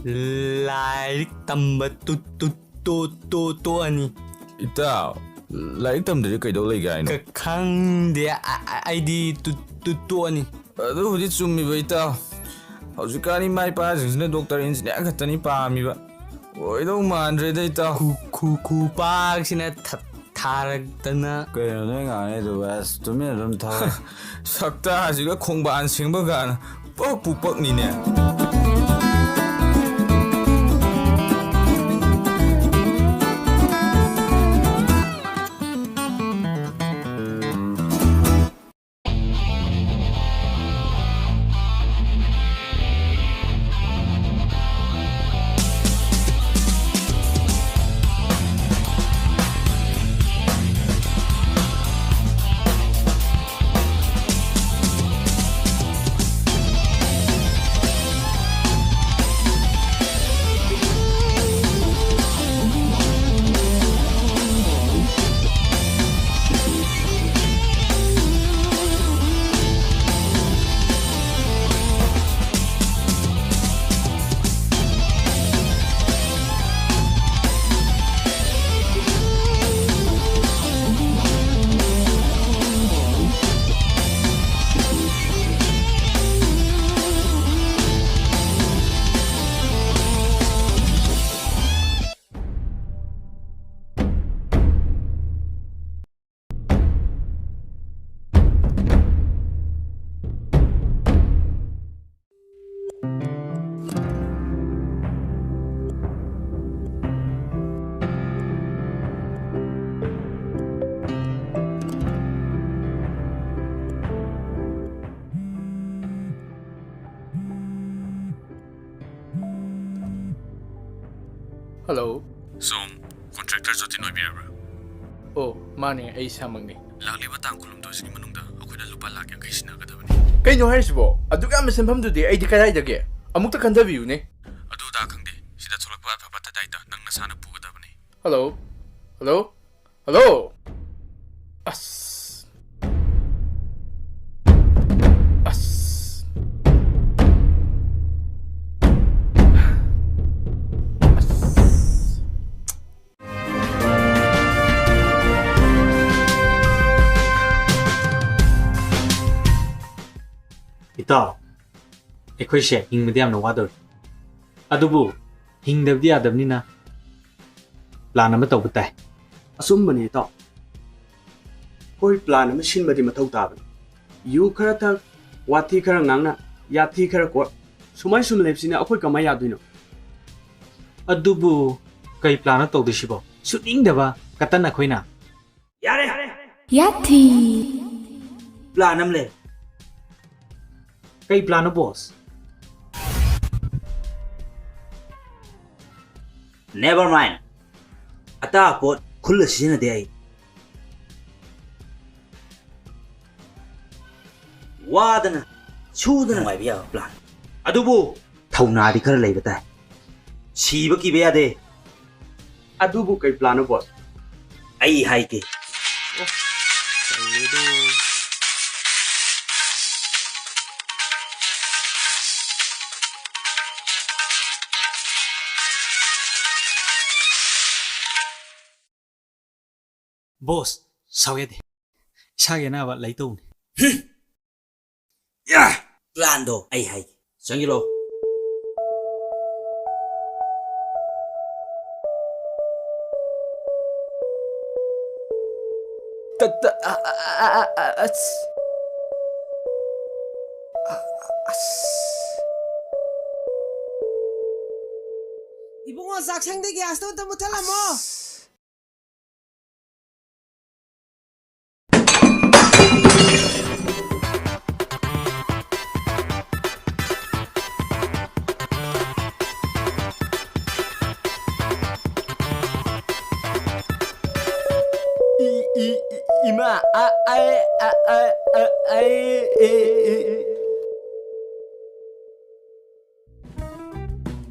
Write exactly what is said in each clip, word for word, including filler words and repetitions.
ꯂꯥꯏꯔꯤꯛ ꯇꯝꯕ two-, two-, ꯇꯣ-, ꯇꯣ-, ꯇꯣꯛꯑꯅꯤ꯫ ꯏꯇꯥꯎ, ꯂꯥꯏꯔꯤꯛ ꯇꯝꯗ꯭ꯔꯗꯤ ꯀꯩꯗꯧ ꯂꯩꯒꯦ ꯍꯥꯏꯅꯣ? ꯈ-, ꯈꯪꯗꯦ, ꯑ-, ꯑ-, ꯑꯩꯗꯤ ꯇꯨ-, ꯇꯨ-, ꯇꯣꯛꯑꯅꯤ꯫ ꯑꯗꯨꯕꯨꯗꯤ ꯆꯨꯝꯃꯤꯕ, ꯏꯇꯥꯎ꯫ ꯍꯧꯖꯤꯛꯀꯥꯟ ꯏꯃꯥ ꯏꯄꯥꯁꯤꯡꯁꯤꯅ ꯗꯣꯛꯇꯔ, ꯏꯟꯖꯤꯅꯤꯌꯥꯔ ꯈꯛꯇꯅꯤ ꯄꯥꯝꯃꯤꯕ꯫ ꯑꯣꯏꯗꯧ ꯃꯥꯟꯗ꯭ꯔꯦꯗ, ꯏꯇꯥꯎ꯫ ꯈꯨ-, ꯈꯨ-, ꯈꯨꯄꯥꯛꯁꯤꯅ ꯊ-, ꯊꯥꯔꯛꯇꯅ꯫ ꯀꯩꯅꯣ ꯅꯣꯏ ꯉꯥꯡꯉꯤꯗꯨꯕꯣ? ꯑꯁ, ꯇꯨꯃꯤꯟ ꯑꯗꯨꯝ ꯊꯥꯔꯣ꯫ ꯁꯛꯇꯥꯁꯤꯒ ꯈꯣꯡꯕꯥꯟ ꯁꯦꯡꯕ ꯀꯥꯟꯅ ꯄꯛꯄꯨ ꯄꯛꯅꯤꯅꯦ꯫ ꯍꯜꯂꯣ꯫ ꯁꯣꯝ ꯀꯣꯟꯇ꯭ꯔꯦꯛꯇꯔ ꯖꯣꯇꯤꯟ ꯑꯣꯏꯕꯤꯔꯕ꯭ꯔꯥ? ꯑꯣ, ꯃꯥꯅꯦ, ꯑꯩ ꯏꯁꯥꯃꯛꯅꯤ꯫ ꯂꯥꯛꯂꯤꯕ ꯇꯥꯡ ꯀꯨꯟꯍꯨꯝꯗꯣꯏꯁꯤꯒꯤ ꯃꯅꯨꯡꯗ ꯑꯩꯈꯣꯏꯅ ꯂꯨꯄꯥ ꯂꯥꯈ ꯌꯥꯡꯈꯩ ꯁꯤꯟꯅꯒꯗꯕꯅꯤ꯫ ꯀꯩꯅꯣ ꯍꯥꯏꯔꯤꯁꯤꯕꯣ? ꯑꯗꯨꯛ ꯌꯥꯝꯕ ꯁꯦꯟꯐꯝꯗꯨꯗꯤ ꯑꯩꯗꯤ ꯀꯗꯥꯏꯗꯒꯤ? ꯑꯃꯨꯛꯇ ꯈꯟꯊꯕꯤꯌꯨꯅꯦ꯫ ꯑꯗꯨ ꯑꯗꯥ ꯈꯪꯗꯦ, ꯁꯤꯗ ꯊꯣꯛꯂꯛꯄ ꯑꯐ ꯐꯠꯇ ꯗꯥꯏꯇ ꯅꯪ ꯅꯁꯥꯅ ꯄꯨꯒꯗꯕꯅꯤ꯫ ꯍꯜꯂꯣ? ꯍꯜꯂꯣ? ꯍꯜꯂꯣ? ꯑꯁ꯫ ꯑꯁ꯫ ꯏꯇꯥꯎ, ꯑꯩꯈꯣꯏꯁꯦ ꯍꯤꯡꯕꯗꯤ ꯌꯥꯝꯅ ꯋꯥꯗꯧꯔꯤ꯫ ꯑꯗꯨꯕꯨ ꯍꯤꯡꯗꯕꯗꯤ ꯌꯥꯗꯕꯅꯤꯅ plan ꯑꯃ ꯇꯧꯕ ꯇꯥꯏ꯫ ꯑꯆꯨꯝꯕꯅꯤ ꯏꯇꯥꯎ꯫ ꯑꯩꯈꯣꯏ plan ꯑꯃ ꯁꯤꯟꯕꯗꯤ ꯃꯊꯧ ꯇꯥꯕꯅꯤ꯫ ꯌꯨ ꯈꯔ ꯊꯛ, ꯋꯥꯊꯤ ꯈꯔ ꯉꯥꯡꯅ, ꯌꯥꯊꯤ ꯈꯔ ꯀꯣꯠ, ꯁꯨꯃꯥꯏ ꯁꯨꯝ ꯂꯩꯕꯁꯤꯅ ꯑꯩꯈꯣꯏ ꯀꯃꯥꯏ ꯌꯥꯗꯣꯏꯅꯣ? ꯑꯗꯨꯕꯨ ꯀꯩ plan ꯅꯣ ꯇꯧꯗꯣꯏꯁꯤꯕꯣ? ꯁꯨꯅꯤꯡꯗꯕ ꯀꯇꯟ ꯑꯩꯈꯣꯏꯅ꯫ ꯌꯥꯔꯦ! ꯌꯥꯊꯤ! Plan ꯑꯃ ꯂꯩ꯫ ꯀꯩ plan ꯅꯣ, boss? Never mind. ꯑꯇꯥ ꯄꯣꯠ ꯈꯨꯜꯂ ꯁꯤꯖꯤꯟꯅꯗꯦ ꯑꯩ꯫ ꯋꯥꯗꯅ, ꯁꯨꯗꯅ ꯅꯨꯡꯉꯥꯏꯕ ꯌꯥꯕ plan꯫ ꯑꯗꯨꯕꯨ ꯊꯧꯅꯥꯗꯤ ꯈꯔ ꯂꯩꯕ ꯇꯥꯏ꯫ ꯁꯤꯕ ꯀꯤꯕ ꯌꯥꯗꯦ꯫ ꯑꯗꯨꯕꯨ ꯀꯩ plan ꯅꯣ, boss? ꯑꯩ ꯍꯥꯏꯒꯦ꯫ ꯑꯣ, ꯇꯜꯂꯦꯗꯣ꯫ Boss, ꯁꯥꯎ ꯌꯥꯗꯦ꯫ ꯏꯁꯥꯒꯤ ꯑꯅꯥꯕ ꯂꯩꯇꯧꯅꯤ꯫ ꯌꯥ! Plan ꯗꯣ ꯑꯩ ꯍꯥꯏꯒꯦ꯫ ꯆꯪꯁꯤꯜꯂꯣ꯫ ꯇ-, ꯇ-, ꯑ-, ꯑ-, ꯑ-, ꯑ-, ꯑ-, ꯑꯁ꯫ ꯑ-, ꯑꯁ꯫ ꯏꯕꯨꯡꯉꯣ, ꯆꯥꯛꯁꯪꯗ gas ꯇꯣ ꯑꯝꯇ ꯃꯨꯠꯊꯠꯂꯝꯃꯣ꯫ ꯑꯁ꯫ ꯏ, ꯏ, ꯏ, ꯏꯃꯥ, ꯑ, ꯑ, ꯑ, ꯑ, ꯑ, ꯑ, ꯑ, ꯑ, ꯑ꯫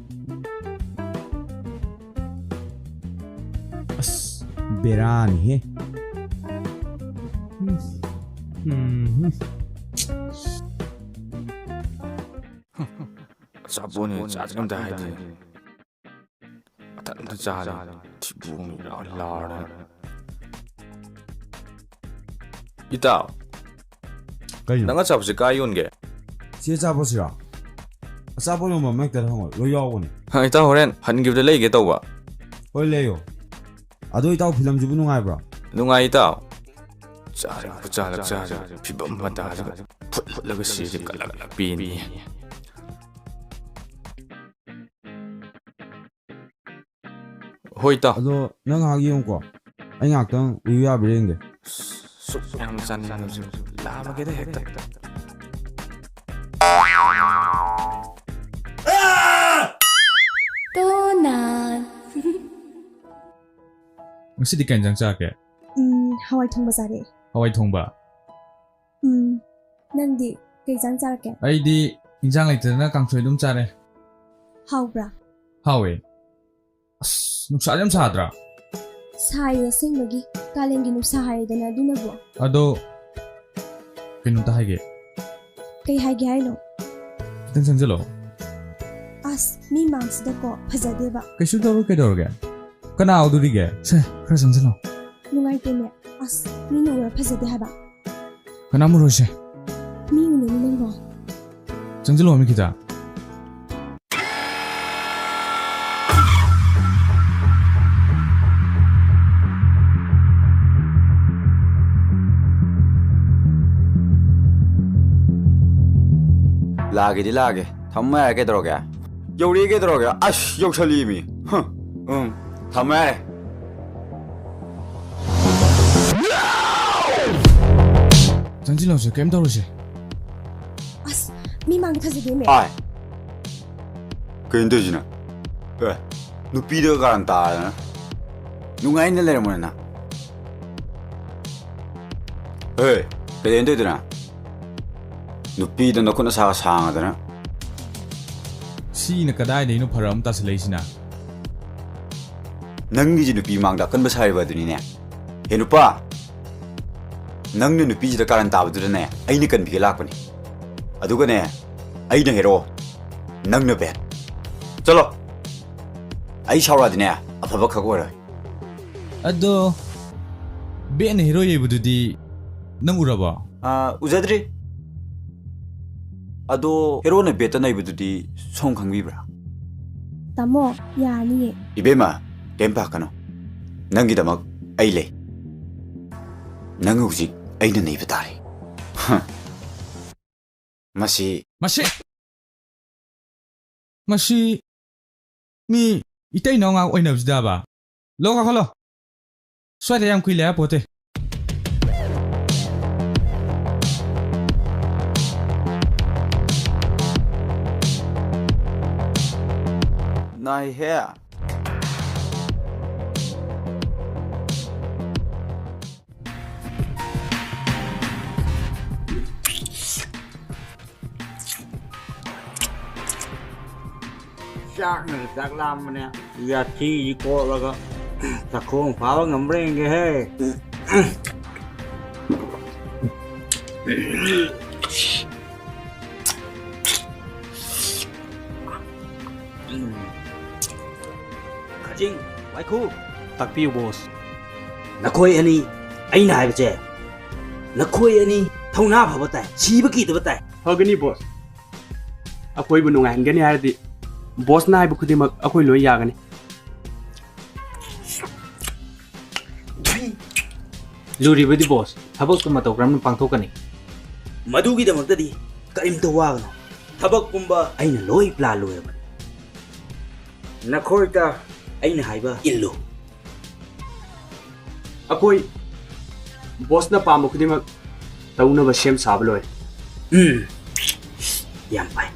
ꯑꯁ, ꯕꯦꯔꯥꯅꯤꯍꯦ꯫ ꯎꯝ, ꯎꯝ, ꯎꯝ꯫ ꯑꯆꯥꯄꯣꯠꯅꯦ, ꯆꯥꯁꯦ ꯑꯝꯇ ꯍꯥꯏꯗꯦ꯫ ꯃꯊꯟꯇ ꯆꯥꯔꯦ꯫ ꯊꯤꯕꯣꯡ ꯏꯂꯥꯎ ꯂꯥꯎꯔꯦ꯫ ꯏꯇꯥꯎ, ꯀꯩꯅꯣ? ꯅꯪ ꯑꯆꯥꯄꯣꯠꯁꯦ ꯀꯥꯏ ꯌꯣꯟꯒꯦ? ꯁꯤ ꯑꯆꯥꯄꯣꯠꯁꯤꯔꯣ? ꯑꯆꯥꯄꯣꯠ ꯌꯣꯟꯕ ꯑꯃ ꯍꯦꯛꯇ ꯍꯪꯉꯣ, ꯂꯣꯏ ꯌꯥꯎꯕꯅꯦ꯫ ꯍꯥ, ꯏꯇꯥꯎ, ꯍꯣꯔꯦꯟ ꯍꯟꯈꯤꯕꯗ ꯂꯩꯒꯦ ꯇꯧꯕ꯫ ꯍꯣꯏ, ꯂꯩꯌꯣ꯫ ꯑꯗꯣ ꯏꯇꯥꯎ, ꯐꯤꯂꯝꯁꯤꯕꯨ ꯅꯨꯡꯉꯥꯏꯕ꯭ꯔꯣ? ꯅꯨꯡꯉꯥꯏ, ꯏꯇꯥꯎ꯫ ꯆꯥꯔꯦ, ꯈꯨꯆꯥ ꯂꯛꯆꯥꯁꯦ, ꯐꯤꯕꯝ ꯃꯇꯥꯁꯤꯒ ꯐꯨꯠ ꯐꯨꯠꯂꯒ ꯁꯤꯔꯗꯤ ꯀꯂꯛ ꯄꯦꯟꯅꯤ꯫ ꯍꯣꯏ, ꯏꯇꯥꯎ꯫ ꯑꯗꯣ ꯅꯪ ꯉꯥꯏꯍꯥꯛ ꯌꯦꯡꯉꯨꯀꯣ, ꯑꯩ ꯉꯥꯏꯍꯥꯛꯇꯪ ꯎꯏꯌꯨ ꯌꯥꯕ꯭ꯔꯥ ꯌꯦꯡꯒꯦ꯫ ꯁꯨꯛ ꯌꯥꯝ ꯆꯥꯅꯤꯡꯉꯁꯨ ꯂꯥꯝꯃꯒꯦꯗ ꯍꯦꯛꯇ꯫ ꯇꯣꯅꯥꯟ꯫ ꯉꯁꯤꯗꯤ ꯀꯩ ꯏꯟꯖꯥꯡ ꯆꯥꯔꯒꯦ? ꯎꯝ, ꯍꯋꯥꯏ ꯊꯣꯡꯕ ꯆꯥꯔꯛꯑꯦ꯫ ꯍꯋꯥꯏ ꯊꯣꯡꯕ? ꯎꯝ, ꯅꯪꯗꯤ ꯀꯩ ꯏꯟꯖꯥꯡ ꯆꯥꯔꯛꯀꯦ? ꯑꯩꯗꯤ ꯏꯟꯖꯥꯡ ꯂꯩꯇꯗꯅ ꯀꯥꯡꯁꯣꯏ ꯑꯗꯨꯝ ꯆꯥꯔꯦ꯫ ꯍꯥꯎꯕ꯭ꯔꯥ? ꯍꯥꯎꯋꯦ꯫ ꯑꯁ, ꯅꯨꯡꯁꯥꯁꯦ ꯌꯥꯝ ꯁꯥꯗ꯭ꯔꯥ? ꯁꯥꯏꯌꯦ ꯑꯁꯦꯡꯕꯒꯤ꯫ ꯀꯥꯂꯦꯟꯒꯤ ꯅꯨꯡꯁꯥ ꯍꯥꯏꯔꯦꯗꯅ ꯑꯗꯨꯅꯕꯨ꯫ ꯑꯗꯣ, ꯀꯩꯅꯣꯝꯇ ꯍꯥꯏꯒꯦ꯫ ꯀꯩ ꯍꯥꯏꯒꯦ ꯍꯥꯏꯅꯣ? ꯈꯤꯇꯪ ꯆꯪꯁꯤꯜꯂꯛꯑꯣ꯫ ꯑꯁ, ꯃꯤ ꯃꯥꯡꯁꯤꯗꯀꯣ ꯐꯖꯗꯦꯕ꯫ ꯀꯩꯁꯨ ꯇꯧꯔꯣꯏ, ꯀꯩꯗꯧꯔꯒꯦ? ꯀꯅꯥ ꯎꯗꯣꯔꯤꯒꯦ? ꯁꯦ, ꯈꯔ ꯆꯪꯁꯤꯜꯂꯣ꯫ ꯅꯨꯡꯉꯥꯏꯇꯦꯅꯦ꯫ ꯑꯁ, ꯃꯤꯅ ꯎꯔ ꯐꯖꯗꯦ ꯍꯥꯏꯕ꯫ ꯀꯅꯥꯝ ꯎꯔꯣꯏꯁꯦ꯫ ꯃꯤ ꯎꯅꯅꯤ ꯅꯪꯕꯣ꯫ ꯆꯪꯁꯤꯜꯂꯣ ꯃꯤ ꯈꯤꯇ꯫ ꯂꯥꯛꯑꯒꯦꯗꯤ ꯂꯥꯛꯑꯒꯦ꯫ ꯊꯝꯃꯣ ꯌꯥꯔꯦ, ꯀꯩꯗꯧꯔꯒꯦ? ꯌꯧꯔꯛꯑꯦ, ꯀꯩꯗꯧꯔꯒꯦ? ꯑꯁ, ꯌꯧꯁꯜꯂꯛꯑꯦꯃꯤ꯫ ꯍ, ꯎꯝ, ꯊꯝꯃꯣ ꯌꯥꯔꯦ꯫ ꯆꯪꯁꯤꯜꯂꯣꯁꯦ, ꯀꯩꯝ ꯇꯧꯔꯣꯏꯁꯦ꯫ ꯑꯁ, ꯃꯤ ꯃꯥꯡꯗ ꯐꯖꯗꯦꯃꯦ꯫ ꯑꯥꯏ꯫ ꯀꯩꯅꯣ ꯇꯧꯔꯤꯁꯤꯅ? ꯑꯦ, ꯅꯨꯄꯤꯗ ꯀꯥꯔꯟ ꯇꯥꯗꯅ ꯅꯨꯡꯉꯥꯏꯅ ꯂꯩꯔꯝꯃꯣꯅꯦ ꯅꯪ꯫ ꯑꯦ, ꯀꯩꯗꯩꯅꯣ ꯇꯧꯔꯤꯗꯨꯅ? ꯅꯨꯄꯤꯗ ꯅꯈꯨꯠ ꯅꯁꯥꯒ ꯁꯥꯡꯉꯗꯅ꯫ ꯁꯤꯅ ꯀꯗꯥꯏꯗꯩꯅꯣ ꯐꯔꯛ ꯑꯃ ꯇꯥꯁꯜꯂꯛꯏꯁꯤꯅ? ꯅꯪꯒꯤꯁꯤ ꯅꯨꯄꯤ ꯃꯥꯡꯗ ꯑꯀꯟꯕ ꯁꯥꯔꯤꯕ ꯑꯗꯨꯅꯤꯅꯦ꯫ ꯍꯦ ꯅꯨꯄꯥ, ꯅꯪꯅ ꯅꯨꯄꯤꯁꯤꯗ ꯀꯥꯔꯟ ꯇꯥꯕꯗꯨꯗꯅꯦ, ꯑꯩꯅ ꯀꯟꯕꯤꯒꯦ ꯂꯥꯛꯄꯅꯤ꯫ ꯑꯗꯨꯒꯅꯦ, ꯑꯩꯅ ꯍꯦꯔꯣ, ꯅꯪꯅ ꯕꯦꯠ꯫ ꯆꯠꯂꯣ, ꯑꯩ ꯁꯥꯎꯔꯛꯑꯗꯤꯅꯦ, ꯑꯐꯕ ꯈꯛ ꯑꯣꯏꯔꯣꯏ꯫ ꯑꯗꯣ, ꯕꯦꯠꯅ ꯍꯦꯔꯣ ꯌꯩꯕꯗꯨꯗꯤ ꯅꯪ ꯎꯔꯕꯣ? ꯑꯥ, ꯎꯖꯗ꯭ꯔꯤ꯫ ꯑꯗꯣ ꯍꯦꯔꯣꯅ ꯕꯦꯠꯇ ꯅꯩꯕꯗꯨꯗꯤ ꯁꯣꯝ ꯈꯪꯕꯤꯕ꯭ꯔꯥ? ꯇꯥꯃꯣ, ꯌꯥꯅꯤꯌꯦ꯫ ꯏꯕꯦꯝꯃ, ꯀꯩꯝ ꯄꯥꯈꯠꯀꯅꯨ꯫ ꯅꯪꯒꯤꯗꯃꯛ ꯑꯩ ꯂꯩ꯫ ꯅꯪ ꯍꯧꯖꯤꯛ ꯑꯩꯅ ꯅꯩꯕ ꯇꯥꯔꯦ꯫ ꯍ꯫ ꯃꯁꯤ ꯃꯁꯤ, ꯃꯁꯤ ꯃꯤ ꯏꯇꯩ ꯏꯅꯥꯎ ꯉꯥꯛ ꯑꯣꯏꯅꯕꯁꯤꯗꯕ? ꯂꯣ, ꯀꯥꯈꯠꯂꯣ꯫ ꯁ꯭ꯋꯥꯏꯗ ꯌꯥꯝ ꯀꯨꯏ ꯂꯩ ꯌꯥꯄꯣꯠꯇꯦ꯫ ꯅꯥꯏꯍꯦ꯫ ꯆꯥꯛꯅ ꯆꯥꯛ ꯂꯥꯝꯕꯅꯦ꯫ ꯌꯥꯊꯤꯁꯤ ꯀꯣꯠꯂꯒ ꯆꯥꯛꯈꯣꯡ ꯐꯥꯕ ꯉꯝꯕ꯭ꯔꯥ ꯌꯦꯡꯒꯦꯍꯦ꯫ ꯈꯥꯖꯤꯡ, ꯋꯥꯏꯈꯨ꯫ ꯇꯥꯛꯄꯤꯌꯨ, ꯕꯣꯁ꯫ ꯅꯈꯣꯏ ꯑꯅꯤ, ꯑꯩꯅ ꯍꯥꯏꯕꯁꯦ, ꯅꯈꯣꯏ ꯑꯅꯤ ꯊꯧꯅꯥ ꯐꯕ ꯇꯥꯏ, ꯁꯤꯕ ꯀꯤꯗꯕ ꯇꯥꯏ꯫ ꯐꯒꯅꯤ, ꯕꯣꯁ꯫ ꯑꯩꯈꯣꯏꯕꯨ ꯅꯨꯡꯉꯥꯏꯍꯟꯒꯅꯤ ꯍꯥꯏꯔꯗꯤ, ꯕꯣꯁꯅ ꯍꯥꯏꯕ ꯈꯨꯗꯤꯡꯃꯛ ꯑꯩꯈꯣꯏ ꯂꯣꯏ ꯌꯥꯒꯅꯤ꯫ ꯂꯨꯔꯤꯕꯗꯤ, ꯕꯣꯁ, ꯊꯕꯛꯇꯨ ꯃꯇꯧ ꯀꯔꯝꯅ ꯄꯥꯡꯊꯣꯛꯀꯅꯤ? ꯃꯗꯨꯒꯤꯗꯃꯛꯇꯗꯤ ꯀꯔꯤꯝꯇ ꯋꯥꯒꯅꯨ꯫ ꯊꯕꯛ ꯄꯨꯝꯕ ꯑꯩꯅ ꯂꯣꯏ ꯄ꯭ꯂꯥꯟ ꯂꯣꯏꯔꯕꯅꯤ꯫ ꯅꯈꯣꯏꯗ ꯑꯩꯅ ꯍꯥꯏꯕ ꯏꯜꯂꯨ꯫ ꯑꯩꯈꯣꯏ ꯕꯣꯁꯅ ꯄꯥꯝꯕ ꯈꯨꯗꯤꯡꯃꯛ ꯇꯧꯅꯕ ꯁꯦꯝ ꯁꯥꯕ ꯂꯣꯏꯔꯦ꯫ ꯎꯝ, ꯌꯥꯝ ꯐꯩ꯫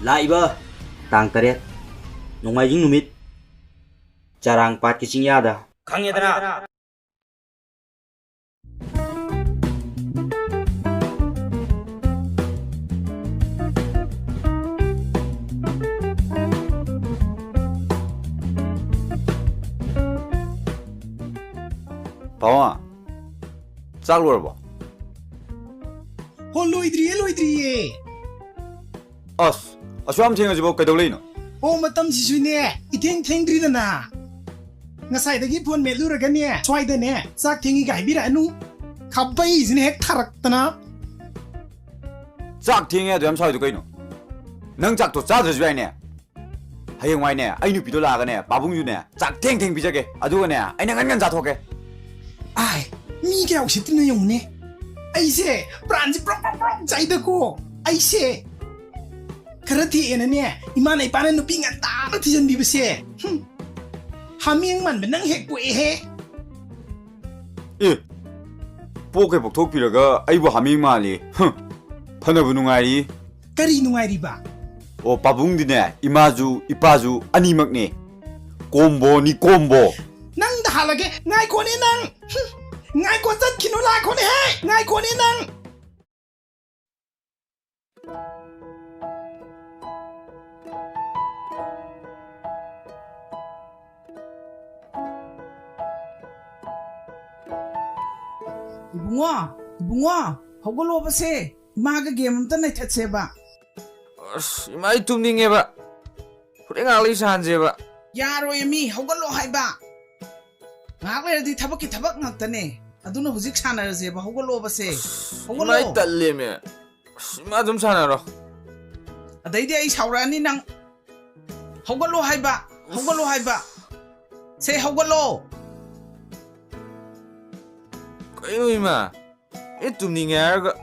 ꯂꯥꯛꯏꯕ ꯇꯥꯡ ꯇꯔꯦꯠ, ꯅꯣꯡꯃꯥꯏꯖꯤꯡ ꯅꯨꯃꯤꯠ, ꯆꯔꯥꯡ ꯄꯥꯠꯀꯤ ꯆꯤꯡꯌꯥꯗ꯫ ꯈꯪꯉꯦꯗꯅ? ꯄꯥꯕꯨꯡ, ꯆꯥꯛ ꯂꯣꯏꯔꯕꯣ? ꯍꯣ, ꯂꯣꯏꯗ꯭ꯔꯤꯌꯦ, ꯂꯣꯏꯗ꯭ꯔꯤꯌꯦ꯫ ꯑꯁ, ꯑꯁꯨꯛ ꯌꯥꯝ ꯊꯦꯡꯉꯁꯤꯕꯣ ꯀꯩꯗꯧ ꯂꯩꯅꯣ? ꯑꯣ, ꯃꯇꯝꯁꯤꯁꯨꯅꯦ, ꯏꯊꯦꯡ ꯊꯦꯡꯗ꯭ꯔꯤꯗꯅ꯫ ꯉꯁꯥꯏꯗꯒꯤ ꯐꯣꯟ ꯃꯦꯠꯂꯨꯔꯒꯅꯦ, ꯁ꯭ꯋꯥꯏꯗꯅꯦ, ꯆꯥꯛ ꯊꯦꯡꯉꯤꯒ ꯍꯥꯏꯕꯤꯔꯛꯑꯅꯨ꯫ ꯈꯥꯕꯩꯁꯤꯅ ꯍꯦꯛ ꯊꯥꯔꯛꯇꯅ꯫ ꯆꯥꯛ ꯊꯦꯡꯉꯦ ꯑꯗꯨ ꯌꯥꯝ ꯁꯥꯎꯔꯤꯗꯣ ꯀꯩꯅꯣ? ꯅꯪ ꯆꯥꯛꯇꯣ ꯆꯥꯗ꯭ꯔꯁꯨ ꯌꯥꯏꯅꯦ꯫ ꯍꯌꯦꯡꯋꯥꯏꯅꯦ, ꯑꯩ ꯅꯨꯄꯤꯗꯣ ꯂꯥꯛꯑꯒꯅꯦ, ꯄꯥꯕꯨꯡꯁꯨꯅꯦ, ꯆꯥꯛ ꯊꯦꯡ ꯊꯦꯡ ꯄꯤꯖꯒꯦ꯫ ꯑꯗꯨꯒꯅꯦ, ꯑꯩꯅ ꯉꯟ ꯉꯟ ꯆꯥꯊꯣꯛꯀꯦ꯫ ꯑꯥꯏ, ꯃꯤ ꯀꯌꯥ ꯎꯁꯤꯠꯇ꯭ꯔꯤꯅꯣ ꯌꯦꯡꯉꯨꯅꯦ꯫ ꯑꯩꯁꯦ ꯄ꯭ꯔꯥꯟꯁꯦ ꯄ꯭ꯔꯣꯛ ꯄ꯭ꯔꯣꯛ ꯄ꯭ꯔꯣꯛ ꯆꯥꯏꯗꯀꯣ꯫ ꯑꯩꯁꯦ ꯈꯔ ꯊꯦꯡꯅꯅꯦ, ꯏꯃꯥꯅ ꯏꯄꯥꯅ ꯅꯨꯄꯤ ꯉꯟꯇꯥꯅ ꯊꯤꯖꯤꯟꯕꯤꯕꯁꯦ꯫ ꯍꯨꯝ, ꯍꯥꯃꯦꯡ ꯃꯥꯟꯕ ꯅꯪ ꯍꯦꯛ ꯄꯣꯛꯑꯦꯍꯦ꯫ ꯑꯦ, ꯄꯣꯛꯀꯩ ꯄꯣꯛꯊꯣꯛꯄꯤꯔꯒ ꯑꯩꯕꯨ ꯍꯥꯃꯦꯡ ꯃꯥꯜꯂꯤ꯫ ꯍꯨꯝ, ꯐꯅꯕꯨ ꯅꯨꯡꯉꯥꯏꯔꯤ꯫ ꯀꯔꯤ ꯅꯨꯡꯉꯥꯏꯔꯤꯕ? ꯑꯣ, ꯄꯥꯕꯨꯡꯗꯤꯅꯦ, ꯏꯃꯥꯁꯨ ꯏꯄꯥꯁꯨ ꯑꯅꯤꯃꯛꯅꯦ꯫ ꯀꯣꯝꯕꯣꯅꯤ, ꯀꯣꯝꯕꯣ꯫ ꯅꯪꯗ ꯍꯥꯜꯂꯒꯦ, ꯉꯥꯏꯈꯣꯅꯦ ꯅꯪ꯫ ꯍꯨꯝ, ꯉꯥꯏꯈꯣ, ꯆꯠꯈꯤꯅꯨ, ꯂꯥꯛꯈꯣꯅꯦ ꯍꯦ, ꯉꯥꯏꯈꯣꯅꯦ ꯅꯪ꯫ ꯏꯕꯨꯡꯉꯣ, ꯏꯕꯨꯡꯉꯣ, ꯍꯧꯒꯠꯂꯣꯕꯁꯦ, ꯏꯃꯥꯒ ꯒꯦꯝ ꯑꯝꯇ ꯅꯩꯊꯠꯁꯦꯕ꯫ ꯑꯁ, ꯏꯃꯥ, ꯑꯩ ꯇꯨꯝꯅꯤꯡꯉꯦꯕ꯫ ꯍꯣꯔꯦꯟ ꯉꯥꯏꯍꯥꯛ ꯂꯩ ꯁꯥꯟꯅꯁꯦꯕ꯫ ꯌꯥꯔꯣꯏ ꯃꯤ, ꯍꯧꯒꯠꯂꯣ ꯍꯥꯏꯕ꯫ ꯉꯥꯏꯍꯥꯛ ꯂꯩꯔꯗꯤ ꯊꯕꯛꯀꯤ ꯊꯕꯛ ꯉꯥꯛꯇꯅꯦ꯫ ꯑꯗꯨꯅ ꯍꯧꯖꯤꯛ ꯁꯥꯟꯅꯔꯁꯦꯕ, ꯍꯧꯒꯠꯂꯣꯕꯁꯦ꯫ ꯏꯃꯥ, ꯍꯧꯒꯠꯂꯣ꯫ ꯑꯩ ꯇꯜꯂꯦꯃꯦ꯫ ꯑꯁ, ꯏꯃꯥ ꯑꯗꯨꯝ ꯁꯥꯟꯅꯔꯣ꯫ ꯑꯗꯩꯗꯤ ꯑꯩ ꯁꯥꯎꯔꯛꯑꯅꯤ ꯅꯪ꯫ ꯍꯧꯒꯠꯂꯣ ꯍꯥꯏꯕ, ꯍꯧꯒꯠꯂꯣ ꯍꯥꯏꯕ꯫ ꯁꯦ, ꯍꯧꯒꯠꯂꯣ꯫ ꯀꯩꯅꯣ ꯏꯃꯥ? ꯑꯦ, ꯇꯨꯝꯅꯤꯡꯉꯦ ꯍꯥꯏꯔꯒ꯫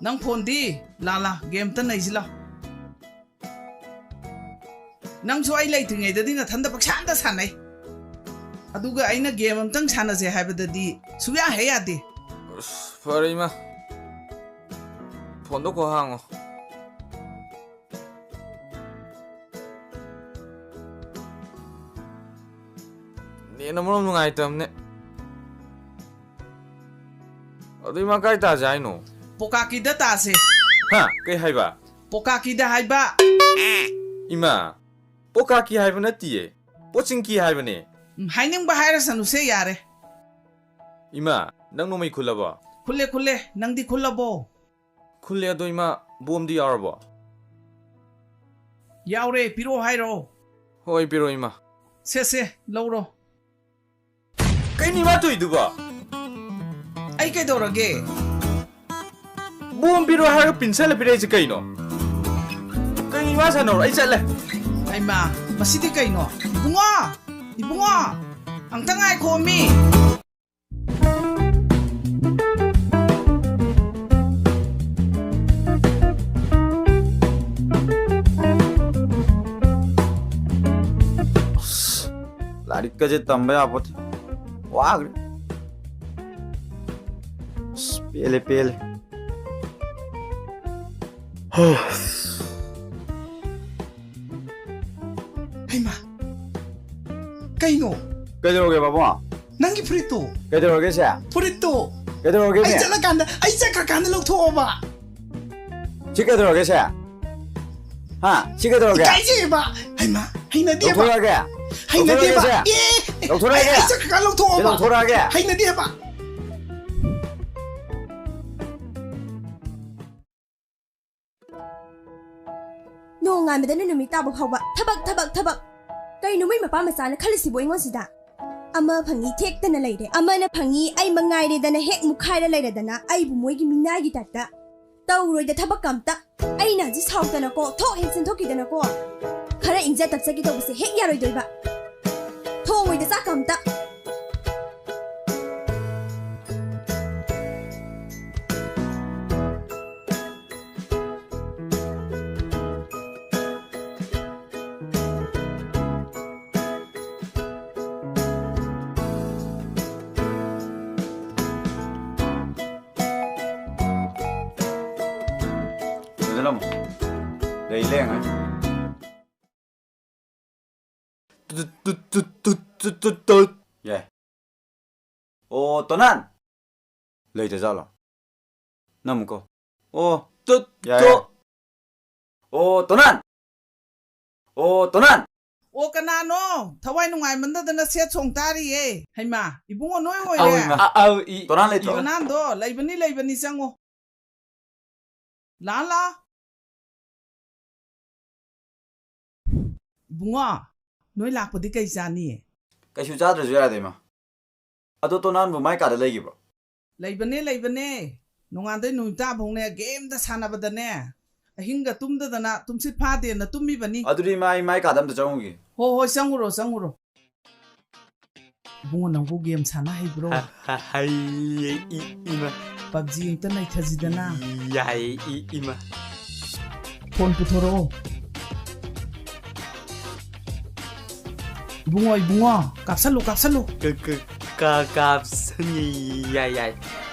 ꯅꯪ ꯐꯣꯟꯗꯤ? ꯂꯥ, ꯂꯥ, ꯒꯦꯝ ꯑꯝꯇ ꯅꯩꯁꯤ ꯂꯥꯎ꯫ ꯅꯪꯁꯨ ꯑꯩ ꯂꯩꯇ꯭ꯔꯤꯉꯩꯗꯗꯤ ꯅꯊꯟꯗ ꯄꯪꯁꯥꯟꯗ ꯁꯥꯟꯅꯩ꯫ ꯑꯗꯨꯒ ꯑꯩꯅ ꯒꯦꯝ ꯑꯝꯇꯪ ꯁꯥꯟꯅꯁꯦ ꯍꯥꯏꯕꯗꯗꯤ ꯁꯨꯡꯌꯥ ꯍꯦꯛ ꯌꯥꯗꯦ꯫ ꯑꯁ, ꯐꯔꯦ ꯏꯃꯥ꯫ ꯐꯣꯟꯗꯣ ꯀꯣꯛ ꯍꯥꯡꯉꯣ꯫ ꯅꯦꯠꯅ ꯃꯔꯣꯝ ꯅꯨꯡꯉꯥꯏꯇꯕꯅꯦ꯫ ꯑꯗꯨ ꯏꯃꯥ ꯀꯥꯏ ꯇꯥꯁꯦ ꯍꯥꯏꯅꯣ? ꯄꯣꯀꯥꯀꯤꯗ ꯇꯥꯁꯦ꯫ ꯍꯥ? ꯀꯩ ꯍꯥꯏꯕ? ꯄꯣꯀꯥꯀꯤꯗ ꯍꯥꯏꯕ꯫ ꯏꯃꯥ, ꯄꯣꯀꯥꯀꯤ ꯍꯥꯏꯕ ꯅꯠꯇꯤꯌꯦ, ꯄꯣꯆꯤꯡꯀꯤ ꯍꯥꯏꯕꯅꯦ꯫ ꯎꯝ, ꯍꯥꯏꯅꯤꯡꯕ ꯍꯥꯏꯔꯁꯅꯨꯁꯦ ꯌꯥꯔꯦ꯫ ꯏꯃꯥ, ꯅꯪ ꯅꯣꯡꯃꯩ ꯈꯨꯜꯂꯕꯣ? ꯈꯨꯜꯂꯦ, ꯈꯨꯜꯂꯦ꯫ ꯅꯪꯗꯤ ꯈꯨꯜꯂꯕꯣ? ꯈꯨꯜꯂꯦ, ꯑꯗꯣ ꯏꯃꯥ, ꯕꯣꯝꯗꯤ ꯌꯥꯎꯔꯕꯣ? ꯌꯥꯎꯔꯦ, ꯄꯤꯔꯛꯑꯣ ꯍꯥꯏꯔꯣ? ꯍꯣꯏ, ꯄꯤꯔꯛꯑꯣ ꯏꯃꯥ꯫ ꯁꯦ, ꯁꯦ, ꯂꯧꯔꯣ꯫ ꯀꯩꯅꯣ ꯏꯃꯥ ꯇꯧꯏꯗꯨꯕꯣ? ꯑꯩ ꯀꯩꯗꯧꯔꯒꯦ? ꯄꯣꯝ ꯄꯤꯔꯣ ꯍꯥꯏꯔꯒ ꯄꯤꯟꯁꯜꯂ ꯄꯤꯔꯛꯏꯁꯦ ꯀꯩꯅꯣ? ꯀꯩ ꯏꯃꯥ ꯁꯥꯟꯅꯧꯔꯣ? ꯑꯩ ꯆꯠꯂꯦ꯫ ꯍꯩꯃꯥ, ꯃꯁꯤꯗꯤ ꯀꯩꯅꯣ? ꯏꯕꯨꯡꯉꯣ! ꯏꯕꯨꯡꯉꯣ! ꯑꯝꯇ ꯉꯥꯏꯈꯣꯃꯤ! ꯑꯁ, ꯂꯥꯏꯔꯤꯛꯀꯁꯦ ꯇꯝꯕ ꯌꯥꯄꯣꯠꯇꯦ꯫ ꯋꯥꯈ꯭ꯔꯦ꯫ ꯑꯁ, ꯄꯦꯜꯂꯦ, ꯄꯦꯜꯂꯦ꯫ ꯍꯩꯃꯥ! ꯀꯩꯅꯣ? ꯀꯩꯗꯧꯔꯒꯦ, ꯄꯥꯕꯨꯡ? ꯅꯪꯒꯤ ꯐꯨꯔꯤꯠꯇꯣ꯫ ꯀꯩꯗꯧꯔꯒꯦ, ꯁꯦ? ꯐꯨꯔꯤꯠꯇꯣ꯫ ꯀꯩꯗꯧꯔꯒꯦ, ꯑꯩ ꯁꯦ? ꯆꯠꯂꯀꯥꯟꯗ, ꯑꯩ ꯆꯠꯈ꯭ꯔꯀꯥꯟꯗ ꯂꯧꯊꯣꯛꯑꯣꯕ꯫ ꯁꯤ ꯀꯩꯗꯧꯔꯒꯦ, ꯁꯦ? ꯍꯥ? ꯁꯤ ꯀꯩꯗꯧꯔꯒꯦ? ꯏꯀꯥꯏꯖꯩꯕ꯫ ꯍꯩꯃꯥ, ꯍꯩꯅꯗꯦꯕ꯫ ꯂꯧꯊꯣꯔꯛꯑꯒꯦ? ꯍꯩꯅꯗꯦꯕ꯫ ꯂꯧꯊꯣꯔꯛꯑꯒꯦ, ꯁꯦ? ꯑꯦ, ꯂꯧꯊꯣꯔꯛꯑꯒꯦ? ꯑꯩ ꯆꯠꯈ꯭ꯔꯀꯥꯟꯗ ꯂꯧꯊꯣꯛꯑꯣꯕ꯫ ꯁꯤ ꯂꯧꯊꯣꯔꯛꯑꯒꯦ? ꯍꯩꯅꯗꯦꯕ꯫ ꯅꯣꯡꯉꯥꯟꯕꯗꯅ ꯅꯨꯃꯤꯠ ꯇꯥꯕ ꯐꯥꯎꯕ ꯊꯕꯛ, ꯊꯕꯛ, ꯊꯕꯛ꯫ ꯀꯩꯅꯣ ꯃꯣꯏ ꯃꯄꯥ ꯃꯆꯥꯅ ꯈꯜꯂꯤꯁꯤꯕꯨ ꯑꯩꯉꯣꯟꯁꯤꯗ? ꯑꯃ ꯐꯪꯉꯤ ꯊꯦꯛꯇꯅ ꯂꯩꯔꯦ, ꯑꯃꯅ ꯐꯪꯉꯤ ꯑꯩ ꯃꯉꯥꯏꯔꯦꯗꯅ ꯍꯦꯛ ꯃꯨꯛꯈꯥꯏꯔ ꯂꯩꯔꯗꯅ ꯑꯩꯕꯨ ꯃꯣꯏꯒꯤ ꯃꯤꯅꯥꯏꯒꯤ ꯇꯥꯏꯞꯇ ꯇꯧꯔꯣꯏꯗ ꯊꯕꯛꯀ ꯑꯝꯇ꯫ ꯑꯩꯅ ꯍꯧꯖꯤꯛ ꯁꯥꯎꯗꯅꯀꯣ, ꯊꯣꯛ ꯍꯦꯛ ꯆꯦꯟꯊꯣꯛꯈꯤꯗꯅꯀꯣ, ꯈꯔ ꯏꯪꯖ ꯇꯞꯆꯒꯦ ꯇꯧꯕꯁꯦ ꯍꯦꯛ ꯌꯥꯔꯣꯏꯗꯣꯏꯕ꯫ ꯊꯣꯡꯉꯣꯏꯗ ꯆꯥꯛꯀ ꯑꯝꯇ꯫ ꯐꯖꯅ ꯑꯃꯨꯛ ꯂꯩ ꯂꯩꯔꯉꯥꯏ꯫ ꯇꯨꯠ, ꯇꯨꯠ, ꯇꯨꯠ, ꯇꯨꯠ, ꯇꯨꯠ, ꯇꯨꯠ, ꯇꯨꯠ꯫ ꯌꯥꯏ꯫ ꯑꯣ, ꯇꯣꯅꯥꯟ! ꯂꯩꯇꯖꯥꯠꯂꯣ? ꯅꯪ ꯑꯃꯨꯛ ꯀꯧ꯫ ꯑꯣ, ꯇꯨꯠ, ꯌꯥꯏ, ꯇꯨꯠ꯫ ꯌꯥꯏ꯫ ꯑꯣ, ꯇꯣꯅꯥꯟ! ꯑꯣ, ꯇꯣꯅꯥꯟ! ꯑꯣ, ꯀꯅꯥꯅꯣ? ꯊꯋꯥꯏ ꯅꯨꯡꯉꯥꯏꯃꯟꯗꯗꯅ ꯁꯦꯠ ꯁꯣꯡ ꯇꯥꯔꯤꯌꯦ꯫ ꯍꯩꯃꯥ, ꯏꯕꯨꯡꯉꯣ ꯅꯣꯏ ꯑꯣꯏꯔꯦ? ꯑꯧ, ꯏꯃꯥ꯫ ꯑ-, ꯑꯧ, ꯏ-, ꯇꯣꯅꯥꯟ ꯂꯩꯇ꯭ꯔꯣ? ꯇꯣꯅꯥꯟꯗꯣ ꯂꯩꯕꯅꯤ, ꯂꯩꯕꯅꯤ, ꯆꯪꯉꯣ꯫ ꯂꯥꯛꯑꯣ, ꯂꯥꯛꯑꯣ꯫ ꯏꯕꯨꯡꯉꯣ, ꯅꯣꯏ ꯂꯥꯛꯄꯗꯤ ꯀꯩ ꯆꯥꯅꯤ? ꯀꯩꯁꯨ ꯆꯥꯗ꯭ꯔꯁꯨ ꯌꯥꯔꯦꯗ, ꯏꯃꯥ꯫ ꯑꯗꯣ ꯇꯣꯅꯥꯟꯕꯨ ꯃꯥꯏ ꯀꯥꯗ ꯂꯩꯈꯤꯕ꯭ꯔꯣ? ꯂꯩꯕꯅꯦ, ꯂꯩꯕꯅꯦ꯫ ꯅꯣꯡꯉꯥꯟꯗꯩ ꯅꯨꯃꯤꯠ ꯇꯥꯐꯧꯅꯦ ꯒꯦꯝꯗ ꯁꯥꯟꯅꯕꯗꯅꯦ, ꯑꯍꯤꯡꯒ ꯇꯨꯝꯗꯗꯅ ꯇꯨꯝꯁꯤꯠ ꯐꯥꯗꯦꯅ ꯇꯨꯝꯃꯤꯕꯅꯤ꯫ ꯑꯗꯨꯗꯤ ꯏꯃꯥ, ꯏꯃꯥ, ꯑꯩ ꯀꯥꯗ ꯑꯝꯇ ꯆꯪꯉꯨꯒꯦ꯫ ꯍꯣ ꯍꯣꯏ, ꯆꯪꯉꯨꯔꯣ, ꯆꯪꯉꯨꯔꯣ꯫ ꯏꯕꯨꯡꯉꯣ, ꯅꯪꯕꯨ ꯒꯦꯝ ꯁꯥꯟꯅ ꯍꯩꯕ꯭ꯔꯣ? ꯍꯩꯌꯦ ꯏꯃ꯫ ꯄꯞꯖꯤ ꯑꯝꯇ ꯅꯩꯊꯁꯤꯗꯅ꯫ ꯌꯥꯏꯌꯦ ꯏꯃ꯫ ꯐꯣꯟ ꯄꯨꯊꯣꯔꯛꯑꯣ꯫ ꯏꯕꯨꯡꯉꯣ, ꯏꯕꯨꯡꯉꯣ, ꯀꯥꯞꯁꯜꯂꯨ, ꯀꯥꯞꯁꯜꯂꯨ꯫ ꯀꯥꯞꯁꯟ ꯌꯥꯏ ꯌꯥꯏ꯫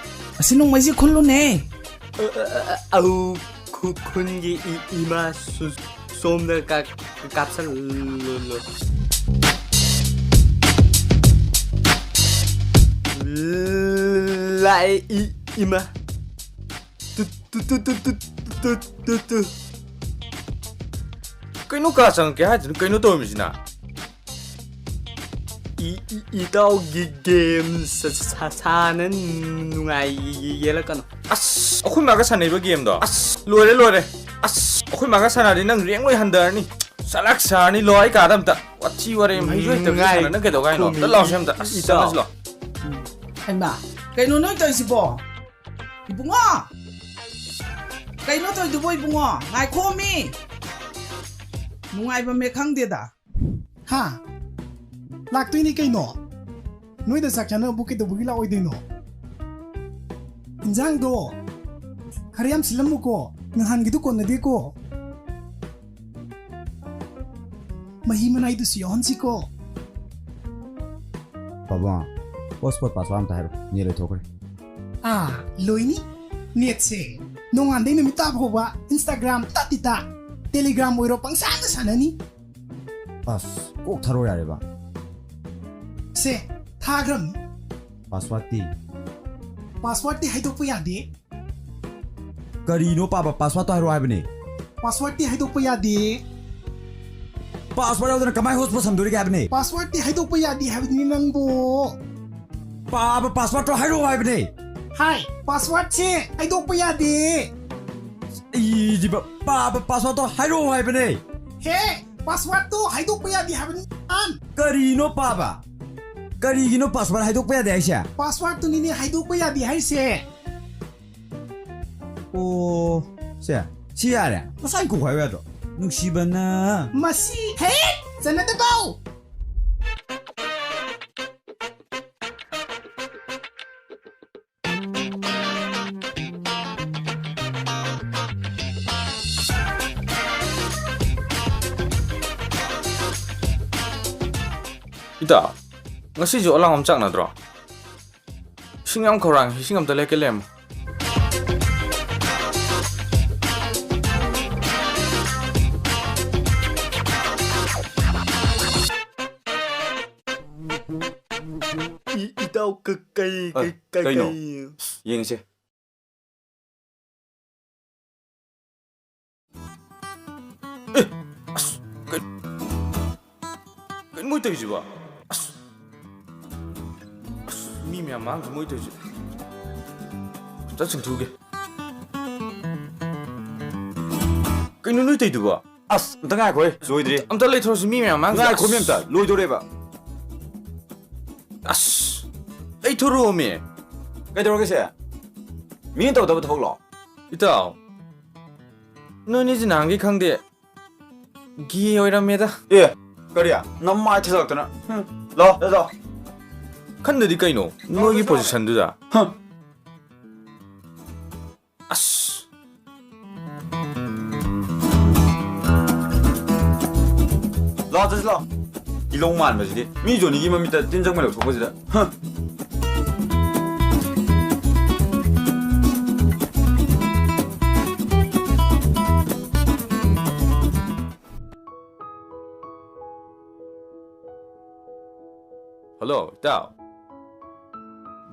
ꯑꯁꯤ ꯅꯣꯡꯃꯩꯁꯤ ꯈꯨꯜꯂꯨꯅꯦ꯫ ꯑꯧ, ꯈꯨꯟꯒꯤ ꯏꯃꯥ ꯁꯣꯝꯗ ꯀꯥꯞꯁꯜꯂꯣ꯫ ꯂꯥꯛꯑꯦ ꯏꯃꯥ꯫ ꯇꯨ ꯇꯨ ꯇꯨ ꯇꯨ ꯇꯨ ꯇꯨ ꯇꯨ꯫ ꯀꯩꯅꯣ ꯀꯥ ꯆꯪꯉꯛꯀꯦ ꯍꯥꯏꯗꯨꯅ ꯀꯩꯅꯣ ꯇꯧꯔꯝꯃꯤꯁꯤꯅ? ꯏ- ꯏ- ꯏꯇꯥꯎꯒꯤ ꯒꯦꯝ ꯁ- ꯁ- ꯁ- ꯁꯥꯟꯅ ꯅꯨꯡꯉꯥꯏ ꯌꯦ- ꯌꯦꯜꯂꯛꯀꯅꯨ꯫ ꯑꯁ, ꯑꯩꯈꯣꯏ ꯃꯥꯒ ꯁꯥꯟꯅꯩꯕ ꯒꯦꯝꯗꯣ? ꯑꯁ, ꯂꯣꯏꯔꯦ, ꯂꯣꯏꯔꯦ꯫ ꯑꯁ, ꯑꯩꯈꯣꯏ ꯃꯥꯒ ꯁꯥꯟꯅꯔꯗꯤ ꯅꯪ ꯔꯦꯡ ꯂꯣꯏ ꯍꯟꯊꯔꯅꯤ꯫ ꯆꯂꯥꯛ ꯁꯥꯔꯅꯤ꯫ ꯂꯣ, ꯑꯩ ꯀꯥꯗ ꯑꯝꯇ꯫ ꯋꯥꯊꯤ ꯋꯥꯔꯦꯝ ꯍꯩꯁꯨ ꯍꯩꯇꯕ ꯁꯥꯟꯅ ꯅꯪ ꯀꯩꯗꯧꯒꯦ ꯍꯥꯏꯅꯣ? ꯑꯝꯇ ꯂꯥꯎꯁꯦ ꯑꯝꯇ꯫ ꯑꯁ, ꯏꯇꯥꯎ꯫ ꯆꯪꯉꯁꯤ ꯂꯥꯎ꯫ ꯍꯩꯃꯥ, ꯀꯩꯅꯣ ꯅꯣꯏ ꯇꯧꯔꯤꯁꯤꯕꯣ? ꯏꯕꯨꯡꯉꯣ! ꯀꯩꯅꯣ ꯇꯧꯔꯤꯗꯨꯕꯣ ꯏꯕꯨꯡꯉꯣ? ꯉꯥꯏꯈꯣꯃꯤ! ꯅꯨꯡꯉꯥꯏꯕꯝ ꯍꯦꯛ ꯈꯪꯗꯦꯗ꯫ ꯍꯥ? ꯂꯥꯛꯇꯣꯏꯅꯤ ꯀꯩꯅꯣ꯫ ꯅꯣꯏꯗ ꯆꯥꯛ ꯆꯥꯅꯕꯕꯨ ꯀꯩꯗꯧꯕꯒꯤ ꯂꯥꯛꯑꯣꯏꯗꯣꯏꯅꯣ? ꯏꯟꯖꯥꯡꯗꯣ ꯈꯔ ꯌꯥꯝ ꯁꯤꯜꯂꯝꯃꯨꯀꯣ, ꯅꯍꯥꯟꯒꯤꯗꯨ ꯀꯣꯟꯅꯗꯦꯀꯣ꯫ ꯃꯍꯤ ꯃꯅꯥꯏꯗꯨꯁꯨ ꯌꯥꯎꯍꯟꯁꯤꯀꯣ꯫ ꯄꯥꯕꯨꯡ, ꯍꯣꯠꯁꯄꯣꯠ ꯄꯥꯁꯋꯥꯔꯗ ꯑꯝꯇ ꯍꯥꯏꯔꯣ, ꯅꯦꯠ ꯂꯣꯏꯊꯣꯛꯈ꯭ꯔꯦ꯫ ꯑꯥ, ꯂꯣꯏꯅꯤ꯫ ꯅꯦꯠꯁꯦ ꯅꯣꯡꯉꯥꯟꯗꯩ ꯅꯨꯃꯤꯠ ꯇꯥ ꯐꯥꯎꯕ Instagram ꯇꯠꯇꯤ ꯇꯠ, Telegram ꯑꯣꯏꯔꯣ ꯄꯪꯁꯥꯟꯗ ꯁꯥꯟꯅꯅꯤ꯫ ꯑꯁ, ꯀꯣꯛ ꯊꯥꯔꯣ ꯌꯥꯔꯦꯕ꯫ ꯁꯦ, ꯊꯥꯈ꯭ꯔꯝꯅꯤ꯫ ꯄꯥꯁꯋꯥꯔꯗꯇꯤ? ꯄꯥꯁꯋꯥꯔꯗꯇꯤ ꯍꯥꯏꯗꯣꯛꯄ ꯌꯥꯗꯦ꯫ ꯀꯔꯤꯅꯣ ꯄꯥꯕ? ꯄꯥꯁꯋꯥꯔꯗꯇꯣ ꯍꯥꯏꯔꯛꯑꯣ ꯍꯥꯏꯕꯅꯦ꯫ ꯄꯥꯁꯋꯥꯔꯗꯇꯤ ꯍꯥꯏꯗꯣꯛꯄ ꯌꯥꯗꯦ꯫ ꯄꯥꯁꯋꯥꯔꯗ ꯌꯥꯎꯗꯅ ꯀꯃꯥꯏ ꯍꯣꯠꯁꯄꯣꯠ ꯁꯝꯗꯣꯔꯤꯒꯦ ꯍꯥꯏꯕꯅꯦ? ꯄꯥꯁꯋꯥꯔꯗꯇꯤ ꯍꯥꯏꯗꯣꯛꯄ ꯌꯥꯗꯦ ꯍꯥꯏꯕꯅꯤ ꯅꯪꯕꯣ꯫ ꯄꯥꯕ, ꯄꯥꯁꯋꯥꯔꯗꯇꯣ ꯍꯥꯏꯔꯛꯑꯣ ꯍꯥꯏꯕꯅꯦ꯫ ꯍꯥꯏ, ꯄꯥꯁꯋꯥꯔꯗꯁꯦ ꯍꯥꯏꯗꯣꯛꯄ ꯌꯥꯗꯦ꯫ ꯏꯗꯤꯕ, ꯄꯥꯕ, ꯄꯥꯁꯋꯥꯔꯗꯇꯣ ꯍꯥꯏꯔꯛꯑꯣ ꯍꯥꯏꯕꯅꯦ꯫ ꯍꯦ, ꯄꯥꯁꯋꯥꯔꯗꯇꯣ ꯍꯥꯏꯗꯣꯛꯄ ꯌꯥꯗꯦ ꯍꯥꯏꯕꯅꯤ꯫ ꯑꯥꯟ, ꯀꯔꯤꯅꯣ ꯄꯥꯕ? ꯀꯔꯤꯒꯤꯅꯣ ꯄꯥꯁꯋꯥꯔꯗ ꯍꯥꯏꯗꯣꯛꯄ ꯌꯥꯗꯦ ꯍꯥꯏꯁꯦ? ꯄꯥꯁꯋꯥꯔꯗꯇꯨꯅꯤꯅꯦ ꯍꯥꯏꯗꯣꯛꯄ ꯌꯥꯗꯦ ꯍꯥꯏꯁꯦ꯫ ꯑꯣ, ꯁꯦ, ꯁꯤ ꯌꯥꯔꯦ꯫ ꯉꯁꯥꯏ ꯀꯣꯛ ꯍꯥꯏꯌꯨ ꯌꯥꯗ꯭ꯔꯣ? ꯅꯨꯡꯁꯤꯕꯅ꯫ ꯃꯁꯤ ꯍꯦꯛ ꯆꯠꯅꯗꯕꯧ! ꯏꯇꯥꯎ, ꯉꯁꯤꯁꯨ ꯑꯂꯥꯡ ꯑꯃ ꯆꯥꯛꯅꯗ꯭ꯔꯣ? ꯏꯁꯤꯡ ꯌꯥꯝ ꯈꯧꯔꯥꯡꯉꯤ, ꯏꯁꯤꯡ ꯑꯝꯇ ꯂꯩꯀꯦ ꯂꯩꯔꯝꯃꯣ꯫ ꯏ-, ꯏꯇꯥꯎ, ꯀ-, ꯀꯩ, ꯑ, ꯀꯩ, ꯀꯩ, ꯀꯩꯅꯣ? ꯀꯩ? ꯌꯦꯡꯉꯁꯦ꯫ ꯑꯦ, ꯑꯁ, ꯀꯩ-, ꯀꯩꯅꯣ ꯃꯣꯏ ꯇꯧꯔꯤꯁꯤꯕꯣ? ꯑꯁ, ꯑꯁ, ꯃꯤ ꯃꯌꯥꯝ ꯃꯥꯡꯗ ꯃꯣꯏ ꯇꯧꯔꯤꯁꯤ꯫ ꯑꯝꯇ ꯆꯤꯡꯊꯨꯒꯦ꯫ ꯀꯩꯅꯣ ꯅꯣꯏ ꯇꯧꯔꯤꯗꯨꯕꯣ? ꯑꯁ, ꯑꯝꯇ ꯉꯥꯏꯈꯣꯍꯦ, ꯂꯣꯏꯗ꯭ꯔꯤ꯫ ꯑꯝꯇ ꯂꯩꯊꯣꯛꯑꯁꯤ, ꯃꯤ ꯃꯌꯥꯝ ꯃꯥꯡꯗ꯫ ꯉꯥꯏꯈꯣꯃꯤ ꯑꯝꯇ, ꯑꯁ꯫ ꯂꯣꯏꯗꯣꯔꯦꯕ꯫ ꯑꯁ, ꯂꯩꯊꯣꯔꯛꯑꯣꯃꯤ꯫ ꯀꯩꯗꯧꯔꯒꯦ ꯁꯦ? ꯃꯤꯅ ꯇꯧꯗꯕ ꯊꯕꯛꯂꯣ? ꯏꯇꯥꯎ, ꯅꯣꯏꯅꯤꯁꯤ ꯅꯍꯥꯟꯒꯩ ꯈꯪꯗꯦ, ꯒꯦ ꯑꯣꯏꯔꯝꯃꯦꯗ꯫ ꯑꯦ, ꯀꯔꯤ? ꯅꯃꯥꯏ ꯊꯥꯖꯤꯜꯂꯛꯇꯅ꯫ ꯍꯨꯝ, ꯂꯥꯎ, ꯂꯥꯎ, ꯂꯥꯎ꯫ ꯈꯟꯗꯗꯤ ꯀꯩꯅꯣ, ꯅꯣꯏꯒꯤ ꯄꯣꯖꯤꯁꯟꯗꯨꯗ꯫ ꯍꯝ꯫ ꯑꯁ꯫ ꯂꯥꯎ, ꯆꯠꯁꯤ ꯂꯥꯎ꯫ ꯏꯂꯧ ꯃꯥꯟꯕꯁꯤꯗꯤ꯫ ꯃꯤ ꯖꯣꯅꯤꯒꯤ ꯃꯃꯤꯠꯇ ꯇꯤꯟ ꯆꯪꯕ ꯂꯧꯊꯣꯛꯄꯁꯤꯗ꯫ ꯍ꯫ ꯍꯜꯂꯣ, ꯏꯇꯥꯎ꯫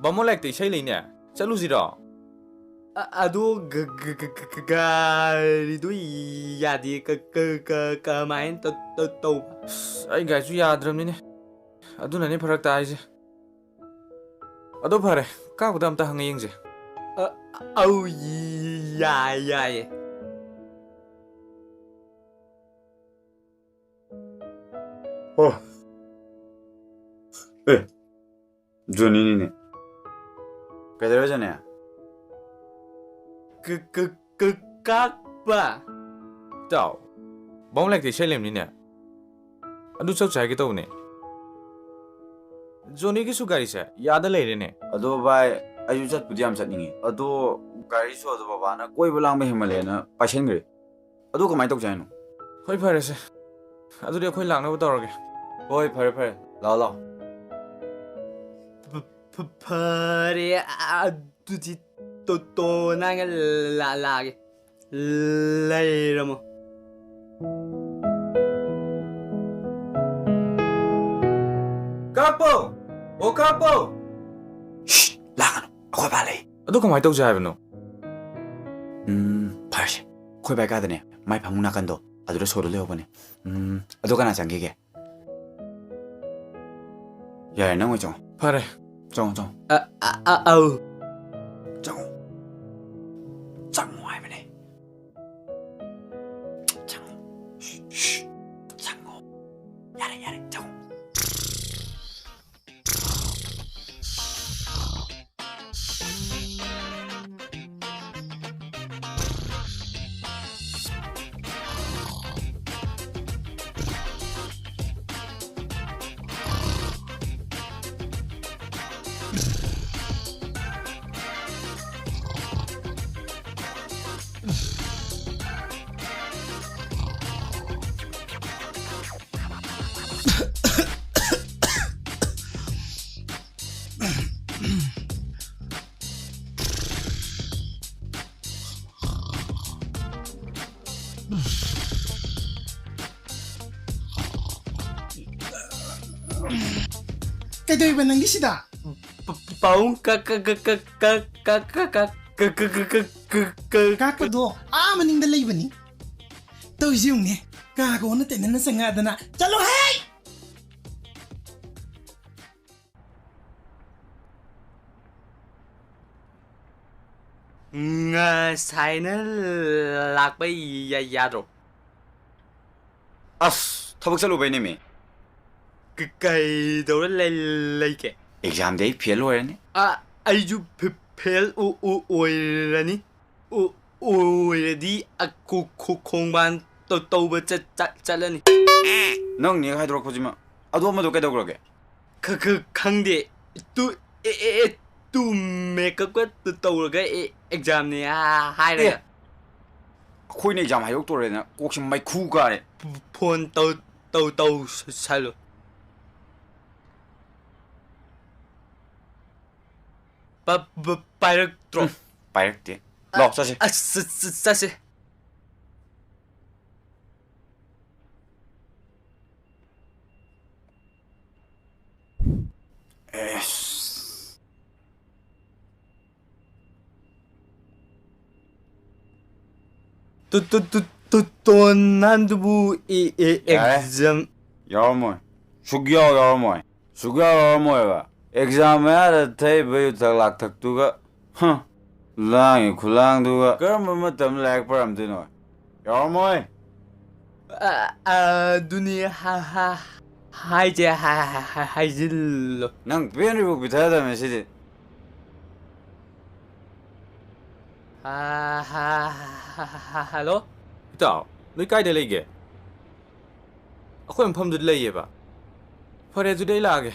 ꯕꯥꯃꯣꯟ ꯂꯥꯏꯔꯤꯛꯇ ꯏꯁꯩ ꯂꯩꯅꯦ꯫ ꯆꯠꯂꯨꯁꯤꯔꯣ? ꯑ-, ꯑꯗꯣ ꯒ-, ꯒ-, ꯒ-, ꯒ-, ꯒ-, ꯒꯥꯔꯤꯗꯣ ꯌꯥꯗꯦ꯫ ꯀ-, ꯀ-, ꯀ-, ꯀꯃꯥꯏꯅ ꯇ-, ꯇ-, ꯇꯧꯕ? ꯑꯁ, ꯑꯩ ꯒꯥꯔꯤꯁꯨ ꯌꯥꯗ꯭ꯔꯕꯅꯤꯅꯦ꯫ ꯑꯗꯨꯅꯅꯦ ꯐꯔꯛ ꯇꯥꯔꯤꯁꯦ꯫ ꯑꯗꯣ ꯐꯔꯦ, ꯀꯥꯄꯗ ꯑꯝꯇ ꯍꯪꯉ ꯌꯦꯡꯁꯦ꯫ ꯑ-, ꯑꯧ, ꯌꯥꯏ, ꯌꯥꯏꯌꯦ꯫ ꯑꯣ꯫ ꯑꯦ, ꯖꯣꯅꯤꯅꯤꯅꯦ꯫ ꯀꯩꯗꯧꯔꯦ, ꯖꯣꯅꯤ? ꯀ- ꯀ- ꯀ- ꯀꯥꯛꯄ꯫ ꯏꯇꯥꯎ, ꯕꯥꯃꯣꯟ ꯂꯥꯏꯔꯤꯛꯇ ꯏꯁꯩ ꯂꯩꯕꯅꯤꯅꯦ꯫ ꯑꯗꯨ ꯆꯧꯁꯦ ꯍꯥꯏꯒꯦ ꯇꯧꯕꯅꯦ꯫ ꯖꯣꯅꯤꯒꯤꯁꯨ ꯒꯥꯔꯤꯁꯦ ꯌꯥꯗ ꯂꯩꯔꯦꯅꯦ꯫ ꯑꯗꯣ ꯚꯥꯏ, ꯑꯩꯁꯨ ꯆꯠꯄꯨꯗꯤ ꯌꯥꯝ ꯆꯠꯅꯤꯡꯉꯤ꯫ ꯑꯗꯣ ꯒꯥꯔꯤꯁꯨ ꯑꯗꯣ ꯕꯕꯥꯅ ꯀꯣꯏꯕ ꯂꯥꯡꯕ ꯍꯦꯟꯃꯜꯂꯦꯅ ꯄꯥꯏꯁꯟꯈ꯭ꯔꯦ꯫ ꯑꯗꯨ ꯀꯃꯥꯏꯅ ꯇꯧꯁꯦ ꯍꯥꯏꯅꯣ? ꯍꯣꯏ, ꯐꯔꯦꯁꯦ꯫ ꯑꯗꯨꯗꯤ ꯑꯩꯈꯣꯏ ꯂꯥꯛꯅꯕ ꯇꯧꯔꯒꯦ꯫ ꯍꯣꯏ, ꯐꯔꯦ, ꯐꯔꯦ꯫ ꯂꯥꯛꯑꯣ, ꯂꯥꯛꯑꯣ꯫ ꯐ- ꯐ- ꯐꯔꯦ, ꯑ- ꯑꯗꯨꯗꯤ ꯇꯣ- ꯇꯣꯅꯥꯒ ꯂꯥ- ꯂꯥꯛꯑꯒꯦ꯫ ꯂꯩꯔꯝꯃꯣ꯫ ꯀꯥꯛꯄꯧ! ꯑꯣ, ꯀꯥꯛꯄꯧ! ꯁ꯭ꯁ! ꯂꯥꯡꯒꯅꯨ, ꯑꯩꯈꯣꯏ ꯕꯥ ꯂꯩ꯫ ꯑꯗꯨ ꯀꯃꯥꯏꯅ ꯇꯧꯁꯦ ꯍꯥꯏꯕꯅꯣ? ꯎꯝ, ꯐꯔꯁꯦ꯫ ꯑꯩꯈꯣꯏ ꯕꯥ ꯀꯥꯗꯅꯦ, ꯃꯥꯏ ꯐꯃꯨꯡ ꯅꯥꯀꯟꯗꯣ, ꯑꯗꯨꯗ ꯁꯣꯗꯣ ꯂꯩꯍꯧꯕꯅꯦ꯫ ꯎꯝ, ꯑꯗꯣ ꯀꯅꯥ ꯆꯪꯈꯤꯒꯦ? ꯌꯥꯔꯦ, ꯅꯪ ꯑꯣꯏ ꯆꯪꯉꯣ꯫ ꯐꯔꯦ꯫ ꯆꯪꯉꯣ, ꯆꯪꯉꯣ꯫ ꯑ- ꯑ- ꯑ- ꯑꯧ꯫ ꯆꯪꯉꯣ꯫ ꯆꯪꯉꯣ ꯍꯥꯏꯕꯅꯦ꯫ ꯆꯪꯉꯣ꯫ ꯁ꯭ꯁ, ꯁ꯭ꯁ꯫ ꯆꯪꯉꯣ꯫ ꯌꯥꯔꯦ, ꯌꯥꯔꯦ, ꯆꯪꯉꯣ꯫ ꯀꯩꯗꯧꯔꯤꯕ ꯅꯪꯒꯤ ꯁꯤꯗ? ꯄ- ꯄ- ꯄꯥꯕꯨꯡ ꯀ- ꯀ- ꯀ- ꯀ- ꯀ- ꯀ- ꯀ- ꯀ- ꯀ- ꯀ- ꯀ- ꯀ- ꯀ- ꯀ- ꯀꯥꯛꯄꯗꯣ ꯑꯥ ꯃꯅꯤꯡꯗ ꯂꯩꯕꯅꯤ꯫ ꯇꯧꯔꯤꯁꯤ ꯌꯦꯡꯉꯨꯅꯦ, ꯀꯥꯒ ꯑꯣꯟꯅ ꯇꯩꯅꯅ ꯆꯪꯉꯛꯑꯗꯅ꯫ ꯆꯠꯂꯣ ꯍꯦ! ꯉꯁꯥꯏꯅ ꯂꯥꯛꯄ ꯌꯥ- ꯌꯥꯗ꯭ꯔꯣ? ꯑꯁ, ꯊꯕꯛ ꯆꯠꯂꯨꯕꯩꯅꯦꯃꯤ꯫ ꯀ- ꯀꯩꯗꯧꯔ ꯂꯩ- ꯂꯩꯒꯦ? ꯑꯦꯛꯖꯥꯝꯗꯤ ꯑꯩ ꯐꯦꯜ ꯑꯣꯏꯔꯅꯤ꯫ ꯑ, ꯑꯩꯁꯨ ꯐꯦ- ꯐꯦꯜ ꯑꯣ- ꯑꯣ- ꯑꯣꯏꯔꯅꯤ꯫ ꯑꯣꯏꯔꯗꯤ ꯈꯣꯡꯕꯥꯟ ꯇꯧꯕ ꯆꯠꯂꯅꯤ꯫ ꯅꯪ ꯅꯦꯛ ꯍꯥꯏꯗꯣꯔꯛꯄꯁꯤꯃ꯫ ꯑꯗꯣ ꯑꯃꯗꯣ ꯀꯩꯗꯧꯈ꯭ꯔꯒꯦ? ꯈꯪꯗꯦ꯫ ꯇꯨ ꯑꯦ ꯑꯦ ꯑꯦ ꯇꯨ ꯃꯦꯀꯞꯀ ꯇꯧꯔꯒ ꯑꯦꯛꯖꯥꯝꯅꯦ ꯍꯥꯏꯔꯒ꯫ ꯑꯩꯈꯣꯏꯅ ꯑꯦꯛꯖꯥꯝ ꯍꯥꯏꯗꯣꯛꯇꯣꯔꯦꯅ ꯀꯣꯛꯁꯤ ꯃꯩꯈꯨ ꯀꯥꯔꯦ꯫ ꯐꯣꯟ ꯇꯧ ꯇꯧ ꯇꯧ ꯁꯜꯂꯨ꯫ ꯄꯥꯏꯔꯛꯇ꯭ꯔꯣ? ꯎꯝ, ꯄꯥꯏꯔꯛꯇꯦ꯫ ꯂꯥꯛꯑꯣ, ꯆꯠꯁꯦ꯫ ꯑꯁ, ꯆꯠ- ꯆꯠ- ꯆꯠꯁꯦ꯫ ꯑꯦꯁ꯫ ꯇꯨ- ꯇꯨ- ꯇꯨ- ꯇꯨ- ꯇꯣꯟ ꯅꯍꯥꯟꯗꯨꯕꯨ ꯑꯦ- ꯑꯦ- ꯌꯥꯔꯦ꯫ ꯑꯦꯛꯖꯥꯝ ꯌꯥꯎꯔꯝꯃꯣꯏ꯫ ꯁꯨꯛꯌꯥꯎ ꯌꯥꯎꯔꯝꯃꯣꯏ꯫ ꯁꯨꯛꯌꯥꯎ ꯌꯥꯎꯔꯝꯃꯣꯏꯕ꯫ ꯑꯦꯛꯖꯥꯝ ꯃꯌꯥꯗ ꯊꯛꯏꯕ ꯌꯨꯊꯛ ꯂꯥꯛꯊꯛꯇꯨꯒ꯫ ꯍ꯫ ꯂꯥꯡꯉꯤ ꯈꯨꯂꯥꯡꯗꯨꯒ ꯀꯔꯝꯕ ꯃꯇꯝꯗ ꯂꯥꯏꯔꯤꯛ ꯄꯥꯔꯝꯗꯣꯏꯅꯣ? ꯌꯥꯎꯔꯝꯃꯣꯏ꯫ ꯑ- ꯑꯗꯨꯅꯤ ꯍꯥ- ꯍꯥ- ꯍꯥꯏꯁꯦ ꯍꯥ- ꯍꯥ- ꯍꯥ- ꯍꯥꯏꯖꯤꯜꯂꯣ꯫ ꯅꯪ ꯄꯦꯟꯗ꯭ꯔꯤꯕꯧ ꯄꯤꯊꯗꯕꯅꯤ ꯁꯤꯗꯤ꯫ ꯍꯥ- ꯍꯥ- ꯍꯥ- ꯍꯥ- ꯍꯥ- ꯍꯜꯂꯣ? ꯏꯇꯥꯎ, ꯅꯣꯏ ꯀꯥꯏꯗ ꯂꯩꯒꯦ? ꯑꯩꯈꯣꯏ ꯃꯐꯝꯗꯨꯗ ꯂꯩꯌꯦꯕ꯫ ꯐꯔꯦ, ꯑꯗꯨꯗꯤ ꯑꯩ ꯂꯥꯛꯑꯒꯦ꯫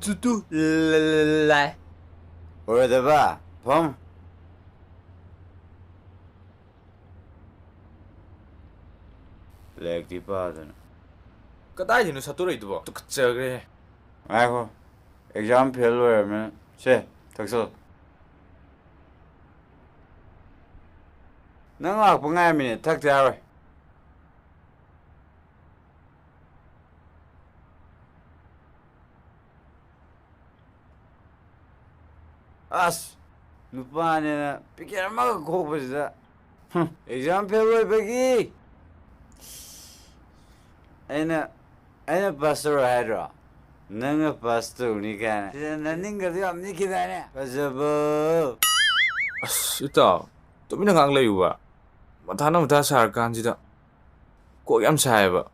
ꯇꯨ- ꯇꯨ- ꯂꯥꯏ꯫ ꯑꯣꯏꯔꯣꯏꯗꯕ꯫ ꯐꯝ꯫ ꯂꯥꯏꯔꯤꯛꯇꯤ ꯄꯥꯗꯅ꯫ ꯀꯗꯥꯏꯗꯩꯅꯣ ꯁꯠꯇꯣꯔꯛꯏꯗꯨꯕꯣ? ꯇꯨꯀꯠꯆꯈ꯭ꯔꯦ꯫ ꯉꯥꯏꯈꯣ꯫ ꯑꯦꯛꯖꯥꯝ ꯐꯦꯜ ꯑꯣꯏꯔꯕꯅꯤꯅ꯫ ꯁꯦ, ꯊꯛꯆꯜꯂꯣ꯫ ꯅꯪ ꯂꯥꯛꯄ ꯉꯥꯏꯔꯝꯃꯤꯅꯦ꯫ ꯊꯛꯇ ꯌꯥꯔꯣꯏ꯫ ꯑꯁ, ꯅꯨꯄꯥꯅꯦꯅ ꯄꯤꯀꯦꯠ ꯑꯃꯈꯛ ꯈꯣꯛꯄꯁꯤꯗ꯫ ꯍꯨꯝ, ꯑꯦꯛꯖꯥꯝ ꯐꯦꯜ ꯑꯣꯏꯕꯒꯤ꯫ ꯑꯩꯅ, ꯑꯩꯅ ꯄꯥꯁ ꯇꯧꯔꯣ ꯍꯥꯏꯗ꯭ꯔꯣ? ꯅꯪꯅ ꯄꯥꯁ ꯇꯧꯅꯤ ꯀꯥꯏꯅ꯫ ꯁꯤꯗ ꯅꯅꯤꯡꯒꯗꯤ ꯌꯥꯝ ꯅꯤꯛꯈꯤꯗꯥꯏꯅꯦ? ꯐꯖꯕ꯫ ꯑꯁ, ꯏꯇꯥꯎ, ꯇꯨꯃꯤꯟꯅ ꯉꯥꯡ ꯂꯩꯌꯨꯕ꯫ ꯃꯊꯥꯅ ꯃꯊꯥ ꯁꯥꯔꯀꯥꯟꯁꯤꯗ꯫ ꯀꯣꯛ ꯌꯥꯝ ꯁꯥꯏꯌꯦꯕ꯫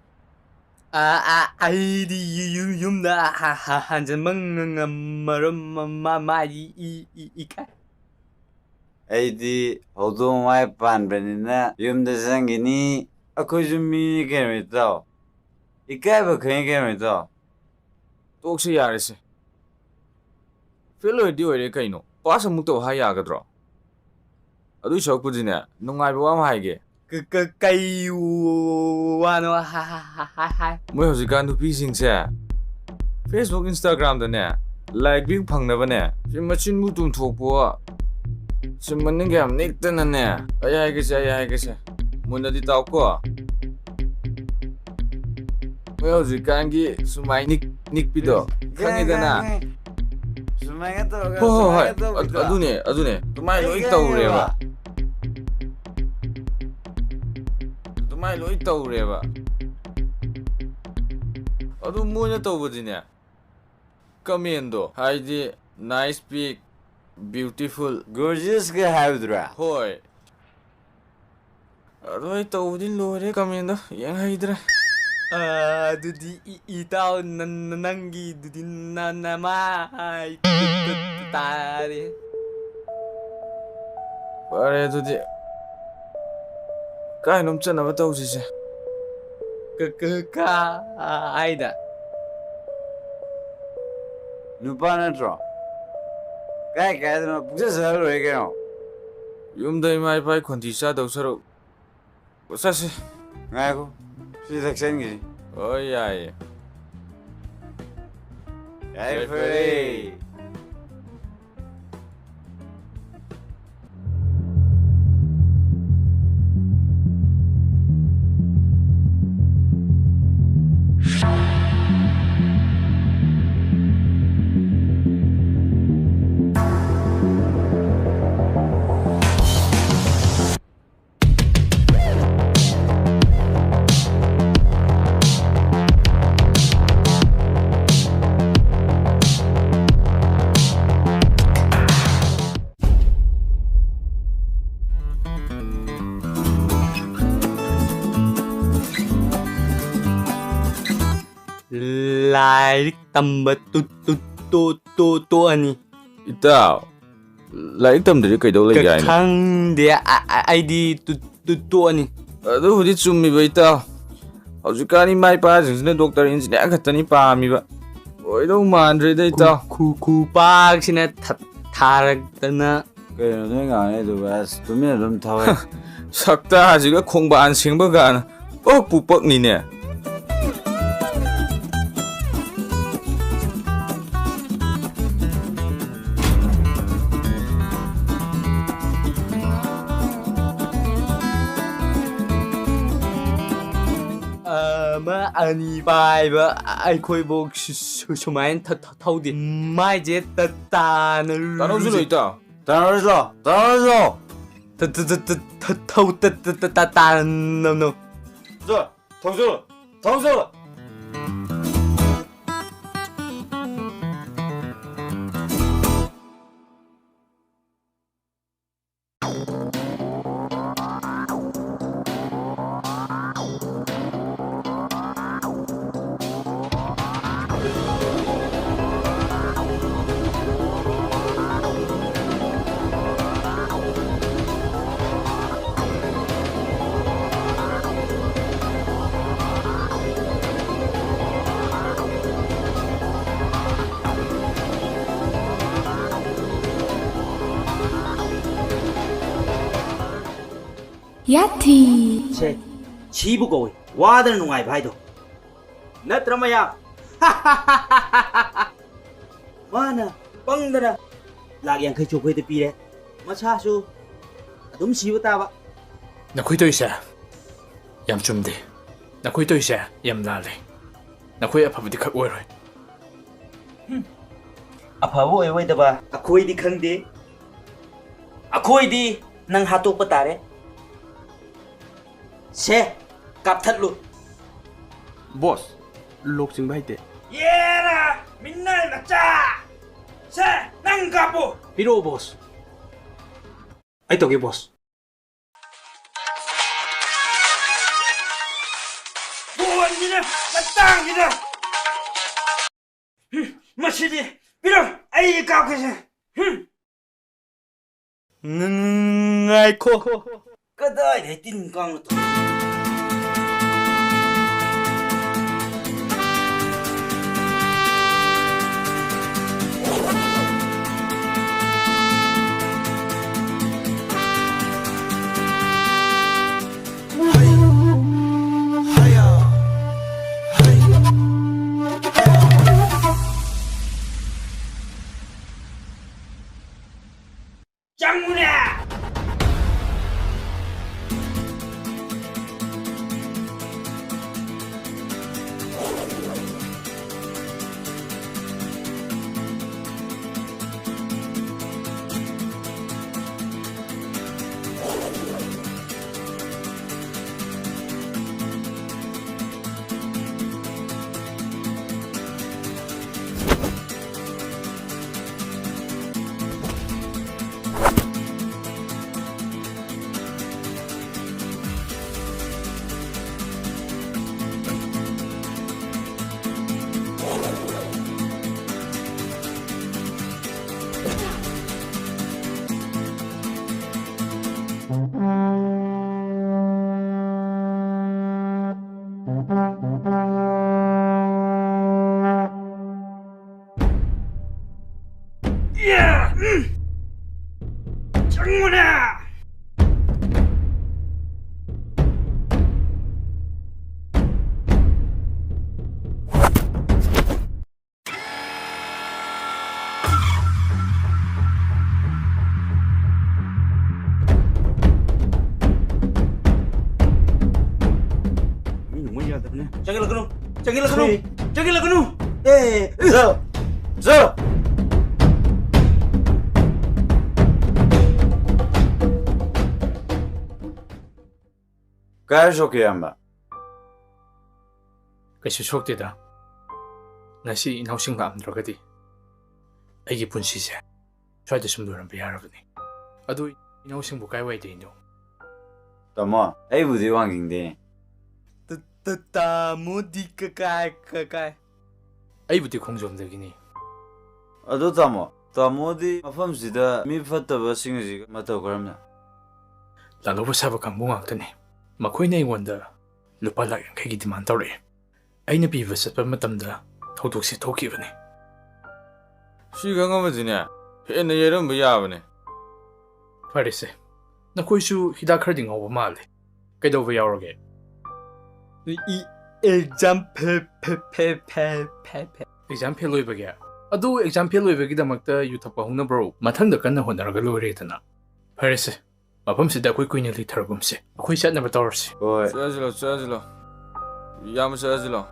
ꯑ, ꯑ, ꯑꯩꯗꯤ ꯌꯨ-, ꯌꯨ-, ꯌꯨꯝꯗ ꯍ-, ꯍ-, ꯍꯟꯖꯟꯕ ꯉ-, ꯉꯝꯃꯔꯣꯏ, ꯃ-, ꯃ-, ꯃꯥꯏ ꯏ-, ꯏ-, ꯏ-, ꯏꯀꯥꯏ꯫ ꯑꯩꯗꯤ ꯍꯧꯗꯣꯡ ꯃꯥꯏ ꯄꯥꯟꯕꯅꯤꯅ ꯌꯨꯝꯗ ꯆꯪꯈꯤꯅꯤ꯫ ꯑꯩꯈꯣꯏꯁꯨ ꯃꯤꯅꯤ ꯀꯩꯅꯣ, ꯏꯇꯥꯎ꯫ ꯏꯀꯥꯏꯕ ꯈꯪꯉꯤ ꯀꯩꯅꯣ, ꯏꯇꯥꯎ꯫ ꯇꯣꯛꯁꯤ ꯌꯥꯔꯦꯁꯦ꯫ ꯐꯦꯜ ꯑꯣꯏꯔꯗꯤ ꯑꯣꯏꯔꯦ ꯀꯩꯅꯣ, ꯄꯥꯁ ꯑꯃꯨꯛ ꯇꯧ ꯍꯥꯏ ꯌꯥꯒꯗ꯭ꯔꯣ? ꯑꯗꯨꯏ ꯁꯔꯨꯛꯄꯨꯗꯤꯅꯦ, ꯅꯨꯡꯉꯥꯏꯕ ꯋꯥ ꯑꯃ ꯍꯥꯏꯒꯦ꯫ ꯀ-, ꯀ-, ꯀꯩ ꯋꯥꯅꯣ? ꯍꯥ, ꯍꯥ, ꯍꯥ, ꯍꯥ, ꯍꯥ꯫ ꯃꯣꯏ ꯍꯧꯖꯤꯛꯀꯥꯟ ꯅꯨꯄꯤꯁꯤꯡꯁꯦ Facebook, Instagramꯗꯅꯦ ꯂꯥꯏꯛ ꯚ꯭ꯌꯨ ꯐꯪꯅꯕꯅꯦ, ꯁꯤ ꯃꯆꯤꯟꯕꯨ ꯇꯨꯝꯊꯣꯛꯄ, ꯁꯤ ꯃꯅꯤꯡꯒ ꯌꯥꯝ ꯅꯤꯛꯇꯅꯅꯦ, ꯑꯩ ꯍꯥꯏꯒꯦꯁꯦ, ꯑꯩ ꯍꯥꯏꯒꯦꯁꯦ, ꯃꯨꯟꯅꯗꯤ ꯇꯥꯎꯀꯣ꯫ ꯃꯣꯏ ꯍꯧꯖꯤꯛꯀꯥꯟꯒꯤ ꯁꯨꯃꯥꯏ ꯅꯤꯛ-, ꯅꯤꯛꯄꯤꯗꯣ ꯈꯪꯉꯤꯗꯅ? ꯁꯨꯃꯥꯏꯅ ꯇꯧꯔꯒ ꯍꯣꯏ, ꯍꯣꯏ, ꯍꯣꯏ꯫ ꯁꯨꯃꯥꯏꯅ ꯇꯧꯕꯤꯗꯣ? ꯑꯗꯨꯅꯦ, ꯑꯗꯨꯅꯦ꯫ ꯑꯗꯨꯃꯥꯏꯅ ꯑꯩ ꯂꯣꯏ ꯈꯪꯉꯦꯕ꯫ ꯇꯧꯔꯦꯕ꯫ ꯑꯗꯨꯃꯥꯏꯅ ꯂꯣꯏ ꯇꯧꯔꯦꯕ꯫ ꯑꯗꯨ ꯃꯣꯏꯅ ꯇꯧꯕꯗꯤꯅꯦ, ꯀꯃꯦꯟꯗꯣ, ꯍꯥꯏꯗꯤ nice pic, beautiful, gorgeousꯒ ꯍꯥꯏꯕꯗꯨꯔꯥ? ꯍꯣꯏ꯫ ꯑꯗꯣ ꯑꯩ ꯇꯧꯕꯗꯤ ꯂꯣꯏꯔꯦ, ꯀꯃꯦꯟꯗꯣ ꯌꯦꯡ ꯍꯩꯇ꯭ꯔꯦ꯫ ꯑ, ꯑꯗꯨꯗꯤ ꯏ-, ꯏꯇꯥꯎ ꯅ-, ꯅ-, ꯅꯪꯒꯤꯗꯨꯗꯤ ꯅ-, ꯅꯃꯥꯏ ꯇꯥꯔꯦ꯫ ꯐꯔꯦ ꯑꯗꯨꯗꯤ, ꯀꯥꯏꯅꯣꯝ ꯆꯠꯅꯕ ꯇꯧꯁꯤꯁꯦ꯫ ꯀ-, ꯀ-, ꯀꯥꯏꯗ? ꯅꯨꯄꯥ ꯅꯠꯇ꯭ꯔꯣ? ꯀꯥꯏ ꯀꯥꯏꯗꯅꯣ ꯄꯨꯡꯆꯠ ꯆꯠꯂ ꯂꯣꯏꯔꯦ ꯀꯩꯅꯣ꯫ ꯌꯨꯝꯗ ꯏꯃꯥ ꯏꯄꯥꯒꯤ ꯈꯣꯟꯊꯤ ꯆꯥꯗꯧ ꯁꯔꯨꯛ ꯆꯠꯁꯤ꯫ ꯉꯥꯏꯈꯣ, ꯁꯤ ꯊꯛꯆꯟꯈꯤꯁꯤ꯫ ꯍꯣꯏ, ꯌꯥꯏꯌꯦ꯫ ꯌꯥꯏꯐꯔꯦ꯫ ꯂꯥꯏꯔꯤꯛ ꯇꯝꯕ ꯇꯨ-, ꯇꯨ-, ꯇꯣ-, ꯇꯣ-, ꯇꯣꯛꯑꯅꯤ꯫ ꯏꯇꯥꯎ, ꯂꯥꯏꯔꯤꯛ ꯇꯝꯗ꯭ꯔꯗꯤ ꯀꯩꯗꯧ ꯂꯩꯒꯦ ꯍꯥꯏꯅꯣ? ꯈꯪꯗꯦ, ꯑ-, ꯑ-, ꯑꯩꯗꯤ ꯇꯨ-, ꯇꯨ-, ꯇꯣꯛꯑꯅꯤ꯫ ꯑꯗꯨꯕꯨꯗꯤ ꯆꯨꯝꯃꯤꯕ, ꯏꯇꯥꯎ꯫ ꯍꯧꯖꯤꯛꯀꯥꯟ ꯏꯃꯥ ꯏꯄꯥꯁꯤꯡꯁꯤꯅ ꯗꯣꯛꯇꯔ, ꯏꯟꯖꯤꯅꯤꯌꯥꯔ ꯈꯛꯇꯅꯤ ꯄꯥꯝꯃꯤꯕ꯫ ꯑꯣꯏꯗꯧ ꯃꯥꯟꯗ꯭ꯔꯦꯗ, ꯏꯇꯥꯎ꯫ ꯈꯨ-, ꯈꯨꯄꯥꯛꯁꯤꯅ ꯊ-, ꯊꯥꯔꯛꯇꯅ꯫ ꯀꯩꯅꯣ ꯅꯣꯏ ꯉꯥꯡꯉꯤꯗꯨꯕꯨ? ꯑꯁ, ꯇꯨꯃꯤꯟꯅ ꯑꯗꯨꯝ ꯊꯧꯋꯦ꯫ ꯁꯛꯇꯥꯁꯤꯒ ꯈꯣꯡꯕꯥꯟ ꯁꯦꯡꯕ ꯒꯥꯅ ꯄꯛꯄꯨ ꯄꯛꯅꯤꯅꯦ꯫ ꯑꯃ ꯑꯅꯤ ꯄꯥꯏꯕ ꯑꯩꯈꯣꯏꯕꯨ ꯁꯨ-, ꯁꯨ-, ꯁꯨꯃꯥꯏꯅ ꯊ-, ꯊ-, ꯊꯧꯗꯦ꯫ ꯃꯥꯏꯁꯦ ꯇ-, ꯇꯥꯅ ꯇꯥꯅꯧꯁꯨ ꯂꯨꯖꯩ꯫ ꯂꯣꯏꯇꯥ꯫ ꯇꯥꯅꯧꯁꯨ ꯂꯣ, ꯇꯥꯅꯧꯁꯨ ꯂꯣ꯫ ꯊ-, ꯊ-, ꯊ-, ꯊ-, ꯊ-, ꯊꯧ-, ꯇ-, ꯇ-, ꯇ-, ꯇ-, ꯇꯥ-, ꯅ-, ꯅ-꯫ ꯊꯧꯖꯤꯜꯂꯨ, ꯊꯧꯖꯤꯜꯂꯨ꯫ ꯌꯥꯊꯤ꯫ ꯁꯦ, ꯁꯤꯕꯨ ꯀꯧꯏ ꯋꯥꯗꯅ ꯅꯨꯡꯉꯥꯏꯕ ꯍꯥꯏꯗꯣ꯫ ꯅꯠꯇ꯭ꯔ ꯃꯌꯥꯝ? ꯃꯥꯅ ꯄꯪꯗꯅ ꯂꯥꯛ ꯌꯥꯡꯈꯩꯁꯨ ꯑꯩꯈꯣꯏꯗ ꯄꯤꯔꯦ, ꯃꯁꯥꯁꯨ ꯑꯗꯨꯝ ꯁꯤꯕ ꯇꯥꯕ꯫ ꯅꯈꯣꯏ ꯇꯧꯔꯤꯁꯦ ꯌꯥꯝ ꯆꯨꯝꯗꯦ꯫ ꯅꯈꯣꯏ ꯇꯧꯔꯤꯁꯦ ꯌꯥꯝ ꯂꯥꯜꯂꯦ꯫ ꯅꯈꯣꯏ ꯑꯐꯕꯗꯤ ꯈꯛ ꯑꯣꯏꯔꯣꯏ꯫ ꯍꯨꯝ꯫ ꯑꯐꯕ ꯑꯣꯏꯔꯣꯏꯗꯕ ꯑꯩꯈꯣꯏꯗꯤ ꯈꯪꯗꯦ꯫ ꯑꯩꯈꯣꯏꯗꯤ ꯅꯪ ꯍꯥꯠꯇꯣꯛꯄ ꯇꯥꯔꯦ꯫ ꯁꯦ, ꯀꯥꯞꯊꯠꯂꯨ꯫ ꯕꯣꯁ, ꯂꯣꯛ ꯆꯤꯡꯕ ꯍꯩꯇꯦ꯫ ꯌꯦꯔꯥ, ꯃꯤꯅꯥꯏ ꯃꯆꯥ! ꯁꯦ, ꯅꯪ ꯀꯥꯞꯄꯨ! ꯄꯤꯔꯛꯑꯣ, ꯕꯣꯁ꯫ ꯑꯩ ꯇꯧꯒꯦ, ꯕꯣꯁ꯫ ꯕꯣꯟꯁꯤꯅ ꯃꯇꯥꯡꯁꯤꯗ꯫ ꯃꯁꯤꯗꯤ ꯄꯤꯔꯝ, ꯑꯩ ꯀꯥꯞꯀꯦꯁꯦ꯫ ꯍꯨꯝ꯫ ꯉ-, ꯉ-, ꯉꯥꯏꯈꯣ꯫ ꯀꯗꯥꯏꯗꯩ ꯇꯤꯟ ꯀꯥꯡꯅ ꯊꯣꯛꯂꯛꯄ? ꯆꯪꯉꯨꯅꯦ! ꯆꯪꯉꯨꯅꯦ! ꯃꯤ ꯅꯨꯡꯉꯥꯏ ꯌꯥꯗꯕꯅꯦ꯫ ꯆꯪꯁꯤꯜꯂꯛꯀꯅꯨ! ꯆꯪꯁꯤꯜꯂꯛꯀꯅꯨ! ꯁꯤ꯫ ꯆꯪꯁꯤꯜꯂꯛꯀꯅꯨ! ꯑꯦ! ꯖꯣ! ꯖꯣ! ꯀꯥꯏ ꯁꯣꯛꯀꯦ, ꯏꯌꯥꯝꯕ? ꯀꯩꯁꯨ ꯁꯣꯛꯇꯦꯗ꯫ ꯉꯁꯤ ꯏꯅꯥꯎꯁꯤꯡ ꯂꯥꯛꯑꯝꯗ꯭ꯔꯒꯗꯤ ꯑꯩꯒꯤ ꯄꯨꯟꯁꯤꯁꯦ ꯁ꯭ꯋꯥꯏꯗ ꯁꯨꯝ ꯂꯣꯏꯔꯝꯕ ꯌꯥꯔꯕꯅꯤ꯫ ꯑꯗꯨ ꯏꯅꯥꯎꯁꯤꯡꯕꯨ ꯀꯥꯏꯋꯥꯏꯗꯩꯅꯣ? ꯇꯥꯃꯣ, ꯑꯩꯕꯨꯗꯤ ꯋꯥꯡꯖꯤꯡꯗꯩꯅꯦ꯫ ꯇ-, ꯇ-, ꯇꯥꯃꯣꯗꯤ ꯀ-, ꯀꯥꯏ, ꯀ-, ꯀꯥꯏ? ꯑꯩꯕꯨꯗꯤ ꯈꯣꯡꯖꯣꯝꯗꯒꯤꯅꯤ꯫ ꯑꯗꯣ ꯇꯥꯃꯣ, ꯇꯥꯃꯣꯗꯤ ꯃꯐꯝꯁꯤꯗ ꯃꯤ ꯐꯠꯇꯕꯁꯤꯡ ꯑꯁꯤ ꯃꯇꯧ ꯀꯔꯝꯅ? ꯂꯥꯜꯍꯧꯕ ꯁꯥꯕ ꯀꯥꯡꯕꯨ ꯉꯥꯛꯇꯅꯤ꯫ ꯃꯈꯣꯏꯅ ꯑꯩꯉꯣꯟꯗ ꯂꯨꯄꯥ ꯂꯥꯈ ꯌꯥꯡꯈꯩꯒꯤ ꯗꯤꯃꯥꯟ ꯇꯧꯔꯛꯑꯦ꯫ ꯑꯩꯅ ꯄꯤꯕ ꯆꯠꯄ ꯃꯇꯝꯗ ꯊꯧꯗꯣꯛꯁꯦ ꯊꯣꯛꯈꯤꯕꯅꯤ꯫ ꯁꯤ ꯈꯪꯉꯝꯃꯗꯤꯅꯦ, ꯍꯦꯟꯅ ꯌꯩꯔꯝꯕ ꯌꯥꯕꯅꯦ꯫ ꯐꯔꯦꯁꯦ, ꯅꯈꯣꯏꯁꯨ ꯍꯤꯗꯥꯛ ꯈꯔꯗꯤ ꯉꯥꯎꯕ ꯃꯥꯜꯂꯦ꯫ ꯀꯩꯗꯧꯕ ꯌꯥꯎꯔꯒꯦ? ꯏ-, ꯑꯦꯛꯖꯥꯝ ꯐꯦ-, ꯐꯦ-, ꯐꯦ-, ꯐꯦ-, ꯐꯦ-, ꯐꯦ-꯫ ꯑꯦꯛꯖꯥꯝ ꯐꯦꯜ ꯑꯣꯏꯕꯒꯤ? ꯑꯗꯨ ꯑꯦꯛꯖꯥꯝ ꯐꯦꯜ ꯑꯣꯏꯕꯒꯤꯗꯃꯛꯇ ꯌꯨ ꯊꯛꯄ ꯍꯧꯅꯕ꯭ꯔꯣ? ꯃꯊꯪꯗ ꯀꯟꯅ ꯍꯣꯠꯅꯔꯒ ꯂꯣꯏꯔꯦꯗꯅ꯫ ꯐꯔꯦꯁꯦ, ꯃꯐꯝꯁꯤꯗ ꯑꯩꯈꯣꯏ ꯀꯨꯏꯅ ꯂꯩꯊꯔꯒꯨꯝꯁꯦ꯫ ꯑꯩꯈꯣꯏ ꯆꯠꯅꯕ ꯇꯧꯔꯁꯤ꯫ ꯍꯣꯏ꯫ ꯆꯠꯂꯁꯤꯂꯣ, ꯆꯠꯂꯁꯤꯂꯣ꯫ ꯏꯌꯥꯝꯕ, ꯆꯠꯂꯁꯤꯂꯣ꯫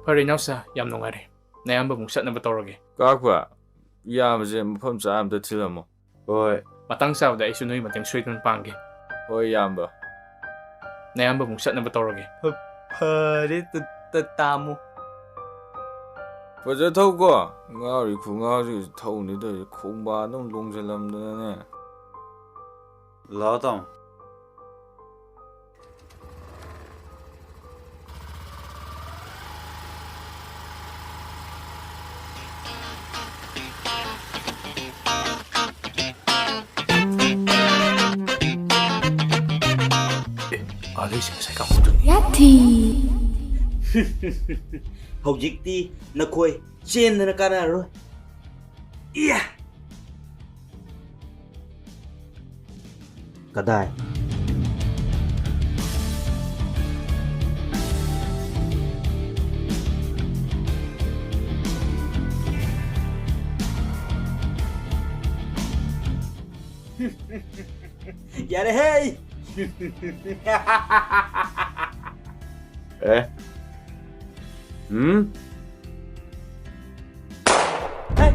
ꯐꯔꯦ ꯏꯅꯥꯎꯁꯥ, ꯌꯥꯝ ꯅꯨꯡꯉꯥꯏꯔꯦ꯫ ꯅꯌꯥꯝꯕ ꯑꯃꯨꯛ ꯆꯠꯅꯕ ꯇꯧꯔꯒꯦ꯫ ꯀꯥꯛꯄ, ꯏꯌꯥꯝꯕꯁꯦ ꯃꯐꯝ ꯆꯥꯅ ꯑꯝꯇ ꯊꯤꯜꯂꯝꯃꯣ꯫ ꯍꯣꯏ꯫ ꯃꯇꯥꯡ ꯆꯥꯕꯗ ꯑꯩꯁꯨ ꯅꯣꯏ ꯃꯇꯦꯡ ꯁꯣꯏꯗꯅ ꯄꯥꯡꯒꯦ꯫ ꯍꯣꯏ, ꯏꯌꯥꯝꯕ꯫ ꯅꯌꯥꯝꯕ ꯑꯃꯨꯛ ꯆꯠꯅꯕ ꯇꯧꯔꯒꯦ꯫ ꯐ-, ꯐꯔꯦ, ꯇ-, ꯇ-, ꯇꯥꯃꯣ꯫ ꯐꯖ ꯊꯧꯀꯣ꯫ ꯉꯥꯎꯔꯤ ꯈꯨꯉꯥꯎꯁꯤ ꯊꯧꯅꯤ ꯇꯧꯔꯤꯁꯦ, ꯈꯣꯡꯕꯥꯟꯗ ꯑꯃꯨꯛ ꯂꯣꯡꯁꯤꯜꯂꯝꯗꯅꯅꯦ꯫ ꯂꯥꯛꯑꯣ ꯇꯥꯃꯣ꯫ ꯑꯦ, ꯑꯥꯗꯩꯁꯦ ꯉꯁꯥꯏ ꯀꯥꯡꯕꯨꯗꯨꯅꯤ꯫ ꯌꯥꯊꯤ꯫ ꯍꯧꯖꯤꯛꯇꯤ ꯅꯈꯣꯏ ꯆꯦꯟꯗꯅ ꯀꯥꯟꯅꯔꯔꯣꯏ꯫ ꯏꯌꯥ! ꯀꯗꯥꯏ? ꯌꯥꯔꯦꯍꯦ! ꯑꯦ? ꯎꯝ? ꯍꯦ!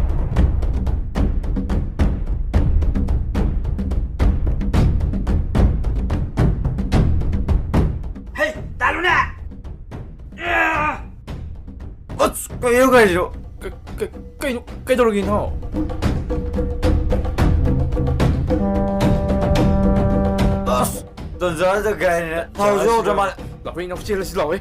ꯍꯦ, ꯇꯥꯜꯂꯨꯅꯦ! ꯑꯁ, ꯀꯩꯅꯣ ꯒꯥꯔꯤꯗꯣ? ꯀ-, ꯀ-, ꯀꯩꯅꯣ, ꯀꯩꯗꯧꯔꯒꯦ, ꯏꯅꯥꯎ? ꯑꯁ, ꯇꯟꯖꯥꯁꯤꯗ ꯒꯥꯔꯤꯅ ꯊꯥꯎꯁꯨ ꯌꯥꯎꯗ꯭ꯔ ꯃꯥꯜꯂꯦ꯫ ꯂꯥꯛꯑꯣ, ꯏꯅꯥꯎ, ꯆꯦꯜꯂꯁꯤ ꯂꯥꯛꯑꯣ꯫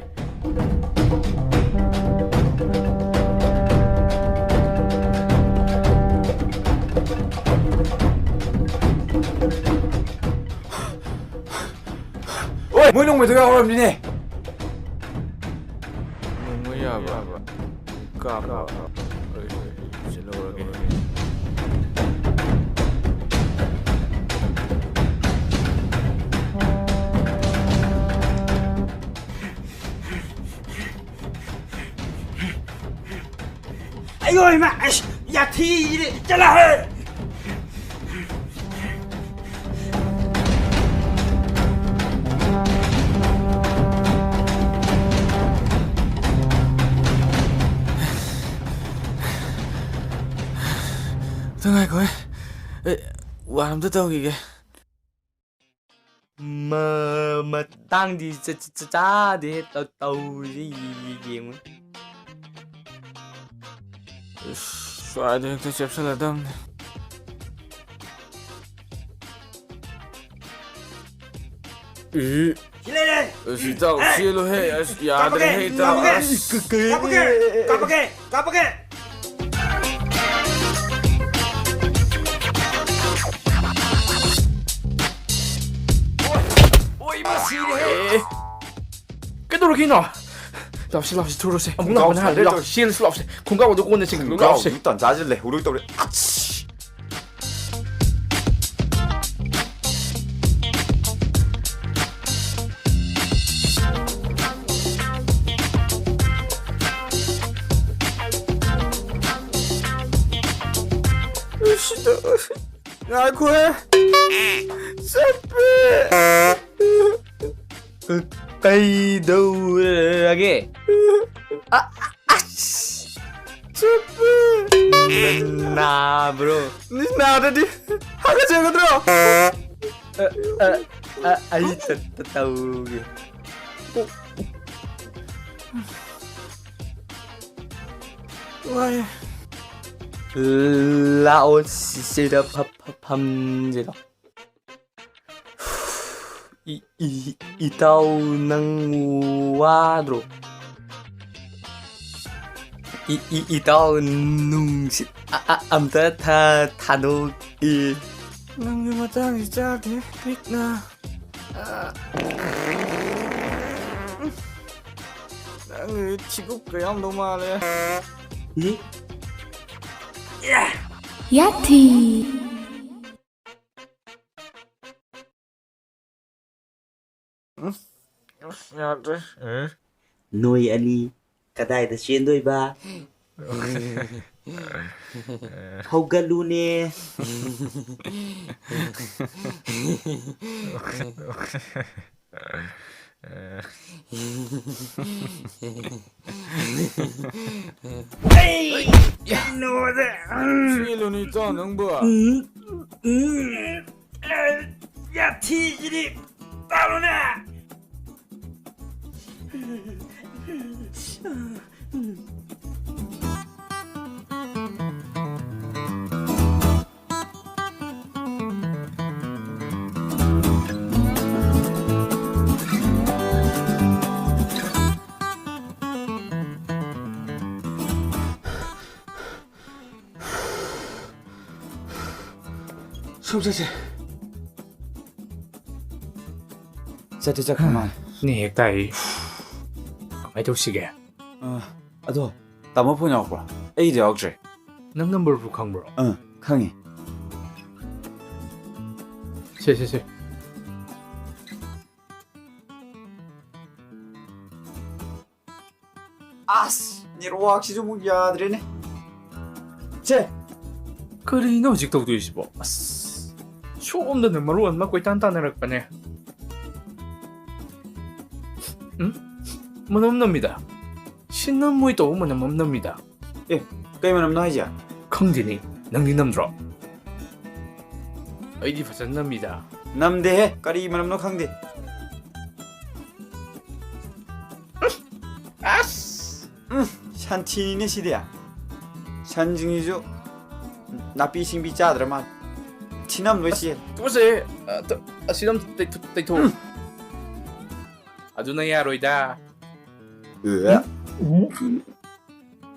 ꯑꯣꯏ, ꯃꯣꯏ ꯅꯣꯡꯃꯩꯗꯣ ꯌꯥꯎꯔꯝꯅꯤꯅꯦ꯫ ꯅꯣꯡꯃꯩ ꯌꯥꯕ? ꯀꯥꯞꯄ꯫ ꯑꯩ ꯁꯤꯜꯍꯧꯔꯒꯦ꯫ ꯑꯌꯣ ꯏꯃꯥ, ꯑꯁ, ꯌꯥꯊꯤꯗꯤ ꯆꯠꯂꯍꯦ꯫ ꯑꯝꯇ ꯉꯥꯏꯈꯣꯍꯦ꯫ ꯑꯦ, ꯋꯥꯟ ꯑꯝꯇ ꯇꯧꯈꯤꯒꯦ꯫ ꯃ-, ꯃꯇꯥꯡꯗꯤ ꯆ-, ꯆ-, ꯆ-, ꯆꯥꯗꯦ ꯇꯧ-, ꯇꯧꯔꯤꯁꯦ ꯌꯦꯡꯉꯨ꯫ ꯏꯁ, ꯁ꯭ꯋꯥꯏꯗ ꯍꯦꯛꯇ ꯆꯦꯞꯁꯜꯂꯗꯝꯅꯤ꯫ ꯏ꯫ ꯁꯤ ꯂꯩꯔꯦ꯫ ꯑꯁ, ꯏꯇꯥꯎ, ꯍꯦ! ꯆꯦꯜꯂꯨꯍꯦ꯫ ꯑꯁ, ꯌꯥꯗ꯭ꯔꯦꯍꯦ, ꯀꯥꯞꯄꯒꯦ! ꯏꯇꯥꯎ꯫ ꯀꯥꯞꯄꯒꯦ! ꯑꯁ꯫ ꯀꯥꯞꯄꯒꯦ! ꯀꯥꯞꯄꯒꯦ! ꯀꯥꯞꯄꯒꯦ! ꯑꯣꯏ, ꯃꯁꯤꯔꯦ! ꯑꯦ, ꯀꯩꯗꯧꯔꯒꯦꯅꯣ? ꯂꯥꯎꯁꯤ, ꯂꯥꯎꯁꯤ, ꯊꯨꯔꯨꯁꯦ꯫ ꯑꯃꯨꯛ ꯈꯣꯡꯒ꯭ꯔꯥꯎ ꯂꯥꯎꯕꯅ ꯍꯥꯟꯅ ꯁꯥꯗ꯭ꯔꯦ ꯂꯥꯎ-, ꯇꯧꯔꯤ꯫ ꯆꯦꯜꯂꯁꯤ, ꯂꯥꯎꯁꯦ꯫ ꯈꯣꯡꯒ꯭ꯔꯥꯎ ꯑꯗꯨ ꯀꯣꯟꯅ ꯆꯤꯡ-, ꯈꯣꯡꯒ꯭ꯔꯥꯎ ꯂꯥꯎꯁꯦ꯫ ꯍꯧꯖꯤꯛ ꯇꯥꯟꯖꯥꯁꯤꯗ ꯂꯩꯍꯧꯔꯣꯏ ꯇꯧꯔꯤ꯫ ꯑꯁ! ꯉꯥꯏꯈꯣꯍꯦ꯫ ꯆꯠꯄꯦ꯫ ꯀ-, ꯀꯩꯗꯧꯔꯒꯦ? ꯑ-, ꯑꯁ! ꯆꯠꯄꯦ꯫ ꯅꯥꯕ꯭ꯔꯣ? ꯅꯥꯗ꯭ꯔꯗꯤ ꯍꯥꯒꯠꯆꯒꯗ꯭ꯔꯣ? ꯑ, ꯑ, ꯑ, ꯑꯩ ꯇ-, ꯇ-, ꯇꯧꯒꯦ꯫ ꯋꯥꯏ꯫ ꯂꯥꯛꯑꯣ, ꯁꯤ-, ꯁꯤꯗ ꯐ-, ꯐ-, ꯐꯝꯁꯤꯗ꯫ ꯏ-, ꯏ-, ꯏꯇꯥꯎ, ꯅꯪ ꯋꯥꯗ꯭ꯔꯣ? ꯏ-, ꯏ-, ꯏꯇꯥꯎ, ꯅꯨꯡꯁꯤꯠ ꯑ-, ꯑ-, ꯑꯝꯇ ꯊꯥ-, ꯊꯥꯗꯣꯛꯏ꯫ ꯅꯪꯒꯤ ꯃꯇꯥꯡꯁꯤ ꯆꯥꯗꯦ, ꯄꯤꯛꯅ꯫ ꯅꯪꯒꯤ ꯊꯤꯀꯨꯞ ꯀꯌꯥꯝꯗꯧ ꯃꯥꯜꯂꯦ꯫ ꯌꯥꯊꯤ꯫ ꯎꯝ, ꯑꯁ, ꯌꯥꯗ꯭ꯔꯦ꯫ ꯎꯝ꯫ ꯅꯣꯏ ꯑꯅꯤ ꯀꯗꯥꯏꯗ ꯆꯦꯟꯗꯣꯏꯕ? ꯍꯧꯒꯠꯂꯨꯅꯦ꯫ ꯑꯩ ꯀꯩꯅꯣꯗ꯫ ꯆꯦꯜꯂꯨꯅꯦ, ꯏꯇꯥꯎ, ꯅꯪꯕꯨ꯫ ꯎꯝ, ꯎꯝ, ꯌꯥꯊꯤꯁꯤꯗꯤ ꯇꯥꯔꯣꯅꯦ꯫ ꯁꯨꯝ ꯆꯠꯁꯦ꯫ ꯆꯠꯇꯤ ꯆꯠꯈ꯭ꯔ ꯃꯥꯜꯂꯦ꯫ ꯅꯦ ꯍꯦꯛ ꯇꯥꯏ꯫ ꯀꯃꯥꯏ ꯇꯧꯁꯤꯒꯦ? ꯑ, ꯑꯗꯣ, ꯇꯥꯃꯣ ꯐꯣꯟ ꯌꯥꯎꯔꯛꯄ꯭ꯔꯣ? ꯑꯩꯒꯤꯗꯤ ꯌꯥꯎꯔꯛꯇ꯭ꯔꯦ꯫ ꯅꯪ ꯅꯝꯕꯔꯕꯨ ꯈꯪꯕ꯭ꯔꯣ? ꯑ, ꯈꯪꯉꯤ꯫ ꯁꯦ, ꯁꯦ, ꯁꯦ꯫ ꯑꯁ, ꯅꯦꯠꯋꯥꯔꯛꯁꯤꯁꯨ ꯑꯃꯨꯛ ꯌꯥꯗ꯭ꯔꯦꯅꯦ꯫ ꯁꯦ꯫ ꯀꯔꯤꯅꯣ ꯍꯧꯖꯤꯛ ꯇꯧꯗꯣꯏꯁꯤꯕꯣ? ꯑꯁ, ꯁꯣꯝꯗꯅ ꯃꯔꯣꯟ ꯑꯃ ꯀꯣꯏꯇꯥꯟ ꯇꯥꯟꯅꯔꯛꯄꯅꯦ꯫ ꯎꯝ? ꯃꯅꯝ ꯅꯝꯃꯤꯗ꯫ ꯁꯤ ꯅꯝꯃꯣꯏ ꯇꯧꯕ ꯃꯅꯝ ꯑꯃ ꯅꯝꯃꯤꯗ꯫ ꯑꯦ, ꯀꯩ ꯃꯅꯝꯅꯣ ꯍꯥꯏꯁꯦ? ꯈꯪꯗꯦꯅꯦ, ꯅꯪꯗꯤ ꯅꯝꯗ꯭ꯔꯣ? ꯑꯩꯗꯤ ꯐꯖꯅ ꯅꯝꯃꯤꯗ꯫ ꯅꯝꯗꯦꯍꯦ, ꯀꯔꯤ ꯃꯅꯝꯅꯣ ꯈꯪꯗꯦ꯫ ꯑꯁ! ꯎꯝ, ꯁꯟꯊꯤꯅꯤꯅꯦ ꯁꯤꯗꯤ꯫ ꯁꯟꯁꯤꯡꯁꯤꯁꯨ ꯅꯥꯄꯤ ꯁꯤꯡꯕꯤ ꯆꯥꯗ꯭ꯔ ꯃꯥꯜꯂꯦ꯫ ꯊꯤꯅꯝ ꯂꯣꯏ ꯆꯦꯜꯂꯦ꯫ ꯇꯨꯀꯠꯆꯩꯍꯦ꯫ ꯑ, ꯇ-, ꯑꯁꯤꯗ ꯑꯝꯇ ꯇꯩꯊꯣ-, ꯇꯩꯊꯣꯛꯑꯣ꯫ ꯎꯝ꯫ ꯑꯗꯨꯅ ꯌꯥꯔꯣꯏꯗ꯫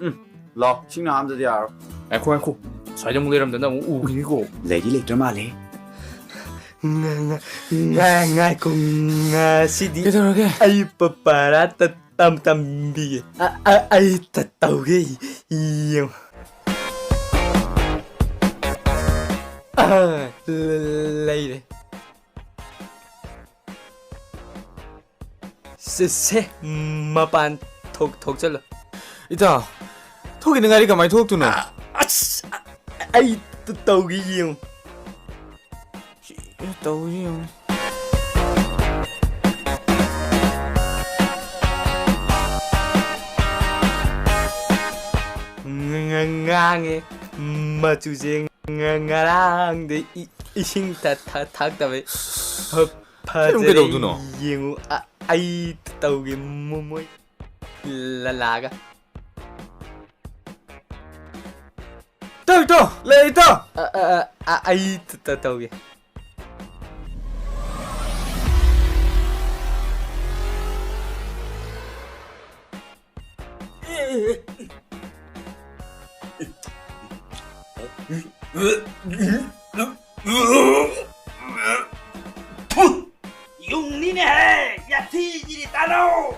ꯎꯝ꯫ ꯂꯥꯎ, ꯏꯁꯤꯡ ꯍꯥꯝꯗꯗꯤ ꯌꯥꯔꯣꯏ꯫ ꯉꯥꯏꯈꯣ, ꯉꯥꯏꯈꯣ꯫ ꯁ꯭ꯋꯥꯏꯗ ꯑꯃꯨꯛ ꯂꯩꯔꯝꯗꯅ ꯑꯃꯨꯛ ꯎꯈꯤꯅꯤꯀꯣ꯫ ꯂꯩꯗꯤ ꯂꯩꯇ꯭ꯔ ꯃꯥꯜꯂꯦ꯫ ꯉ-, ꯉ-, ꯉ-, ꯉꯥꯏꯈꯣ, ꯉꯁꯤꯗꯤ ꯀꯩꯗꯧꯔꯒꯦ? ꯑꯩ ꯄ-, ꯄꯔꯥ ꯇ-, ꯇꯝ-, ꯇꯝꯕꯤꯒꯦ꯫ ꯑ-, ꯑ-, ꯑꯩ ꯇ-, ꯇꯧꯒꯦ꯫ ꯌꯦꯡꯉꯣ꯫ ꯑ, ꯂ-, ꯂꯩꯔꯦ꯫ ꯁꯦ, ꯁꯦ, ꯃꯄꯥꯟ ꯊꯣꯛ-, ꯊꯣꯛꯆꯜꯂꯣ꯫ ꯏꯇꯥꯎ, ꯊꯣꯛꯈꯤꯅꯤꯡꯉꯥꯏꯗꯤ ꯀꯃꯥꯏ ꯊꯣꯛꯇꯣꯏꯅꯣ? ꯑ-, ꯑꯁ, ꯑ-, ꯑꯩ ꯇ-, ꯇꯧꯒꯦ ꯌꯦꯡꯉꯨ꯫ ꯁꯤ, ꯇꯧꯒꯦ ꯌꯦꯡꯉꯨ꯫ ꯉ-, ꯉ-, ꯉꯥꯡꯉꯦ꯫ ꯃꯆꯨꯁꯦ ꯉ-, ꯉꯔꯥꯡꯗꯩ ꯏ-, ꯏꯁꯤꯡ ꯊ-, ꯊ-, ꯊꯛꯇꯕꯩ꯫ ꯐ-, ꯁꯤ ꯑꯃꯨꯛ ꯐꯖꯔꯦ, ꯀꯩꯗꯧꯗꯣꯏꯅꯣ? ꯌꯦꯡꯉꯨ, ꯑ-, ꯑꯩ ꯇꯧꯒꯦ, ꯃꯣ-, ꯃꯣꯏ ꯂ-, ꯂꯥꯛꯑꯒ꯫ ꯏꯇꯥꯎ, ꯏꯇꯥꯎ, ꯂꯩ, ꯏꯇꯥꯎ꯫ ꯑ-, ꯑ-, ꯑ-, ꯑ-, ꯑꯩ ꯇ-, ꯇ-, ꯇꯧꯒꯦ꯫ ꯊꯨ! ꯌꯨꯡꯅꯤꯅꯦꯍꯦ! ꯌꯥꯊꯤꯒꯤꯗꯤ ꯇꯥꯔꯣ!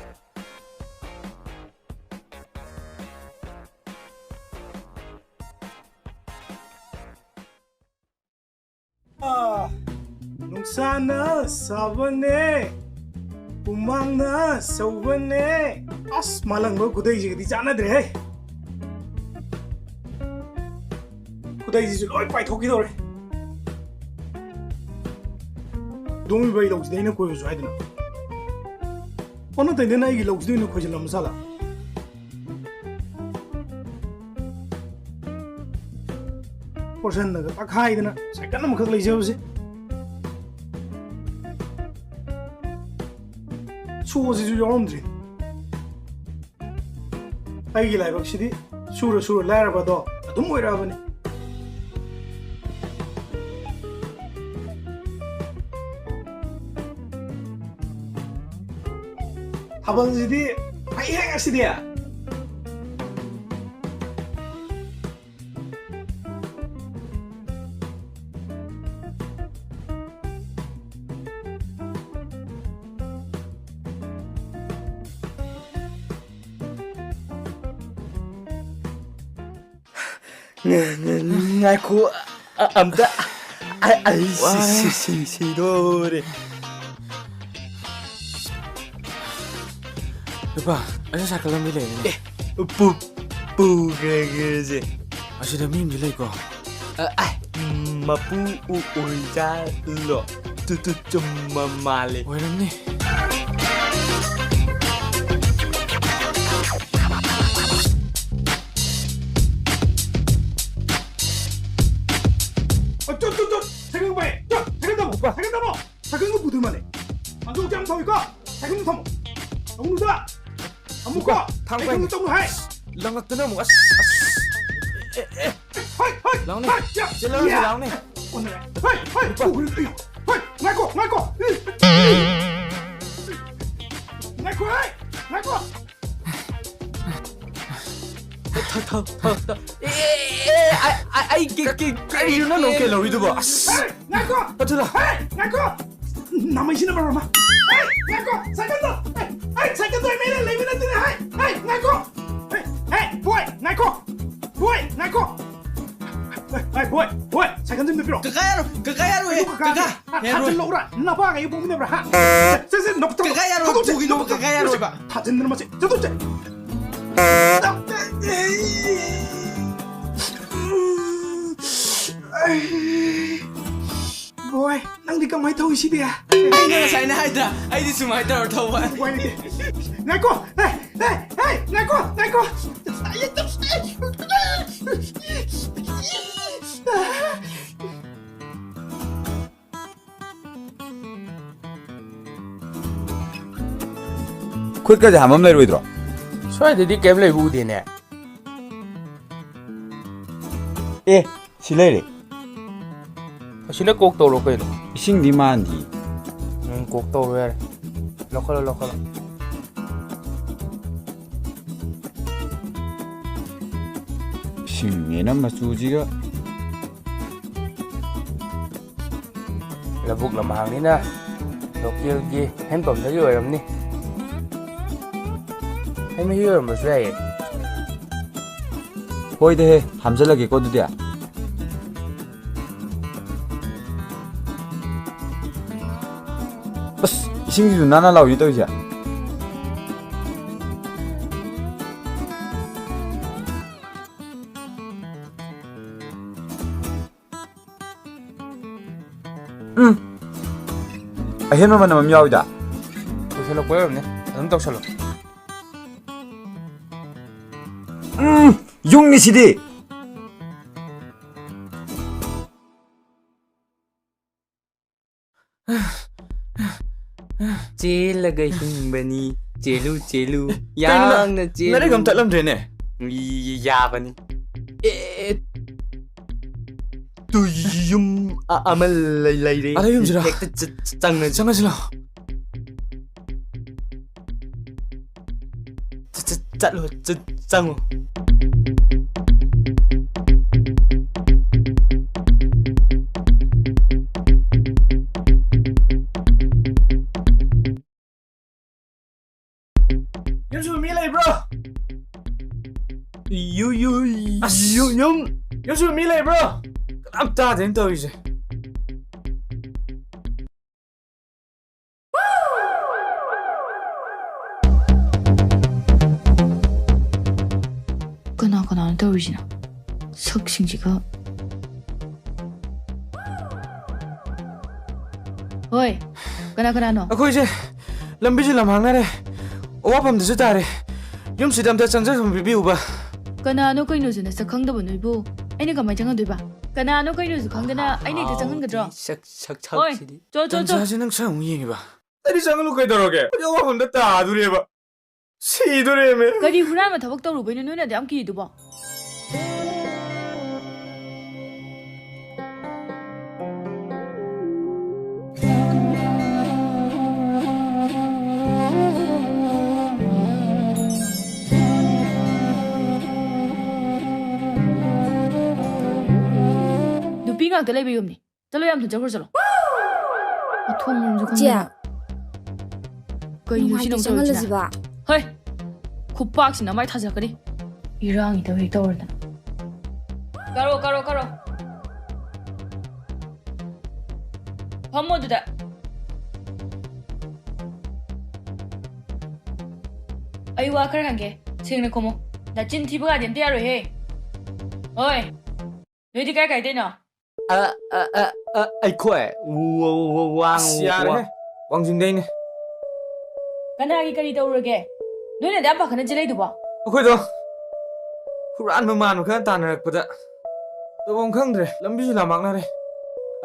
ꯑꯥ, ꯅꯨꯡꯁꯥꯅ ꯁꯥꯕꯅꯦ, ꯍꯨꯃꯥꯡꯅ ꯁꯧꯕꯅꯦ꯫ ꯑꯁ, ꯃꯥꯂꯪꯕ ꯈꯨꯗꯩꯁꯤꯒꯗꯤ ꯆꯥꯟꯅꯗ꯭ꯔꯦꯍꯦ꯫ ꯈꯨꯗꯩꯁꯤꯁꯨ ꯂꯣꯏ ꯄꯥꯏꯊꯣꯛꯈꯤꯗꯧꯔꯦ꯫ ꯗꯣꯡꯕꯤꯕ ꯑꯩ ꯂꯧꯁꯤꯗ ꯑꯩꯅ ꯈꯣꯏꯕꯁꯨ ꯍꯥꯏꯗꯅ꯫ ꯑꯣꯟꯅ ꯇꯩꯅꯅ ꯑꯩꯒꯤ ꯂꯧꯁꯤꯗ ꯑꯣꯏꯅ ꯈꯣꯏꯖꯤꯜꯂꯝꯕ ꯁꯥꯠꯂ꯫ ꯐꯣꯔꯁꯟꯗꯒ ꯇꯛꯈꯥꯏꯗꯅ ꯁꯥꯏꯀꯜ ꯑꯃꯈꯛ ꯂꯩꯖꯕꯁꯦ꯫ ꯁꯣꯁꯤꯁꯨ ꯌꯥꯎꯔꯝꯗ꯭ꯔꯤ꯫ ꯑꯩꯒꯤ ꯂꯥꯏꯕꯛꯁꯤꯗꯤ ꯁꯨꯔ ꯁꯨꯔ ꯂꯥꯏꯔꯕꯗꯣ ꯑꯗꯨꯝ ꯑꯣꯏꯔꯛꯑꯕꯅꯤ꯫ ꯊꯥꯕꯜꯁꯤꯗꯤ ꯐꯩꯍꯦ ꯉꯁꯤꯗꯤ꯫ ꯉ-, ꯉ-, ꯉꯥꯏꯈꯣ, ꯑ-, ꯑꯝꯇ꯫ ꯑ-, ꯑꯩ ꯁꯤ-, ꯋꯥꯏ꯫ ꯁꯤ-, ꯁꯤ-, ꯁꯤꯗꯣꯔꯦ꯫ ꯅꯨꯄꯥ, ꯑꯁꯤ ꯁꯥꯏꯀꯜ ꯑꯃꯗꯤ ꯂꯩꯔꯦꯅꯦ꯫ ꯑꯦ, ꯄꯨ-, ꯄꯨꯈ꯭ꯔꯒꯦꯁꯦ꯫ ꯑꯁꯤꯗ ꯃꯤ ꯑꯃꯗꯤ ꯂꯩꯀꯣ꯫ ꯑ, ꯑ, ꯎꯝ, ꯃꯄꯨ ꯑꯣꯏꯖꯥꯠꯂꯣ? ꯇꯨ, ꯇꯨ, ꯆꯨꯝꯕ ꯃꯥꯜꯂꯦ꯫ ꯑꯣꯏꯔꯝꯅꯤ꯫ ꯑ, ꯆꯨꯠ, ꯆꯨꯠ, ꯆꯨꯠ! ꯁꯥꯏꯀꯜ ꯄꯥꯏ! ꯆꯨꯠ! ꯁꯥꯏꯀꯜ ꯊꯝꯃꯣ! ꯎꯄꯥ꯫ ꯁꯥꯏꯀꯜ ꯊꯝꯃꯣ! ꯁꯥꯏꯀꯜꯒ ꯄꯨꯗꯣꯏ ꯃꯥꯜꯂꯦ꯫ ꯑꯗꯨ ꯌꯥꯝ ꯊꯧꯏꯀꯣ! ꯁꯥꯏꯀꯜ ꯊꯝꯃꯣ! ꯇꯧꯅꯨꯗ! ꯑꯃꯨꯛꯀꯣ! ꯎꯄꯥ, ꯊꯥꯡ ꯁꯥꯏꯀꯜ ꯄꯥꯏꯅꯦ꯫ ꯇꯧꯅꯨ ꯍꯥꯏ! ꯂꯪꯉꯛꯇꯅ ꯑꯃꯨꯛ, ꯑꯁ, ꯑꯁ! ꯑꯦ, ꯑꯦ! ꯍꯣꯏ, ꯍꯣꯏ, ꯂꯥꯎꯅꯦ꯫ ꯍꯣꯏ, ꯌꯥ, ꯆꯦꯜꯂꯛꯑꯣꯁꯦ, ꯌꯥ꯫ ꯂꯥꯎꯅꯦ꯫ ꯀꯣꯟꯅꯔꯦ꯫ ꯍꯣꯏ, ꯍꯣꯏ, ꯎꯄꯥ꯫ ꯄꯨꯈ꯭ꯔꯤ, ꯑꯌꯣ꯫ ꯍꯣꯏ, ꯉꯥꯏꯈꯣ, ꯉꯥꯏꯈꯣ꯫ ꯉꯥꯏꯈꯣ, ꯍꯦ, ꯉꯥꯏꯈꯣ꯫ ꯊ-, ꯊ-, ꯊ-, ꯊ-, ꯑꯦ, ꯑꯦ, ꯑꯦ, ꯑꯩ, ꯑꯩ, ꯑꯩ, ꯀꯤ-, ꯀꯤ-, ꯀꯤ-, ꯀꯔꯤꯅꯣ ꯅꯪ ꯀꯤ-, ꯀꯩꯗꯧꯔꯤꯗꯨꯕꯣ? ꯑꯁ! ꯍꯦ, ꯉꯥꯏꯈꯣ! ꯑꯗꯨꯅ ꯍꯦ, ꯉꯥꯏꯈꯣ! ꯅꯥꯃꯩꯁꯤꯅ ꯃꯔꯣꯜ ꯑꯃ꯫ ꯍꯦ, ꯉꯥꯏꯈꯣ! ꯁꯥꯏꯀꯜꯗꯣ! ꯍꯦ, ꯍꯦ, ꯁꯥꯏꯀꯜꯗꯣ ꯑꯩ ꯃꯩꯅ ꯂꯩꯕ ꯅꯠꯇꯦꯅꯦ! ꯍꯦ, ꯍꯦ, ꯉꯥꯏꯈꯣ! ꯍꯦ, ꯍꯦ, ꯕꯣꯏ, ꯉꯥꯏꯈꯣ! ꯕꯣꯏ, ꯉꯥꯏꯈꯣ! ꯍꯦ, ꯍꯦ, ꯕꯣꯏ, ꯕꯣꯏ, ꯁꯥꯏꯀꯜꯗꯣ ꯑꯝꯇ ꯄꯤꯔꯛꯑꯣ꯫ ꯀꯀꯥ ꯌꯥꯔꯣꯏ, ꯀꯀꯥ ꯌꯥꯔꯣꯏ, ꯀꯩꯅꯣ ꯀꯀꯥ ꯀꯀꯥ꯫ ꯌꯥꯔꯣꯏ꯫ ꯊꯥꯖꯤꯜꯂꯛꯎꯔꯥ? ꯅꯄꯥꯒ ꯑꯩꯒ ꯄꯣꯛꯃꯤꯟꯅꯕ꯭ꯔꯥ? ꯍꯥ? ꯁꯦ, ꯁꯦ, ꯅꯣꯛ-, ꯊꯥꯗꯣꯛ-, ꯀꯀꯥ ꯌꯥꯔꯣꯏ, ꯊꯥꯗꯣꯛꯁꯦ, ꯄꯨꯈꯤꯅꯨ, ꯊꯥꯗꯣꯛꯁꯦ, ꯀꯀꯥ ꯌꯥꯔꯣꯏꯕ꯫ ꯊꯥꯖꯤꯟꯗꯅ ꯃꯁꯤ꯫ ꯆꯠꯊꯣꯛꯁꯦ꯫ ꯕꯣꯏ, ꯅꯪꯗꯤ ꯀꯃꯥꯏ ꯇꯧꯏꯁꯤꯗꯤ? ꯑꯩꯅ ꯉꯁꯥꯏꯅ ꯍꯥꯏꯗ꯭ꯔꯥ? ꯑꯩꯗꯤ ꯁꯨꯃꯥꯏꯅ ꯇꯧꯔ ꯊꯧꯕ꯫ ꯎꯄꯥꯏ ꯂꯩꯇꯦ꯫ ꯉꯥꯏꯈꯣ! ꯍꯦ, ꯍꯦ, ꯍꯦ, ꯉꯥꯏꯈꯣ, ꯉꯥꯏꯈꯣ! ꯈꯨꯠꯀꯁꯦ ꯍꯥꯝꯃꯝ ꯂꯩꯔꯣꯏꯗ꯭ꯔꯣ? ꯁ꯭ꯋꯥꯏꯗꯗꯤ ꯀꯩꯝ ꯂꯩꯕ ꯎꯗꯦꯅꯦ꯫ ꯑꯦ, ꯁꯤ ꯂꯩꯔꯦ꯫ ꯑꯁꯤꯅ ꯀꯣꯛ ꯇꯧꯔꯣ ꯀꯩꯅꯣ? ꯏꯁꯤꯡꯗꯤ ꯃꯥꯟꯗꯤ꯫ ꯎꯝ, ꯀꯣꯛ ꯇꯧꯔꯣ ꯌꯥꯔꯦ꯫ ꯂꯧꯈꯠꯂꯣ, ꯂꯧꯈꯠꯂꯣ꯫ ꯏꯁꯤꯡꯅꯦꯅ ꯃꯆꯨꯁꯤꯒ꯫ ꯂꯧꯕꯨꯛ ꯂꯝꯍꯥꯡꯅꯤꯅ ꯂꯣꯀꯦꯜꯒꯤ ꯍꯦꯟꯄꯝꯗꯒꯤ ꯑꯣꯏꯔꯝꯅꯤ꯫ ꯍꯩ ꯃꯍꯤ ꯑꯣꯏꯔꯝꯕꯁꯨ ꯌꯥꯏꯌꯦ꯫ ꯍꯣꯏꯗ ꯍꯦ, ꯍꯥꯝꯖꯜꯂꯒꯦꯀꯣ ꯑꯗꯨꯗꯤ꯫ ꯑꯁ, ꯏꯁꯤꯡꯁꯤꯁꯨ ꯅꯥꯟ ꯅꯥꯟ ꯂꯥꯎꯏꯅꯦ ꯇꯧꯔꯤꯁꯦ꯫ ꯎꯝ꯫ ꯑꯍꯦꯟꯕ ꯃꯅꯝ ꯑꯃ ꯌꯥꯎꯏꯗ꯫ ꯂꯣꯏꯁꯤꯜꯂꯛꯄ ꯑꯣꯏꯔꯝꯅꯤ꯫ ꯑꯗꯨꯝ ꯇꯧꯁꯜꯂꯣ꯫ ꯎꯝ꯫ ꯌꯨꯡꯅꯤ ꯁꯤꯗꯤ꯫ ꯆꯦꯜꯂꯒ ꯍꯤꯡꯕꯅꯤ꯫ ꯆꯦꯜꯂꯨ, ꯆꯦꯜꯂꯨ꯫ ꯀꯩꯅꯣ ꯅꯪ ꯌꯥꯡꯅ ꯆꯦꯜꯂꯨ꯫ ꯅꯔꯦꯒ ꯑꯝ ꯇꯠꯂꯝꯗ꯭ꯔꯦꯅꯦ꯫ ꯌꯥꯕꯅꯤ꯫ ꯑꯦ, ꯇꯨ ꯌꯨꯝ ꯑ-, ꯑꯃ ꯂꯩ-, ꯂꯩꯔꯦ꯫ ꯑꯗ ꯌꯨꯝꯁꯤꯔꯣ? ꯍꯦꯛꯇ ꯆ-, ꯆ-, ꯆꯪꯉꯁꯤ꯫ ꯆꯪꯉꯁꯤ ꯂꯥꯎ꯫ ꯆ-, ꯆ-, ꯆꯠꯂꯣ, ꯆ-, ꯆꯪꯉꯣ꯫ ꯌꯨꯝꯁꯨ ꯃꯤ ꯂꯩꯕ꯭ꯔꯣ? ꯌꯨ-, ꯌꯨ-, ꯑꯁ! ꯌꯨ-, ꯌꯨꯝ꯫ ꯌꯨꯝꯁꯨ ꯃꯤ ꯂꯩꯕ꯭ꯔꯣ? ꯀꯅꯥꯝ ꯇꯥꯗꯦꯅ ꯇꯧꯔꯤꯁꯦ꯫ ꯀꯅꯥ ꯀꯅꯥꯅꯣ ꯇꯧꯔꯤꯁꯤꯅ? ꯁꯛꯁꯤꯡꯁꯤꯒ꯫ ꯍꯣꯏ, ꯀꯅꯥ ꯀꯅꯥꯅꯣ? ꯑꯩꯈꯣꯏꯁꯦ ꯂꯝꯕꯤꯁꯨ ꯂꯝꯍꯥꯡꯅꯔꯦ, ꯑꯋꯥꯐꯝꯗꯁꯨ ꯇꯥꯔꯦ꯫ ꯌꯨꯝꯁꯤꯗ ꯑꯝꯇ ꯆꯪꯖꯐꯝ ꯄꯤꯕꯤꯌꯨꯕ꯫ ꯀꯅꯥꯅꯣ ꯀꯩꯅꯣꯁꯨ ꯅꯁꯛ ꯈꯪꯗꯕ ꯅꯣꯏꯕꯨ ꯑꯩꯅ ꯀꯃꯥꯏ ꯆꯪꯍꯟꯗꯣꯏꯕ? ꯀꯅꯥꯅꯣ ꯀꯩꯅꯣꯁꯨ ꯈꯪꯗꯅ ꯑꯩꯅ ꯍꯦꯛꯇ ꯆꯪꯍꯟꯒꯗ꯭ꯔꯣ? ꯁꯛ, ꯁꯛ, ꯍꯣꯏ, ꯁꯛꯁꯤꯗꯤ꯫ ꯆꯣ, ꯆꯣ, ꯆꯣ꯫ ꯇꯟꯖꯥꯁꯤ ꯅꯪ ꯁꯛ ꯑꯃꯨꯛ ꯌꯦꯡꯉꯤꯕ? ꯑꯩꯗꯤ ꯆꯪꯍꯜꯂꯨ ꯀꯩꯗꯧꯔꯒꯦ? ꯑꯩꯗꯤ ꯑꯋꯥꯐꯝꯗ ꯇꯥꯗꯣꯔꯦꯕ꯫ ꯁꯤꯗꯣꯔꯦꯃꯦ꯫ ꯀꯔꯤ ꯍꯨꯔꯥꯟꯕ ꯊꯕꯛ ꯇꯧꯔꯨꯕꯩꯅꯣ ꯅꯣꯏꯅ ꯑꯗꯨ ꯌꯥꯝ ꯀꯤꯔꯤꯗꯨꯕꯣ? ꯉꯥꯛꯇ ꯂꯩꯕ ꯌꯨꯝꯅꯤ꯫ ꯆꯠꯂꯣ, ꯌꯥꯝ ꯊꯨꯅ ꯆꯠꯈ꯭ꯔꯣ, ꯆꯠꯂꯣ꯫ ꯃꯊꯣꯡ ꯃꯔꯝꯁꯨ ꯏꯆꯦ, ꯈꯪꯗꯅ꯫ ꯀꯩꯅꯣ ꯁꯤ ꯅꯨꯡꯉꯥꯏꯇꯦ, ꯅꯪ ꯇꯧꯔꯤꯁꯤꯅ? ꯆꯪꯍꯜꯂꯁꯤꯕ꯫ ꯍꯣꯏ, ꯈꯨꯄꯥꯛꯁꯤꯅ ꯃꯥꯏ ꯊꯥꯖꯔꯛꯀꯅꯤ꯫ ꯏꯔꯥꯡꯒꯤꯗ ꯍꯦꯛ ꯇꯧꯔꯗꯅ꯫ ꯀꯥꯔꯣ, ꯀꯥꯔꯣ, ꯀꯥꯔꯣ꯫ ꯐꯝꯃꯣ ꯑꯗꯨꯗ꯫ ꯑꯩ ꯋꯥ ꯈꯔ ꯍꯪꯒꯦ, ꯁꯦꯡꯅ ꯈꯨꯝꯃꯨ꯫ ꯅꯆꯤꯟ ꯊꯤꯕꯒꯗꯤ ꯑꯝꯇ ꯌꯥꯔꯣꯏꯍꯦ꯫ ꯍꯣꯏ, ꯅꯣꯏꯗꯤ ꯀꯥꯏ ꯀꯥꯏꯗꯩꯅꯣ? ꯑ, ꯑ, ꯑ, ꯑ, ꯑꯩꯈꯣꯏ ꯋ-, ꯋ-, ꯋꯥꯡ-, ꯑꯁ, ꯌꯥꯔꯦꯍꯦ꯫ ꯋꯥꯡ-, ꯋꯥꯡꯖꯤꯡꯗꯩꯅꯦ꯫ ꯀꯅꯥꯒꯤ ꯀꯔꯤ ꯇꯧꯔꯒꯦ? ꯅꯣꯏꯅ ꯑꯗꯨꯛ ꯌꯥꯝ ꯄꯥꯈꯠꯅ ꯆꯦꯜꯂꯛꯏꯗꯨꯕꯣ? ꯑꯩꯈꯣꯏꯗꯣ ꯍꯨꯔꯥꯟꯕ ꯃꯥꯟꯕ ꯈꯔ ꯇꯥꯟꯅꯔꯛꯄꯗ ꯇꯧꯐꯝ ꯈꯪꯗ꯭ꯔꯦ, ꯂꯝꯕꯤꯁꯨ ꯂꯥꯃꯛꯅꯔꯦ,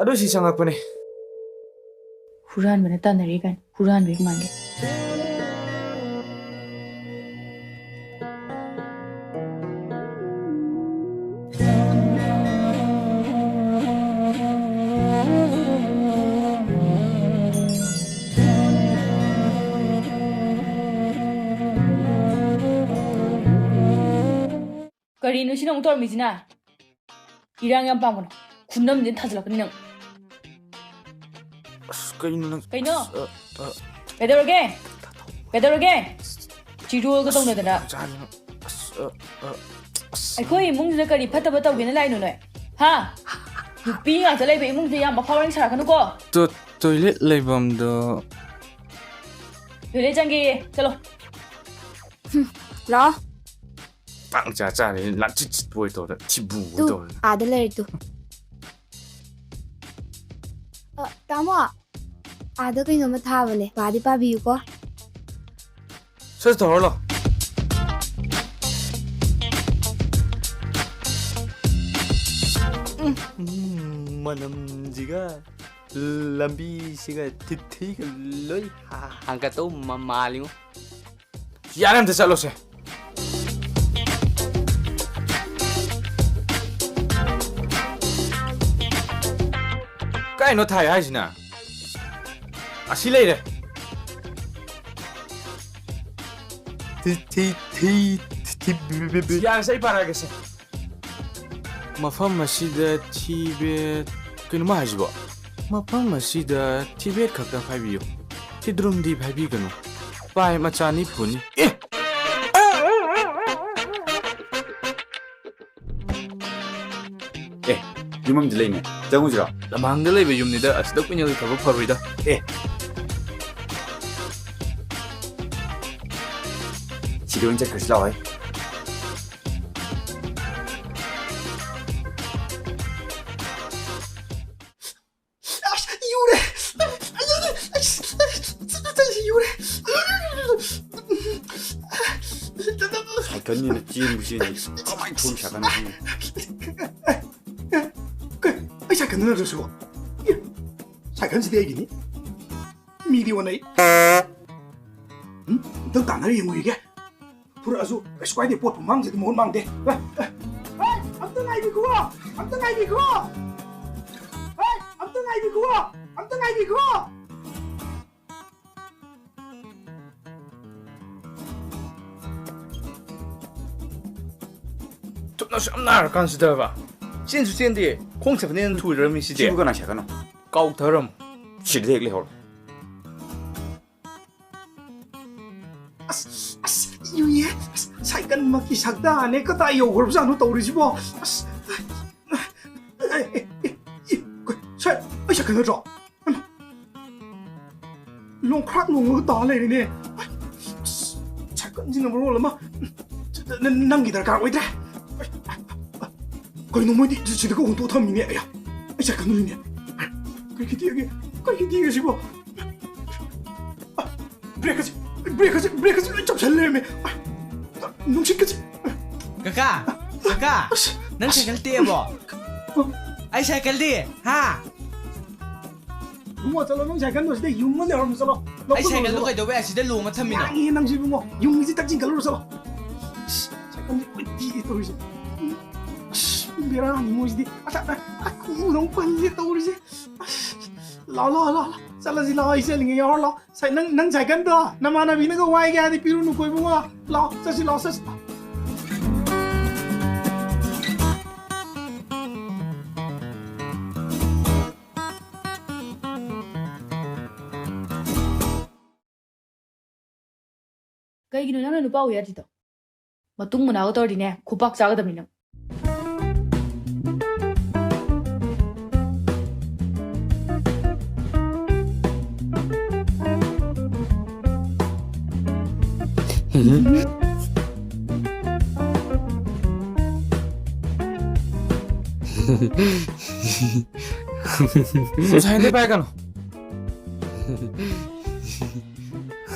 ꯑꯗꯨ ꯁꯤ ꯆꯪꯉꯛꯄꯅꯦ꯫ ꯍꯨꯔꯥꯟꯕꯅ ꯇꯥꯟꯅꯔꯤ ꯀꯥꯏꯅ, ꯍꯨꯔꯥꯟꯕꯒꯤ ꯃꯥꯟꯒꯦ꯫ ꯀꯔꯤꯅꯣ ꯁꯤꯅ ꯑꯃꯨꯛ ꯇꯧꯔꯝꯃꯤꯁꯤꯅ? ꯏꯔꯥꯡ ꯌꯥꯝ ꯄꯥꯝꯒꯅꯨ꯫ ꯈꯨꯅꯝꯁꯤꯅ ꯊꯥꯖꯤꯜꯂꯛꯀꯅꯤ ꯅꯪ꯫ ꯑꯁ, ꯀꯩꯅꯣ ꯅꯪ? ꯀꯩꯅꯣ? ꯑꯁ, ꯑ, ꯑ꯫ ꯀꯩꯗꯧꯔꯒꯦ? ꯀꯩꯗꯧꯔꯒꯦ? ꯆꯤꯔꯣꯜꯒ ꯇꯧꯅꯗꯅ꯫ ꯆꯥꯔꯤꯅꯣ? ꯑꯁ, ꯑ, ꯑ, ꯑꯁ꯫ ꯑꯩꯈꯣꯏ ꯏꯃꯨꯡꯁꯤꯗ ꯀꯔꯤ ꯐꯠꯇꯕ ꯇꯧꯒꯦꯅ ꯂꯥꯛꯏꯅꯣ ꯅꯣꯏ? ꯍꯥ? ꯅꯨꯄꯤ ꯉꯥꯛꯇ ꯂꯩꯕ ꯏꯃꯨꯡꯁꯤꯗ ꯌꯥꯝ ꯑꯐꯥꯎ ꯑꯔꯤꯡ ꯁꯥꯔꯛꯀꯅꯨꯀꯣ꯫ ꯇꯣ-, ꯇꯣꯏꯂꯦꯠ ꯂꯩꯐꯝꯗꯣ꯫ ꯇꯣꯏꯂꯦꯠ ꯆꯪꯒꯦꯌꯦ꯫ ꯆꯠꯂꯣ꯫ ꯂꯥꯛꯑꯣ꯫ ꯄꯥꯡ ꯆꯥ ꯆꯥꯔꯦ, ꯂꯥꯆꯤꯠ ꯆꯤꯠꯄ ꯑꯣꯏ ꯇꯧꯗꯅ, ꯊꯤꯕꯨ ꯑꯣꯏ ꯇꯨ, ꯇꯧꯗꯅ꯫ ꯑꯥꯗ ꯂꯩꯔꯦ ꯇꯨ꯫ ꯑ, ꯇꯥꯃꯣ, ꯑꯥꯗ ꯀꯩꯅꯣꯝꯃ ꯊꯥꯕꯅꯦ, ꯄꯥꯗꯤ ꯄꯥꯕꯤꯌꯨꯀꯣ꯫ ꯁꯠ ꯇꯧꯔꯣ ꯂꯥꯎ꯫ ꯎꯝ, ꯃꯅꯝꯁꯤꯒ ꯂꯝꯕꯤꯁꯤꯒ ꯊꯤꯊꯤꯒ ꯂꯣꯏ ꯍꯥ-, ꯍꯥꯡꯒꯠꯇꯧ ꯃ-, ꯃꯥꯜꯂꯤꯉꯣ꯫ ꯌꯥꯔꯦ, ꯑꯝꯇ ꯆꯠꯂꯣꯁꯦ꯫ ꯀꯥꯏꯅꯣ ꯊꯥꯏ ꯍꯥꯏꯁꯤꯅ? ꯑꯁꯤ ꯂꯩꯔꯦ꯫ ꯊꯤ, ꯊꯤ, ꯊꯤ, ꯊꯤ, ꯕꯤ, ꯕꯤ, ꯕꯤ, ꯕꯤ꯫ ꯌꯥꯔꯦꯁꯦ, ꯑꯩ ꯄꯥꯔꯛꯑꯒꯦꯁꯦ꯫ ꯃꯐꯝ ꯑꯁꯤꯗ ꯊꯤꯕꯦꯠ, ꯀꯩꯅꯣ ꯃꯥ ꯍꯥꯏꯁꯤꯕꯣ? ꯃꯐꯝ ꯑꯁꯤꯗ ꯊꯤꯕꯦꯠ ꯈꯛꯇ ꯐꯥꯏꯕꯤꯌꯨ, ꯊꯤꯗ꯭ꯔꯨꯝꯗꯤ ꯐꯥꯏꯕꯤꯒꯅꯨ, ꯄꯥꯏ ꯃꯆꯥꯅꯤ ꯐꯨꯅꯤ꯫ ꯑꯦ! ꯑꯦ, ꯌꯨꯝ ꯑꯃꯗꯤ ꯂꯩꯅꯦ, ꯆꯪꯉꯨꯁꯤꯔꯣ? ꯂꯝꯍꯥꯡꯗ ꯂꯩꯕ ꯌꯨꯝꯅꯤꯗ, ꯑꯁꯤꯗ ꯀꯨꯏꯅ ꯂꯩꯊꯕ ꯐꯔꯣꯏꯗ꯫ ꯑꯦ, ꯁꯤꯗ ꯑꯣꯏꯅ ꯆꯠꯈ꯭ꯔꯁꯤ ꯂꯥꯛꯑꯣ꯫ ꯑꯁ, ꯌꯨꯔꯦ! ꯑꯁ, ꯌꯨꯔꯦ! ꯁꯥꯏꯀꯜꯅꯤꯅ ꯆꯦꯟꯕꯨ ꯆꯦꯟꯗꯦ꯫ ꯀꯃꯥꯏꯅ ꯊꯧꯔꯤ ꯁꯥꯏꯀꯜꯅꯣ ꯈꯪꯗꯦ꯫ ꯀꯩ, ꯑꯩ ꯁꯥꯏꯀꯜꯗꯨ ꯅꯠꯇ꯭ꯔꯣ ꯁꯤꯕꯣ? ꯑꯦ, ꯁꯥꯏꯀꯜꯁꯤꯗꯤ ꯑꯩꯒꯤꯅꯤ꯫ ꯃꯤꯗꯤ ꯑꯣꯟꯅꯩ꯫ ꯎꯝ, ꯑꯝꯇꯪ ꯇꯥꯟꯅꯔ ꯌꯦꯡꯉꯨꯈꯤꯒꯦ꯫ ꯐꯨꯔꯛꯑꯁꯨ ꯀꯩꯁꯨ ꯀꯥꯏꯗꯦ, ꯄꯣꯠꯄꯨ ꯃꯥꯡꯖꯗꯤ ꯃꯍꯨꯠ ꯃꯥꯡꯗꯦ꯫ ꯑꯦ, ꯑꯦ, ꯑꯦ, ꯑꯝꯇ ꯉꯥꯏꯕꯤꯈꯣ! ꯑꯝꯇ ꯉꯥꯏꯕꯤꯈꯣ! ꯑꯦ, ꯑꯝꯇ ꯉꯥꯏꯕꯤꯈꯣ! ꯑꯝꯇ ꯉꯥꯏꯕꯤꯈꯣ! ꯊꯨꯞꯅꯁꯨ ꯌꯥꯝ ꯅꯥꯔꯀꯥꯟꯁꯤꯗꯕ꯫ ꯆꯦꯟꯁꯨ ꯆꯦꯟꯗꯦ, ꯈꯣꯡ ꯆꯠꯄꯅ ꯍꯦꯟꯅ ꯊꯨꯔꯝꯃꯤ ꯁꯤꯗꯤ꯫ ꯁꯤꯕꯨ ꯀꯅꯥ ꯁꯥꯏꯀꯜꯅꯣ? ꯀꯥꯎꯊꯔꯝ꯫ ꯁꯤꯗ ꯍꯦꯛ ꯂꯩꯍꯧꯔꯣ꯫ ꯑꯁ, ꯑꯁ, ꯌꯨꯏꯌꯦ꯫ ꯑꯁ, ꯁꯥꯏꯀꯜꯃꯛꯀꯤ ꯁꯛꯇꯥꯅꯦ꯫ ꯀꯗꯥꯏ ꯌꯧꯈ꯭ꯔꯕꯖꯥꯠꯅꯣ ꯇꯧꯔꯤꯁꯤꯕꯣ? ꯑꯁ, ꯑꯦ, ꯑꯦ, ꯑꯦ, ꯑꯦ, ꯀꯩ, ꯁꯥꯏ-, ꯑꯩ ꯁꯥꯏꯀꯜ ꯅꯠꯇ꯭ꯔꯣ? ꯂꯣꯡꯈ꯭ꯔꯥꯛ ꯂꯣꯡꯉꯒ ꯇꯥ ꯂꯩꯔꯦꯅꯦ꯫ ꯑꯁ, ꯁꯥꯏꯀꯜꯁꯤꯅ ꯃꯔꯣꯜ ꯑꯃ꯫ ꯅ-, ꯅꯪꯒꯤ ꯗꯔꯀꯥꯔ ꯑꯣꯏꯗ꯭ꯔꯦ꯫ ꯀꯩꯅꯣ ꯃꯣꯏꯗꯤ ꯁꯤꯗꯒ ꯍꯨꯟꯇꯣꯛ ꯊꯝꯃꯤꯅꯦ꯫ ꯑꯌꯥ, ꯑꯩ ꯁꯥꯏꯀꯜꯗꯨꯅꯤꯅꯦ꯫ ꯀꯩꯒꯤ ꯇꯦꯛꯑꯒꯦ? ꯀꯩꯒꯤ ꯇꯦꯛꯑꯒꯦ ꯁꯤꯕꯣ? ꯕ꯭ꯔꯦꯛꯀꯁꯦ, ꯕ꯭ꯔꯦꯛꯀꯁꯦ, ꯕ꯭ꯔꯦꯛꯀꯁꯦ ꯂꯣꯏ ꯆꯞꯁꯜ ꯂꯩꯔꯝꯃꯦ꯫ ꯅꯨꯡꯁꯤꯠꯀꯁꯦ꯫ ꯀꯀꯥ, ꯀꯀꯥ, ꯑꯁ, ꯅꯪ ꯑꯁ, ꯁꯥꯏꯀꯜ ꯇꯦꯛꯑꯕꯣ? ꯑꯩ ꯁꯥꯏꯀꯜꯗꯤ, ꯍꯥ? ꯏꯕꯨꯡꯉꯣ, ꯆꯠꯂꯣ, ꯅꯪ ꯁꯥꯏꯀꯜꯗꯣ ꯁꯤꯗ ꯌꯨꯡꯉ ꯂꯩꯍꯧꯔꯝꯃꯣ, ꯆꯠꯂꯣ꯫ ꯑꯩ ꯂꯧꯊꯣꯛ ꯁꯥꯏꯀꯜꯗꯣ ꯂꯧꯊꯣꯛ꯫ ꯀꯩꯗꯧꯕꯩ ꯑꯁꯤꯗ ꯂꯣꯡꯉ ꯊꯝꯃꯤꯅꯣ? ꯉꯥꯡꯉꯤꯍꯦ ꯅꯪꯁꯨ ꯏꯕꯨꯡꯉꯣ, ꯌꯨꯡꯉꯤꯁꯤ ꯇꯛꯁꯤꯟ ꯈꯜꯂꯨꯔꯣ, ꯆꯠꯂꯣ꯫ ꯑꯁ, ꯁꯥꯏꯀꯜꯁꯦ ꯂꯣꯏ ꯇꯦꯛꯑꯦ ꯇꯧꯔꯤꯁꯦ꯫ ꯑꯁ, ꯕꯦꯔꯥꯅꯤ ꯃꯣꯏꯁꯤꯗꯤ꯫ ꯑꯁ, ꯑ, ꯑ, ꯈꯨꯎꯗ ꯑꯃꯨꯛ ꯄꯜꯂꯦ ꯇꯧꯔꯤꯁꯦ꯫ ꯑꯁ, ꯂꯥꯎ, ꯂꯥꯎ, ꯂꯥꯎ, ꯂꯥꯎ꯫ ꯆꯠꯂꯁꯤ ꯂꯥꯎ, ꯑꯩ ꯆꯠꯂꯤꯉꯩ ꯌꯥꯎꯔ ꯂꯥꯎ꯫ ꯁꯥꯏ-, ꯅꯪ, ꯅꯪ ꯁꯥꯏꯀꯜꯗꯣ ꯅꯃꯥꯟꯅꯕꯤꯅꯒ ꯋꯥꯏꯒꯦ ꯍꯥꯏꯔꯗꯤ ꯄꯤꯔꯨꯅꯨꯀꯣ ꯏꯕꯨꯡꯉꯣ꯫ ꯂꯥꯎ, ꯆꯠꯁꯤ ꯂꯥꯎ, ꯆꯠꯁꯤ ꯂꯥꯎ꯫ ꯀꯩꯒꯤꯅꯣ ꯅꯪꯅ ꯅꯨꯄꯥ ꯑꯣꯏ ꯌꯥꯗ꯭ꯔꯤꯗꯣ? ꯃꯇꯨꯡ ꯃꯅꯥꯎ ꯇꯧꯔꯗꯤꯅꯦ, ꯈꯨꯄꯥꯛ ꯆꯥꯒꯗꯕꯅꯤ ꯅꯪ꯫ ꯉꯁꯥꯏꯗꯩ ꯄꯥꯏꯒꯅꯨ꯫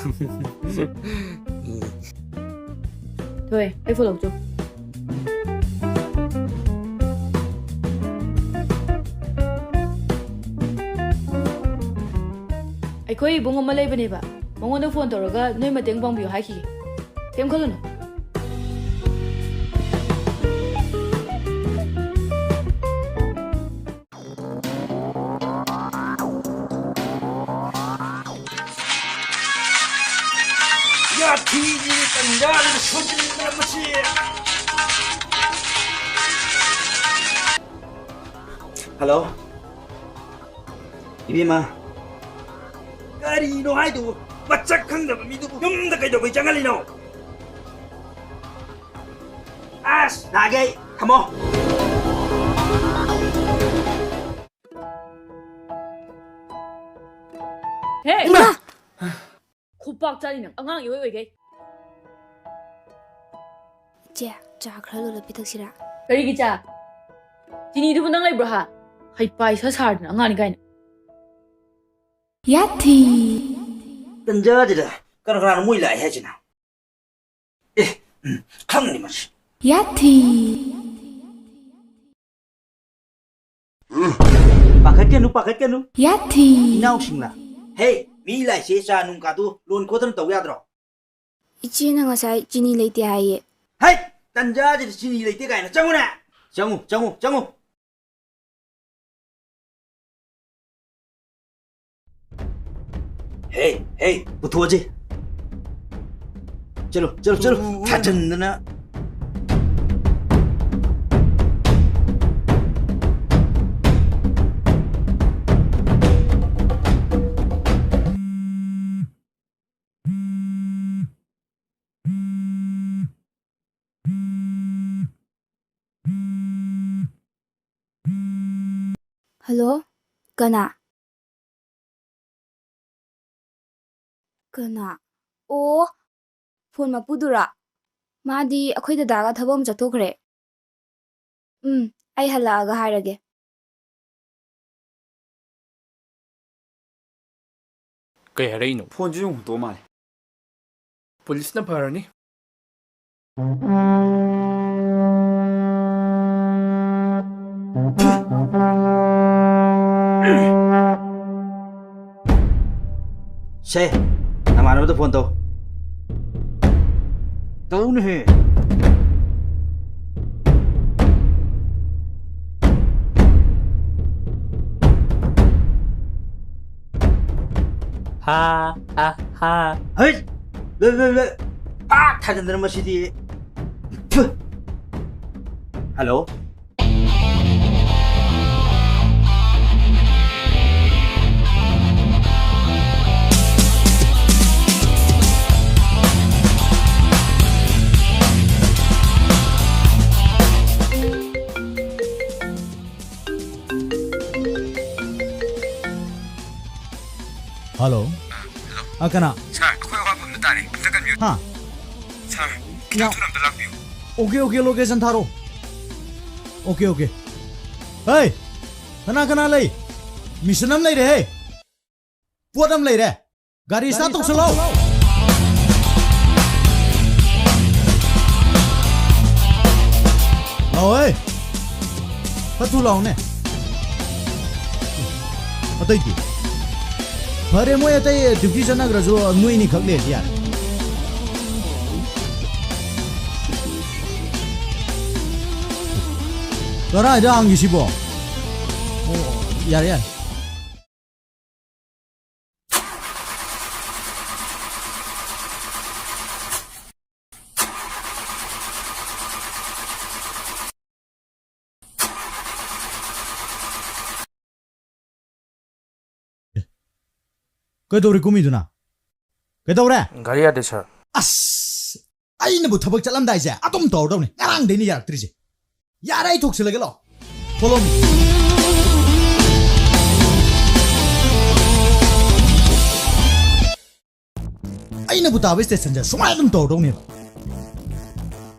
ꯊꯣꯏ, ꯑꯩ ꯐꯣꯟ ꯂꯧꯆꯣ꯫ ꯑꯩꯈꯣꯏ ꯏꯕꯨꯡ ꯑꯃ ꯂꯩꯕꯅꯦꯕ, ꯃꯉꯣꯟꯗ ꯐꯣꯟ ꯇꯧꯔꯒ ꯅꯣꯏ ꯃꯇꯦꯡ ꯄꯥꯡꯕꯤꯌꯨ ꯍꯥꯏꯈꯤꯒꯦ꯫ ꯀꯩꯝ ꯈꯜꯂꯨꯅꯨ꯫ ꯌꯥꯊꯤꯒꯤ ꯇꯟꯖꯥꯗꯨꯗ ꯁꯣꯏꯖꯤꯟꯗꯅ ꯃꯁꯤ꯫ ꯍꯜꯂꯣ꯫ ꯏꯕꯦꯝꯃ, ꯀꯔꯤꯅꯣ ꯍꯥꯏꯗꯨꯕꯨ? ꯃꯁꯛ ꯈꯪꯗꯕ ꯃꯤꯗꯨꯕꯨ ꯌꯨꯝꯗ ꯀꯩꯗꯧꯕꯩ ꯆꯪꯍꯜꯂꯤꯅꯣ? ꯑꯁ, ꯂꯥꯛꯑꯒꯦ ꯑꯩ꯫ ꯊꯝꯃꯣ꯫ ꯍꯦ! ꯏꯃꯥ! ꯈꯨꯄꯥꯛ ꯆꯥꯅꯤ ꯅꯪ, ꯑꯉꯥꯡ ꯏꯑꯣꯏ ꯑꯣꯏꯒꯩ꯫ ꯏꯆꯦ, ꯆꯥ ꯈꯔ ꯂꯣꯜꯂ ꯄꯤꯊꯛꯁꯤꯔꯥ? ꯀꯔꯤꯒꯤ ꯆꯥ? ꯆꯤꯅꯤꯗꯨꯕꯨ ꯅꯪ ꯂꯩꯕ꯭ꯔꯣ ꯍꯥ? ꯍꯩꯄꯥ ꯏꯁꯥ ꯁꯥꯔꯗꯅ ꯑꯉꯥꯡꯅꯤ ꯀꯥꯏꯅ꯫ ꯌꯥꯊꯤ! ꯇꯟꯖꯥꯁꯤꯗ ꯀꯅꯥ ꯀꯅꯥꯅꯣ ꯃꯣꯏ ꯂꯥꯛꯑꯦ ꯍꯥꯏꯁꯤꯅ? ꯑꯦ, ꯎꯝ, ꯈꯪꯅꯤ ꯃꯁꯤ꯫ ꯌꯥꯊꯤ! ꯄꯥꯈꯠꯀꯅꯨ, ꯄꯥꯈꯠꯀꯅꯨ꯫ ꯌꯥꯊꯤ! ꯏꯅꯥꯎꯁꯤꯡꯂꯥ? ꯍꯦ, ꯃꯤ ꯂꯥꯛꯏꯁꯦ ꯆꯥ ꯅꯨꯡ ꯀꯥꯗꯨ ꯂꯣꯟ ꯈꯣꯠꯇꯅ ꯇꯧ ꯌꯥꯗ꯭ꯔꯣ? ꯏꯆꯦꯅ ꯉꯁꯥꯏ ꯆꯤꯅꯤ ꯂꯩꯇꯦ ꯍꯥꯏꯌꯦ꯫ ꯍꯩꯠ! ꯇꯟꯖꯥꯁꯤꯗ ꯆꯤꯅꯤ ꯂꯩꯇꯦ ꯀꯥꯏꯅ꯫ ꯆꯪꯉꯨꯅꯦ! ꯆꯪꯉꯨ, ꯆꯪꯉꯨ, ꯆꯪꯉꯨ! ꯍꯦ, ꯍꯦ, ꯄꯨꯊꯣꯛꯑꯁꯤ꯫ ꯆꯠꯂꯣ, ꯆꯠꯂꯣ, ꯆꯠꯂꯣ꯫ ꯎꯝ, ꯎꯝ, ꯎꯝ꯫ ꯊꯥꯖꯟꯗꯅ꯫ ꯍꯜꯂꯣ? ꯀꯅꯥ? ꯀꯅꯥ? ꯑꯣ, ꯐꯣꯟ ꯃꯄꯨꯗꯨꯔꯥ? ꯃꯥꯗꯤ ꯑꯩꯈꯣꯏ ꯗꯗꯥꯒ ꯊꯕꯛ ꯑꯃ ꯆꯠꯊꯣꯛꯈ꯭ꯔꯦ꯫ ꯎꯝ, ꯑꯩ ꯍꯜꯂꯛꯑꯒ ꯍꯥꯏꯔꯒꯦ꯫ ꯀꯩ ꯍꯥꯏꯔꯛꯏꯅꯣ? ꯐꯣꯟꯁꯤꯁꯨ ꯑꯃꯨꯛ ꯍꯨꯟꯇꯣꯛꯑ ꯃꯥꯜꯂꯦ꯫ ꯄꯨꯂꯤꯁꯅ ꯐꯔꯅꯤ꯫ ꯁꯦ, ꯅꯃꯥꯟꯅꯕꯗ ꯐꯣꯟ ꯇꯧ꯫ ꯇꯧꯅꯦꯍꯦ꯫ ꯍꯥ, ꯑ, ꯍꯥ꯫ ꯍꯩꯠ! ꯂꯦ, ꯂꯦ, ꯂꯦ꯫ ꯄꯥꯛ ꯊꯥꯖꯤꯟꯗꯅ ꯃꯁꯤꯗꯤ꯫ ꯐꯨ꯫ ꯍꯜꯂꯣ? ꯍꯜꯂꯣ꯫ ꯑ, ꯍꯜꯂꯣ꯫ ꯑ, ꯀꯅꯥ? ꯁꯥꯔ, ꯑꯩꯈꯣꯏ ꯑꯋꯥꯠꯄ ꯑꯃꯗ ꯇꯥꯔꯦ꯫ ꯑꯝꯇ ꯀꯟꯕꯤꯌꯨ꯫ ꯍꯥ? ꯁꯥꯔ, ꯈꯤꯇꯪ ꯌꯥ-, ꯊꯨꯅ ꯑꯝꯇ ꯂꯥꯛꯄꯤꯌꯨ꯫ ꯑꯣꯀꯦ, ꯑꯣꯀꯦ, ꯂꯣꯀꯦꯁꯟ ꯊꯥꯔꯛꯑꯣ꯫ Okay, okay. ꯍꯩ! ꯀꯅꯥ ꯀꯅꯥ ꯂꯩ? ꯃꯤꯁꯟ ꯑꯃ ꯂꯩꯔꯦꯍꯦ꯫ ꯄꯣꯠ ꯑꯃ ꯂꯩꯔꯦ꯫ ꯒꯥꯔꯤ ꯁ꯭ꯇꯥꯔꯠ ꯇꯧꯁꯜꯂꯣ꯫ ꯂꯥꯛꯑꯣꯍꯦ꯫ ꯈꯔ ꯊꯨ ꯂꯥꯛꯑꯣꯅꯦ꯫ ꯑꯇꯩꯗꯤ? ꯐꯔꯦ, ꯃꯣꯏ ꯑꯇꯩ ꯗ꯭ꯌꯨꯇꯤ ꯆꯠꯅꯈ꯭ꯔꯁꯨ ꯅꯣꯏꯅꯤꯈꯛ ꯂꯩꯔꯗꯤ ꯌꯥꯔꯦ꯫ ꯀꯔꯥꯏꯗ ꯍꯥꯡꯒꯦ ꯁꯤꯕꯣ? ꯑꯣ, ꯌꯥꯔꯦ, ꯌꯥꯔꯦ꯫ ꯀꯩꯗꯧꯔꯤ ꯀꯨꯝꯃꯤꯗꯨꯅ? ꯀꯩꯗꯧꯔꯦ? ꯒꯥꯔꯤ ꯌꯥꯗꯦ, ꯁꯥꯔ꯫ ꯑꯁ! ꯑꯩꯅꯕꯨ ꯊꯕꯛ ꯆꯠꯂꯝꯗꯥꯏꯁꯦ ꯑꯗꯨꯝ ꯇꯧꯔꯗꯧꯅꯤ꯫ ꯉꯔꯥꯡꯗꯩꯅ ꯌꯥꯔꯛꯇ꯭ꯔꯤꯁꯦ꯫ ꯌꯥꯔꯦ, ꯑꯩ ꯊꯣꯛꯁꯤꯜꯂꯒꯦ, ꯂꯥꯛꯑꯣ꯫ Follow me. ꯑꯩꯅꯕꯨ ꯇꯥꯕ stationꯁꯦ ꯁꯨꯃꯥꯏꯅ ꯑꯗꯨꯝ ꯇꯧꯔꯗꯧꯅꯦꯕ꯫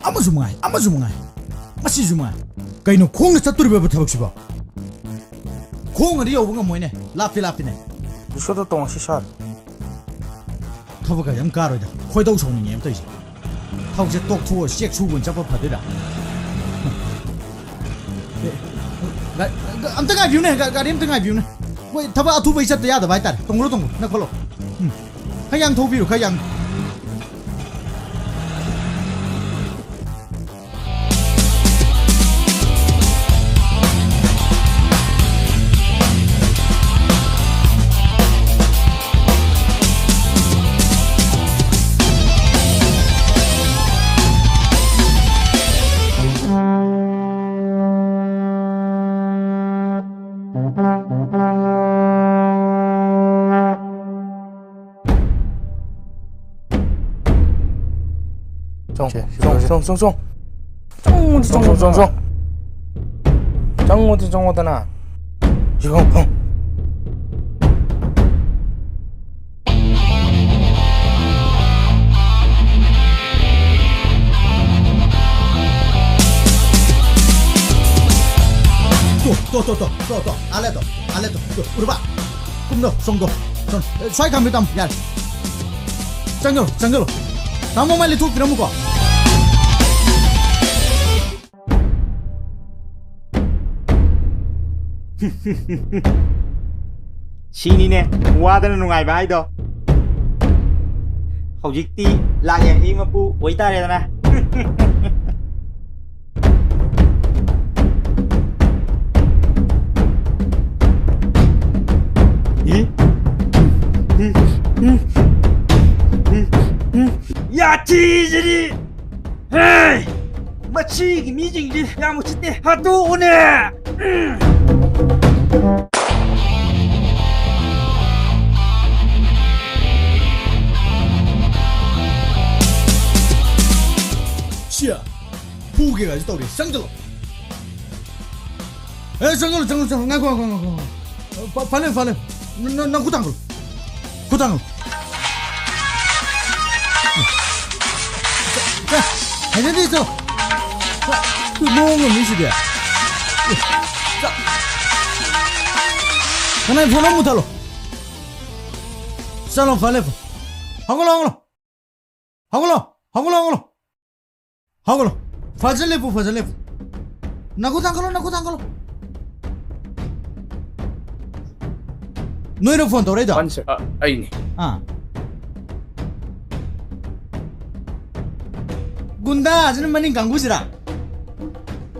ꯑꯃꯁꯨ ꯃꯉꯥꯏ, ꯑꯃꯁꯨ ꯃꯉꯥꯏ, ꯃꯁꯤꯁꯨ ꯃꯉꯥꯏ꯫ ꯀꯩꯅꯣ, ꯈꯣꯡꯅ ꯆꯠꯇꯣꯔꯤꯕ ꯊꯕꯛꯁꯤꯕꯣ? ꯈꯣꯡꯅꯗꯤ ꯌꯧꯕ ꯉꯝꯃꯣꯏꯅꯦ, ꯂꯥꯞꯇꯤ ꯂꯥꯞꯄꯤꯅꯦ꯫ ꯔꯤꯛꯁꯣꯗ ꯇꯣꯡꯉꯁꯤ ꯁꯥꯔ꯫ ꯊꯕꯛ ꯀ ꯌꯥꯝ ꯀꯥꯔꯣꯏꯗ, ꯈꯣꯏꯗꯧ ꯁꯥꯎꯅꯤꯡꯉꯦ ꯑꯃ ꯇꯧꯔꯤꯁꯦ꯫ ꯊꯕꯛꯁꯦ ꯇꯣꯛꯊꯣꯛꯑ ꯆꯦꯛ ꯁꯨꯕ ꯑꯣꯏꯅ ꯆꯠꯄ ꯐꯗꯣꯏꯔꯥ? ꯑꯦ, ꯒꯥ-, ꯒꯥ-, ꯑꯝꯇ ꯉꯥꯏꯕꯤꯌꯨꯅꯦ, ꯒꯥ-, ꯒꯥꯔꯤ ꯑꯝꯇ ꯉꯥꯏꯕꯤꯌꯨꯅꯦ꯫ ꯃꯣꯏ ꯊꯕꯛ ꯑꯊꯨꯕꯩ ꯆꯠꯇ ꯌꯥꯗꯕ ꯍꯥꯏꯇꯥꯔꯦ꯫ ꯇꯣꯡꯈꯠꯂꯣ, ꯇꯣꯡꯈꯠꯂꯣ, ꯅꯪ ꯈꯣꯠꯂꯣ꯫ ꯎꯝ꯫ ꯈꯔ ꯌꯥꯡ ꯊꯧꯕꯤꯔꯣ, ꯈꯔ ꯌꯥꯡ꯫ ꯆꯣꯡ, ꯁꯦ, ꯁꯤ ꯆꯣꯡ, ꯇꯧꯔꯁꯦ꯫ ꯆꯣꯡ, ꯆꯣꯡ, ꯆꯣꯡ꯫ ꯆꯣꯡ, ꯆꯣꯡ, ꯆꯣꯡ, ꯆꯣꯡ꯫ ꯆꯪꯉꯨꯗꯤ ꯆꯪꯉꯨꯗꯅ꯫ ꯁꯤ ꯐꯝ, ꯐꯝ꯫ ꯇꯣ, ꯇꯣ, ꯇꯣ, ꯇꯣ, ꯇꯣ, ꯇꯣ, ꯑꯥ ꯂꯩ ꯇꯣ, ꯑꯥ ꯂꯩ ꯇꯣ, ꯇꯣ, ꯎꯔꯕ? ꯀꯨꯝꯗꯣ, ꯁꯣꯝꯗꯣ, ꯁꯣꯝ, ꯑꯦ, ꯁ꯭ꯋꯥꯏ ꯈꯥꯝꯕꯤ ꯇꯥꯃꯣ, ꯌꯥꯔꯦ꯫ ꯆꯪꯉꯣ, ꯆꯪꯉꯣ꯫ ꯇꯥꯃꯣ, ꯃꯥꯏ ꯂꯩꯊꯣꯛꯄꯤꯔꯝꯃꯨꯀꯣ꯫ ꯁꯤꯅꯤꯅꯦ ꯋꯥꯗꯅ ꯅꯨꯡꯉꯥꯏꯕ ꯍꯥꯏꯗꯣ꯫ ꯍꯧꯖꯤꯛꯇꯤ ꯂꯥꯛ ꯌꯥꯡꯈꯩ ꯃꯄꯨ ꯑꯣꯏꯇꯥꯔꯦꯗꯅ꯫ ꯌꯥꯊꯤꯁꯤꯗꯤ! ꯍꯦ! ꯃꯁꯤꯒꯤ ꯃꯤꯁꯤꯡꯁꯤ ꯌꯥꯝ ꯎꯁꯤꯠꯇꯦ꯫ ꯍꯥꯠꯇꯣꯛꯎꯅꯦ! ꯁꯤꯌꯥ! ꯐꯨꯒꯦ ꯀꯥꯏꯁꯨ ꯇꯧꯔꯤ꯫ ꯆꯪꯁꯤꯜꯂꯣ꯫ ꯑꯦ, ꯆꯪꯁꯤꯜꯂꯣ, ꯆꯪꯁꯤꯜꯂꯣ, ꯆꯪꯁꯤꯜꯂꯣ꯫ ꯉꯥꯏꯈꯣ, ꯉꯥꯏꯈꯣ, ꯉꯥꯏꯈꯣ, ꯉꯥꯏꯈꯣ꯫ ꯐ-, ꯐꯅꯦꯛ, ꯐꯅꯦꯛ꯫ ꯅ-, ꯅ-, ꯅꯪ ꯈꯨꯠ ꯊꯥꯡꯒꯠꯂꯨ꯫ ꯈꯨꯠ ꯊꯥꯡꯒꯠꯂꯨ꯫ ꯍꯩꯅꯗꯦ, ꯆꯠꯂꯣ꯫ ꯃꯑꯣꯡ ꯑꯃꯅꯤ ꯁꯤꯗꯤ꯫ ꯀꯅꯥꯏ ꯐꯣꯟ ꯑꯃ ꯃꯨꯊꯠꯂꯣ꯫ ꯆꯠꯂꯣ, ꯐ ꯂꯦꯞꯄꯣ꯫ ꯍꯧꯒꯠꯂꯣ, ꯍꯧꯒꯠꯂꯣ꯫ ꯍꯧꯒꯠꯂꯣ, ꯍꯧꯒꯠꯂꯣ, ꯍꯧꯒꯠꯂꯣ꯫ ꯍꯧꯒꯠꯂꯣ꯫ ꯐꯖꯅ ꯂꯦꯞꯄꯨ, ꯐꯖꯅ ꯂꯦꯞꯄꯨ꯫ ꯅꯈꯨꯠ ꯊꯥꯡꯒꯠꯂꯣ, ꯅꯈꯨꯠ ꯊꯥꯡꯒꯠꯂꯣ꯫ ꯅꯣꯏꯅ ꯐꯣꯟ ꯇꯧꯔꯛꯏꯗꯣ? ꯃꯥꯅꯤ, ꯁꯥꯔ꯫ ꯑ, ꯑꯩꯅꯤ꯫ ꯑꯥ꯫ ꯒꯨꯟꯗꯥꯁꯤꯅ ꯃꯅꯤꯡ ꯀꯥꯡꯕꯨꯁꯤꯔꯥ?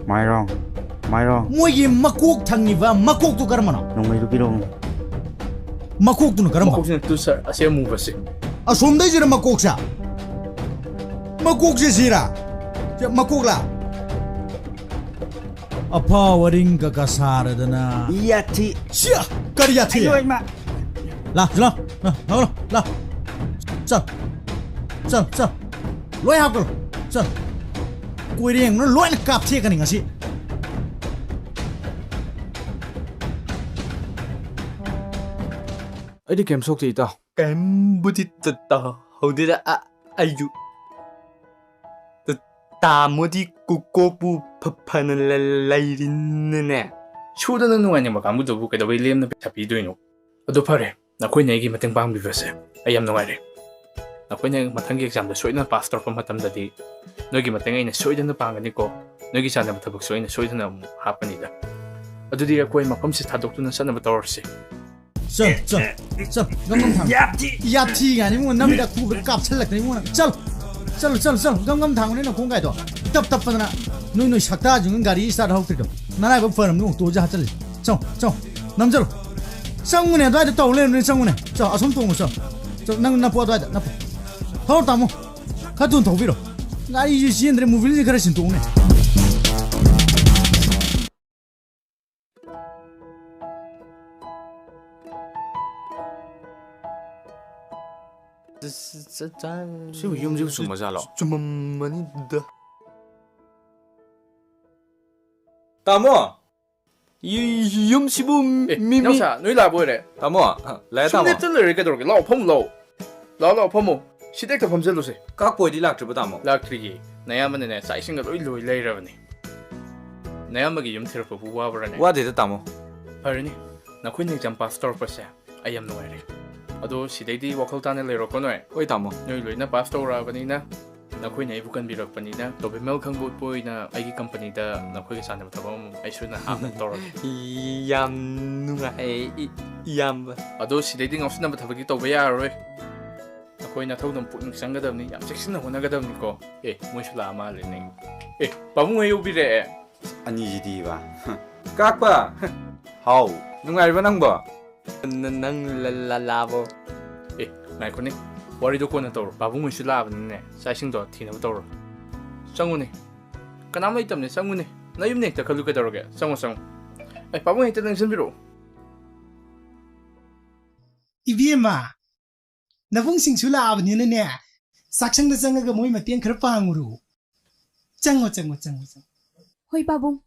ꯃꯥꯏꯔꯣꯡ, ꯃꯥꯏꯔꯣꯡ꯫ ꯃꯣꯏꯒꯤ ꯃꯀꯣꯛ ꯊꯪꯉꯤꯕ ꯃꯀꯣꯛꯇꯨ ꯀꯔꯝꯕꯅꯣ? ꯅꯣꯡꯃꯩꯗꯨ ꯄꯤꯔꯛꯎ꯫ ꯃꯀꯣꯛꯇꯨꯅ ꯀꯔꯝꯕ? ꯃꯀꯣꯛꯁꯤꯅ ꯇꯨ, ꯁꯥꯔ, ꯑꯁꯤ ꯑꯃꯨꯕꯁꯦ꯫ ꯑꯁꯣꯝꯗꯩꯁꯤꯔ ꯃꯀꯣꯛꯁꯦ? ꯃꯀꯣꯛꯁꯦ ꯁꯤꯔꯥ? ꯁꯤ ꯃꯀꯣꯛꯂꯥ? ꯑꯐꯥ ꯋꯥꯔꯤꯡ ꯀꯀꯥ ꯁꯥꯔꯗꯅ꯫ ꯌꯥꯊꯤ꯫ ꯁꯤꯌꯥ! ꯀꯔꯤ ꯌꯥꯊꯤ? ꯑꯌꯣ, ꯏꯃꯥ! ꯂꯥ, ꯂꯥ, ꯂꯥ, ꯂꯥ, ꯂꯥ꯫ ꯆꯠ꯫ ꯆꯠ, ꯆꯠ꯫ ꯂꯣꯏ ꯍꯥꯞꯀꯠꯂꯣ꯫ ꯆꯠ꯫ ꯀꯣꯏꯔꯦꯡꯅ ꯂꯣꯏꯅ ꯀꯥꯞꯊꯦꯛꯀꯅꯤ ꯉꯁꯤ꯫ ꯑꯩꯗꯤ ꯀꯩꯝ ꯁꯣꯛꯇꯦ, ꯏꯇꯥꯎ꯫ ꯀꯩꯝꯕꯨꯗꯤ ꯇ-, ꯇꯧꯍꯧꯗꯦꯗ꯫ ꯑ-, ꯑꯩꯁꯨ ꯇ-, ꯇꯥꯃꯣꯗꯤ ꯀꯨ-, ꯀꯣꯛꯄꯨ ꯐ-, ꯐꯅ ꯂ-, ꯂꯩꯔꯤꯅꯅꯦ꯫ ꯁꯨꯗꯅ ꯅꯨꯡꯉꯥꯏꯅꯤꯡꯕ ꯀꯥꯡꯕꯨꯗꯨꯕꯨ ꯀꯩꯗꯧꯕꯩ ꯂꯦꯝꯅ ꯄꯩꯁꯥ ꯄꯤꯗꯣꯏꯅꯣ? ꯑꯗꯨ ꯐꯔꯦ, ꯅꯈꯣꯏꯅ ꯑꯩꯒꯤ ꯃꯇꯦꯡ ꯄꯥꯡꯕꯤꯕꯁꯦ ꯑꯩ ꯌꯥꯝ ꯅꯨꯡꯉꯥꯏꯔꯦ꯫ ꯅꯈꯣꯏꯅ ꯃꯊꯪꯒꯤ examꯗ ꯁꯣꯏꯗꯅ pass ꯇꯧꯔꯛꯄ ꯃꯇꯝꯗꯗꯤ ꯅꯣꯏꯒꯤ ꯃꯇꯦꯡ ꯑꯩꯅ ꯁꯣꯏꯗꯅ ꯄꯥꯡꯒꯅꯤꯀꯣ꯫ ꯅꯣꯏꯒꯤ ꯆꯥꯅꯕ ꯊꯕꯛꯁꯨ ꯑꯩꯅ ꯁꯣꯏꯗꯅ ꯑꯃꯨꯛ ꯍꯥꯞꯀꯅꯤꯗ꯫ ꯑꯗꯨꯗꯤ ꯑꯩꯈꯣꯏ ꯃꯐꯝꯁꯤ ꯊꯥꯗꯣꯛꯇꯨꯅ ꯆꯠꯅꯕ ꯇꯧꯔꯁꯤ꯫ ꯆꯠ, ꯆꯠ, ꯆꯠ, ꯒꯝ ꯒꯝ ꯊꯥꯡ꯫ ꯌꯥꯊꯤ! ꯌꯥꯊꯤ ꯀꯥꯏꯅ ꯏꯕꯨꯡꯉꯣ, ꯅꯝꯃꯤꯗ ꯈꯨꯕꯗ ꯀꯥꯞꯁꯜꯂꯛꯀꯅꯤ ꯏꯕꯨꯡꯉꯣ ꯅꯪ꯫ ꯆꯠꯂꯣ, ꯆꯠꯂꯣ, ꯆꯠꯂꯣ, ꯆꯠꯂꯣ, ꯒꯝ ꯒꯝ ꯊꯥꯡꯉꯨꯅꯦ ꯅꯈꯣꯡ ꯀꯥꯏꯗꯣ꯫ ꯇꯞ ꯇꯞꯄꯗꯅ ꯅꯣꯏ, ꯅꯣꯏ ꯁꯛꯇꯥꯁꯤꯡ ꯒꯥꯔꯤ start ꯍꯧꯔꯛꯇ꯭ꯔꯤꯗꯣ꯫ ꯅꯔꯥꯏꯕꯛ ꯐꯔꯕꯅꯤ ꯑꯣꯛꯇꯣꯁꯦ ꯍꯥꯠꯆꯜꯂꯤ꯫ ꯆꯪꯉꯣ, ꯆꯪꯉꯣ, ꯅꯝꯖꯜꯂꯣ꯫ ꯆꯪꯉꯨꯅꯦ, ꯑꯗꯨꯋꯥꯏꯗ ꯇꯧ ꯂꯩꯔꯝꯅꯦ, ꯆꯪꯉꯨꯅꯦ꯫ ꯆꯪ, ꯑꯁꯣꯝ ꯇꯣꯡꯉꯨ, ꯆꯪ꯫ ꯆꯪ, ꯅꯪ ꯅꯞꯄꯣ ꯑꯗꯨꯋꯥꯏꯗ, ꯅꯞꯄꯣ꯫ ꯊꯧꯔꯣ ꯇꯥꯃꯣ, ꯈꯔ ꯊꯨꯅ ꯊꯧꯕꯤꯔꯣ꯫ ꯒꯥꯔꯤꯁꯤ ꯆꯦꯟꯗ꯭ꯔꯦ, ꯃꯣꯕꯤꯜꯁꯤ ꯈꯔ ꯁꯤꯟꯇꯣꯛꯎꯅꯦ꯫ ꯁꯤꯕꯨ ꯌꯨꯝꯁꯤꯕꯨ ꯆꯨꯝꯃꯖꯥꯠꯂꯣ? ꯆꯨꯝꯃꯝꯃꯅꯤꯗ꯫ ꯇꯥꯃꯣ! ꯌꯨ-, ꯌꯨꯝꯁꯤꯕꯨ ꯑꯦ, ꯃꯤ, ꯃꯤ ꯅꯥꯎꯁꯥ, ꯅꯣꯏ ꯂꯥꯛꯄ ꯑꯣꯏꯔꯦ? ꯇꯥꯃꯣ, ꯑ, ꯂꯥꯛꯑꯦ, ꯁꯨꯝ ꯇꯥꯃꯣ꯫ ꯂꯦꯞꯇ ꯂꯩꯔꯦ ꯀꯩꯗꯧꯔꯒꯦ? ꯂꯥꯛꯑꯣ, ꯐꯝꯃꯨ ꯂꯥꯛꯑꯣ꯫ ꯂꯥꯛꯑꯣ, ꯂꯥꯛꯑꯣ, ꯐꯝꯃꯨ꯫ ꯁꯤꯗ ꯍꯦꯛꯇ ꯐꯝꯖꯜꯂꯨꯁꯦ꯫ ꯀꯥꯛꯄꯣꯏꯗꯤ ꯂꯥꯛꯇ꯭ꯔꯤꯕꯣ, ꯇꯥꯃꯣ? ꯂꯥꯛꯇ꯭ꯔꯤꯌꯦ꯫ ꯅꯌꯥꯝꯕꯅꯅꯦ, ꯆꯥꯛ ꯏꯁꯤꯡꯒ ꯂꯣꯏ ꯂꯣꯏ ꯂꯩꯔꯕꯅꯤ꯫ ꯅꯌꯥꯝꯕꯒꯤ ꯌꯨꯝ ꯊꯤꯔꯛꯄꯕꯨ ꯋꯥꯕ꯭ꯔꯥꯅꯦ? ꯋꯥꯗꯦꯗ, ꯇꯥꯃꯣ꯫ ꯐꯔꯦꯅꯦ, ꯅꯈꯣꯏꯅ exam pass ꯇꯧꯔꯛꯄꯁꯦ ꯑꯩ ꯌꯥꯝ ꯅꯨꯡꯉꯥꯏꯔꯦ꯫ ꯑꯗꯣ ꯁꯤꯗꯩꯗꯤ ꯋꯥꯈꯜ ꯇꯥꯅ ꯂꯩꯔꯣꯀꯣ ꯅꯣꯏ꯫ ꯍꯣꯏ, ꯇꯥꯃꯣ꯫ ꯅꯣꯏ ꯂꯣꯏꯅ pass ꯇꯧꯔꯛꯑꯕꯅꯤꯅ, ꯅꯈꯣꯏꯅ ꯑꯩꯕꯨ ꯀꯟꯕꯤꯔꯛꯄꯅꯤꯅ, ꯇꯣꯕꯤꯃꯦꯜ ꯈꯪꯕꯣꯠꯄ ꯑꯣꯏꯅ ꯑꯩꯒꯤ company ꯗ ꯅꯈꯣꯏꯒ ꯆꯥꯟꯅꯕ ꯊꯕꯛ ꯑꯃ ꯑꯩ ꯁꯣꯏꯗꯅ ꯍꯥꯞꯅꯕ ꯇꯧꯔꯒꯦ꯫ ꯌꯥꯝ ꯅꯨꯡꯉꯥꯏ, ꯏ-, ꯏꯌꯥꯝꯕ꯫ ꯑꯗꯣ ꯁꯤꯗꯩꯗꯤ ꯉꯥꯎꯁꯤꯟꯅꯕ ꯊꯕꯛꯇꯤ ꯇꯧꯕ ꯌꯥꯔꯔꯣꯏ꯫ ꯅꯈꯣꯏ ꯅꯊꯧꯗ ꯄꯨꯛꯅꯤꯡ ꯆꯪꯒꯗꯕꯅꯤ, ꯌꯥꯝ ꯆꯦꯛꯁꯤꯟꯅ ꯍꯣꯠꯅꯒꯗꯕꯅꯤꯀꯣ꯫ ꯑꯦ, ꯃꯣꯏꯁꯨ ꯂꯥꯛꯑ ꯃꯥꯜꯂꯦꯅꯦ꯫ ꯑꯦ, ꯄꯥꯕꯨꯡ ꯍꯣꯏ ꯌꯧꯕꯤꯔꯛꯑꯦ꯫ ꯑꯅꯤꯁꯤꯗꯤꯕ꯫ ꯀꯥꯛꯄ! ꯍꯥꯎ꯫ ꯅꯨꯡꯉꯥꯏꯔꯤꯕ ꯅꯪꯕꯣ? ꯅ-, ꯅꯪ ꯂ-, ꯂ-, ꯂꯥꯛꯑꯕꯣ? ꯑꯦ, ꯉꯥꯏꯈꯣꯅꯦ꯫ ꯋꯥꯔꯤꯗꯣ ꯀꯣꯟꯅ ꯇꯧꯔꯣ꯫ ꯄꯥꯕꯨꯡ ꯍꯣꯏꯁꯨ ꯂꯥꯛꯑꯕꯅꯤꯅꯦ꯫ ꯆꯥꯛ ꯏꯁꯤꯡꯗꯣ ꯊꯤꯅꯕ ꯇꯧꯔꯣ꯫ ꯆꯪꯉꯨꯅꯦ꯫ ꯀꯅꯥꯝ ꯂꯩꯇꯕꯅꯦ, ꯆꯪꯉꯨꯅꯦ꯫ ꯅꯌꯨꯝꯅꯦ ꯍꯦꯛꯇ ꯈꯜꯂꯨ ꯀꯩꯗꯧꯔꯒꯦ? ꯆꯪꯉꯣ, ꯆꯪꯉꯣ꯫ ꯑꯦ, ꯄꯥꯕꯨꯡ ꯍꯦꯛꯇ ꯅꯪꯁꯤꯟꯕꯤꯔꯛꯑꯣ꯫ ꯏꯕꯦꯝꯃ, ꯅꯕꯨꯡꯁꯤꯡꯁꯨ ꯂꯥꯛꯑꯕꯅꯤꯅꯅꯦ, ꯆꯥꯛꯁꯪꯗ ꯆꯪꯉꯒ ꯃꯣꯏ ꯃꯇꯦꯡ ꯈꯔ ꯄꯥꯡꯉꯨꯔꯣ꯫ ꯆꯪꯉꯣ, ꯆꯪꯉꯣ, ꯆꯪꯉꯣ, ꯆꯪꯉꯣ꯫ ꯍꯣꯏ, ꯄꯥꯕꯨꯡ꯫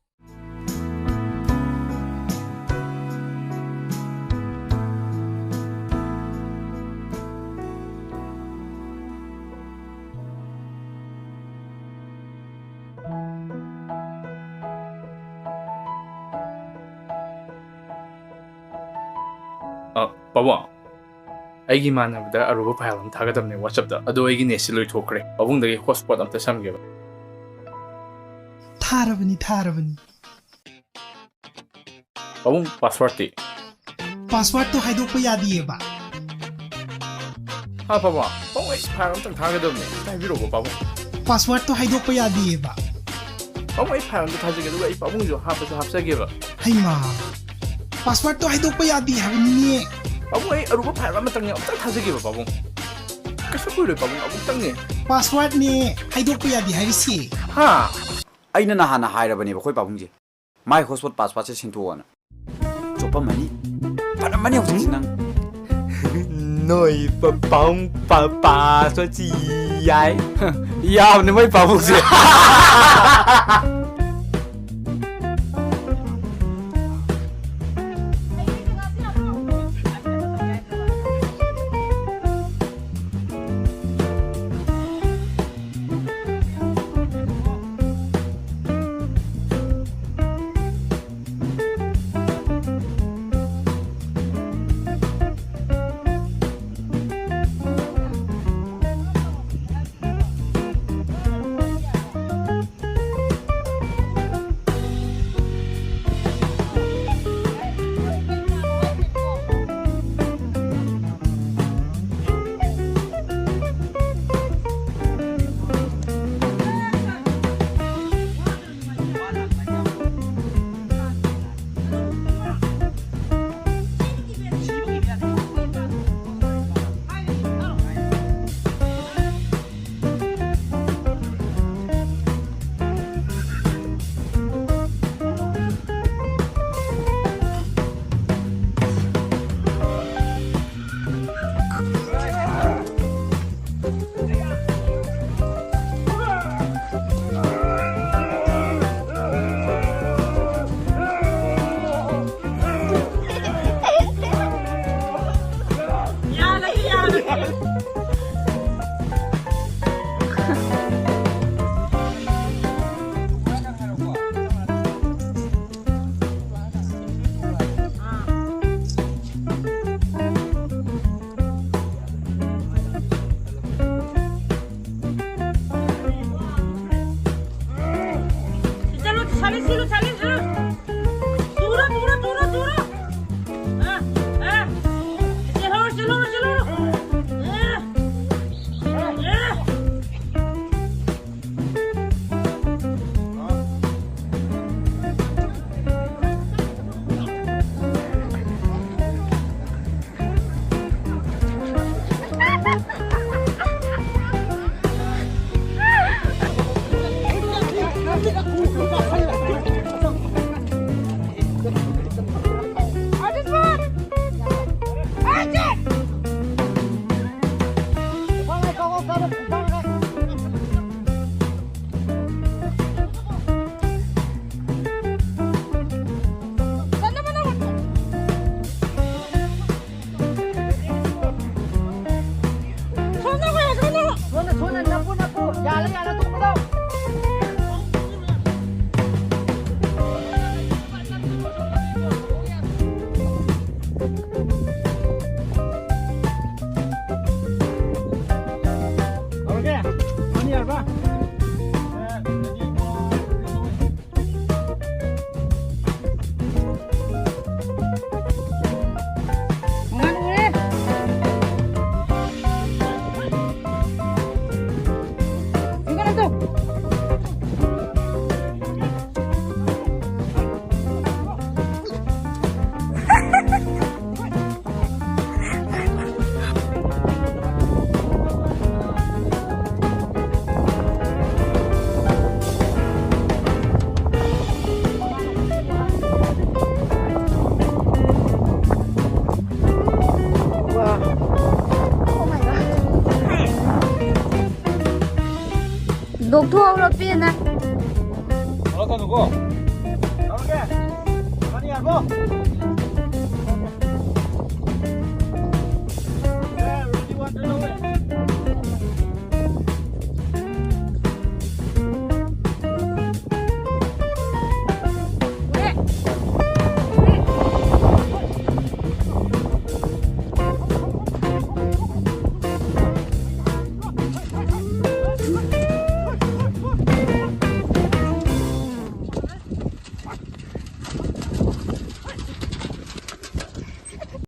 ꯑ, ꯄꯥꯕꯨꯡ꯫ ꯑꯩꯒꯤ ꯏꯃꯥꯟꯅꯕꯗ ꯑꯔꯨꯕ file ꯑꯃ ꯊꯥꯒꯗꯕꯅꯦ WhatsApp ꯇ꯫ ꯑꯗꯣ ꯑꯩꯒꯤ net ꯁꯤ ꯂꯣꯏꯊꯣꯛꯈ꯭ꯔꯦ꯫ ꯄꯥꯕꯨꯡꯗꯒꯤ hotspot ꯑꯝꯇ ꯁꯝꯒꯦꯕ꯫ ꯊꯥꯔꯕꯅꯤ, ꯊꯥꯔꯕꯅꯤ꯫ ꯄꯥꯕꯨꯡ, password ꯇꯤ? Password ꯇꯣ ꯍꯥꯏꯗꯣꯛꯄ ꯌꯥꯗꯤꯌꯦꯕ꯫ ꯍꯥ, ꯄꯥꯕꯨꯡ? ꯄꯥꯕꯨꯡ, ꯑꯩ file ꯑꯝꯇꯪ ꯊꯥꯒꯗꯕꯅꯦ꯫ ꯑꯝꯇ ꯍꯥꯏꯕꯤꯔꯛꯑꯣ, ꯄꯥꯕꯨꯡ꯫ Password ꯇꯣ ꯍꯥꯏꯗꯣꯛꯄ ꯌꯥꯗꯤꯌꯦꯕ꯫ ꯄꯥꯕꯨꯡ, ꯑꯩ file ꯑꯝꯇ ꯊꯥꯖꯒꯦ, ꯑꯗꯨꯒ ꯑꯩ ꯄꯥꯕꯨꯡꯁꯨ ꯍꯥꯞꯄꯁꯨ ꯍꯥꯞꯆꯒꯦꯕ꯫ ꯍꯩꯃꯥ, password ꯇꯣ ꯍꯥꯏꯗꯣꯛꯄ ꯌꯥꯗꯦ ꯍꯥꯏꯕꯅꯤꯅꯦ꯫ ꯄꯥꯕꯨꯡ, ꯑꯩ ꯑꯔꯨꯕ file ꯑꯃꯇꯪꯅꯦ, ꯑꯝꯇ ꯊꯥꯖꯒꯦꯕ, ꯄꯥꯕꯨꯡ꯫ ꯀꯩꯁꯨ ꯀꯨꯏꯔꯣꯏ, ꯄꯥꯕꯨꯡ, ꯑꯃꯨꯛꯇꯪꯅꯦ꯫ Password ꯅꯦ ꯍꯥꯏꯗꯣꯛꯄ ꯌꯥꯗꯦ ꯍꯥꯏꯔꯤꯁꯦ꯫ ꯍꯥ? ꯑꯩꯅ ꯅꯍꯥꯟꯅ ꯍꯥꯏꯔꯕꯅꯦꯕ ꯑꯩꯈꯣꯏ ꯄꯥꯕꯨꯡꯁꯦ, my hotspot password ꯁꯦ ꯁꯤꯟꯗꯣꯛꯑꯣꯅ꯫ ꯆꯣꯞꯄꯝꯃꯅꯤ꯫ ꯐꯔꯝꯃꯅꯤ ꯍꯧꯖꯤꯛꯇꯤ ꯅꯪ꯫ ꯅꯣꯏ ꯄ-, ꯄꯥꯕꯨꯡ ꯄ-, password ꯁꯤ ꯌꯥꯏ꯫ ꯌꯥꯕꯅꯦ ꯃꯣꯏ ꯄꯥꯕꯨꯡꯁꯦ꯫ ꯆꯠꯂꯨ, ꯆꯠꯂꯨ, ꯆꯠꯂꯨ꯫ ꯇꯨꯔꯣ, ꯇꯨꯔꯣ, ꯇꯨꯔꯣ, ꯇꯨꯔꯣ꯫ ꯑ, ꯑ꯫ ꯆꯦꯜꯍꯧꯔꯣ, ꯆꯦꯜꯍꯧꯔꯣ, ꯆꯦꯜꯍꯧꯔꯣ꯫ ꯑ, ꯑ꯫ ꯁꯣꯝꯗ ꯅꯞꯄꯨ, ꯅꯞꯄꯨ꯫ ꯌꯥꯜꯂꯦ, ꯌꯥꯜꯂꯦ, ꯇꯣꯛꯄꯗꯣ꯫ ꯍꯧꯔꯒꯦ? ꯃꯥꯅꯤ ꯌꯥꯔꯕ? ꯂꯧꯊꯣꯛꯍꯧꯔꯣ, ꯄꯦꯟꯅ꯫ ꯀꯩꯅꯣꯀꯣ꯫ ꯇꯧꯔꯒꯦ꯫ ꯃꯥꯅꯤ ꯌꯥꯔꯕꯣ? ꯔꯣꯗꯤ ꯋꯥꯟ ꯂꯧꯋꯦ꯫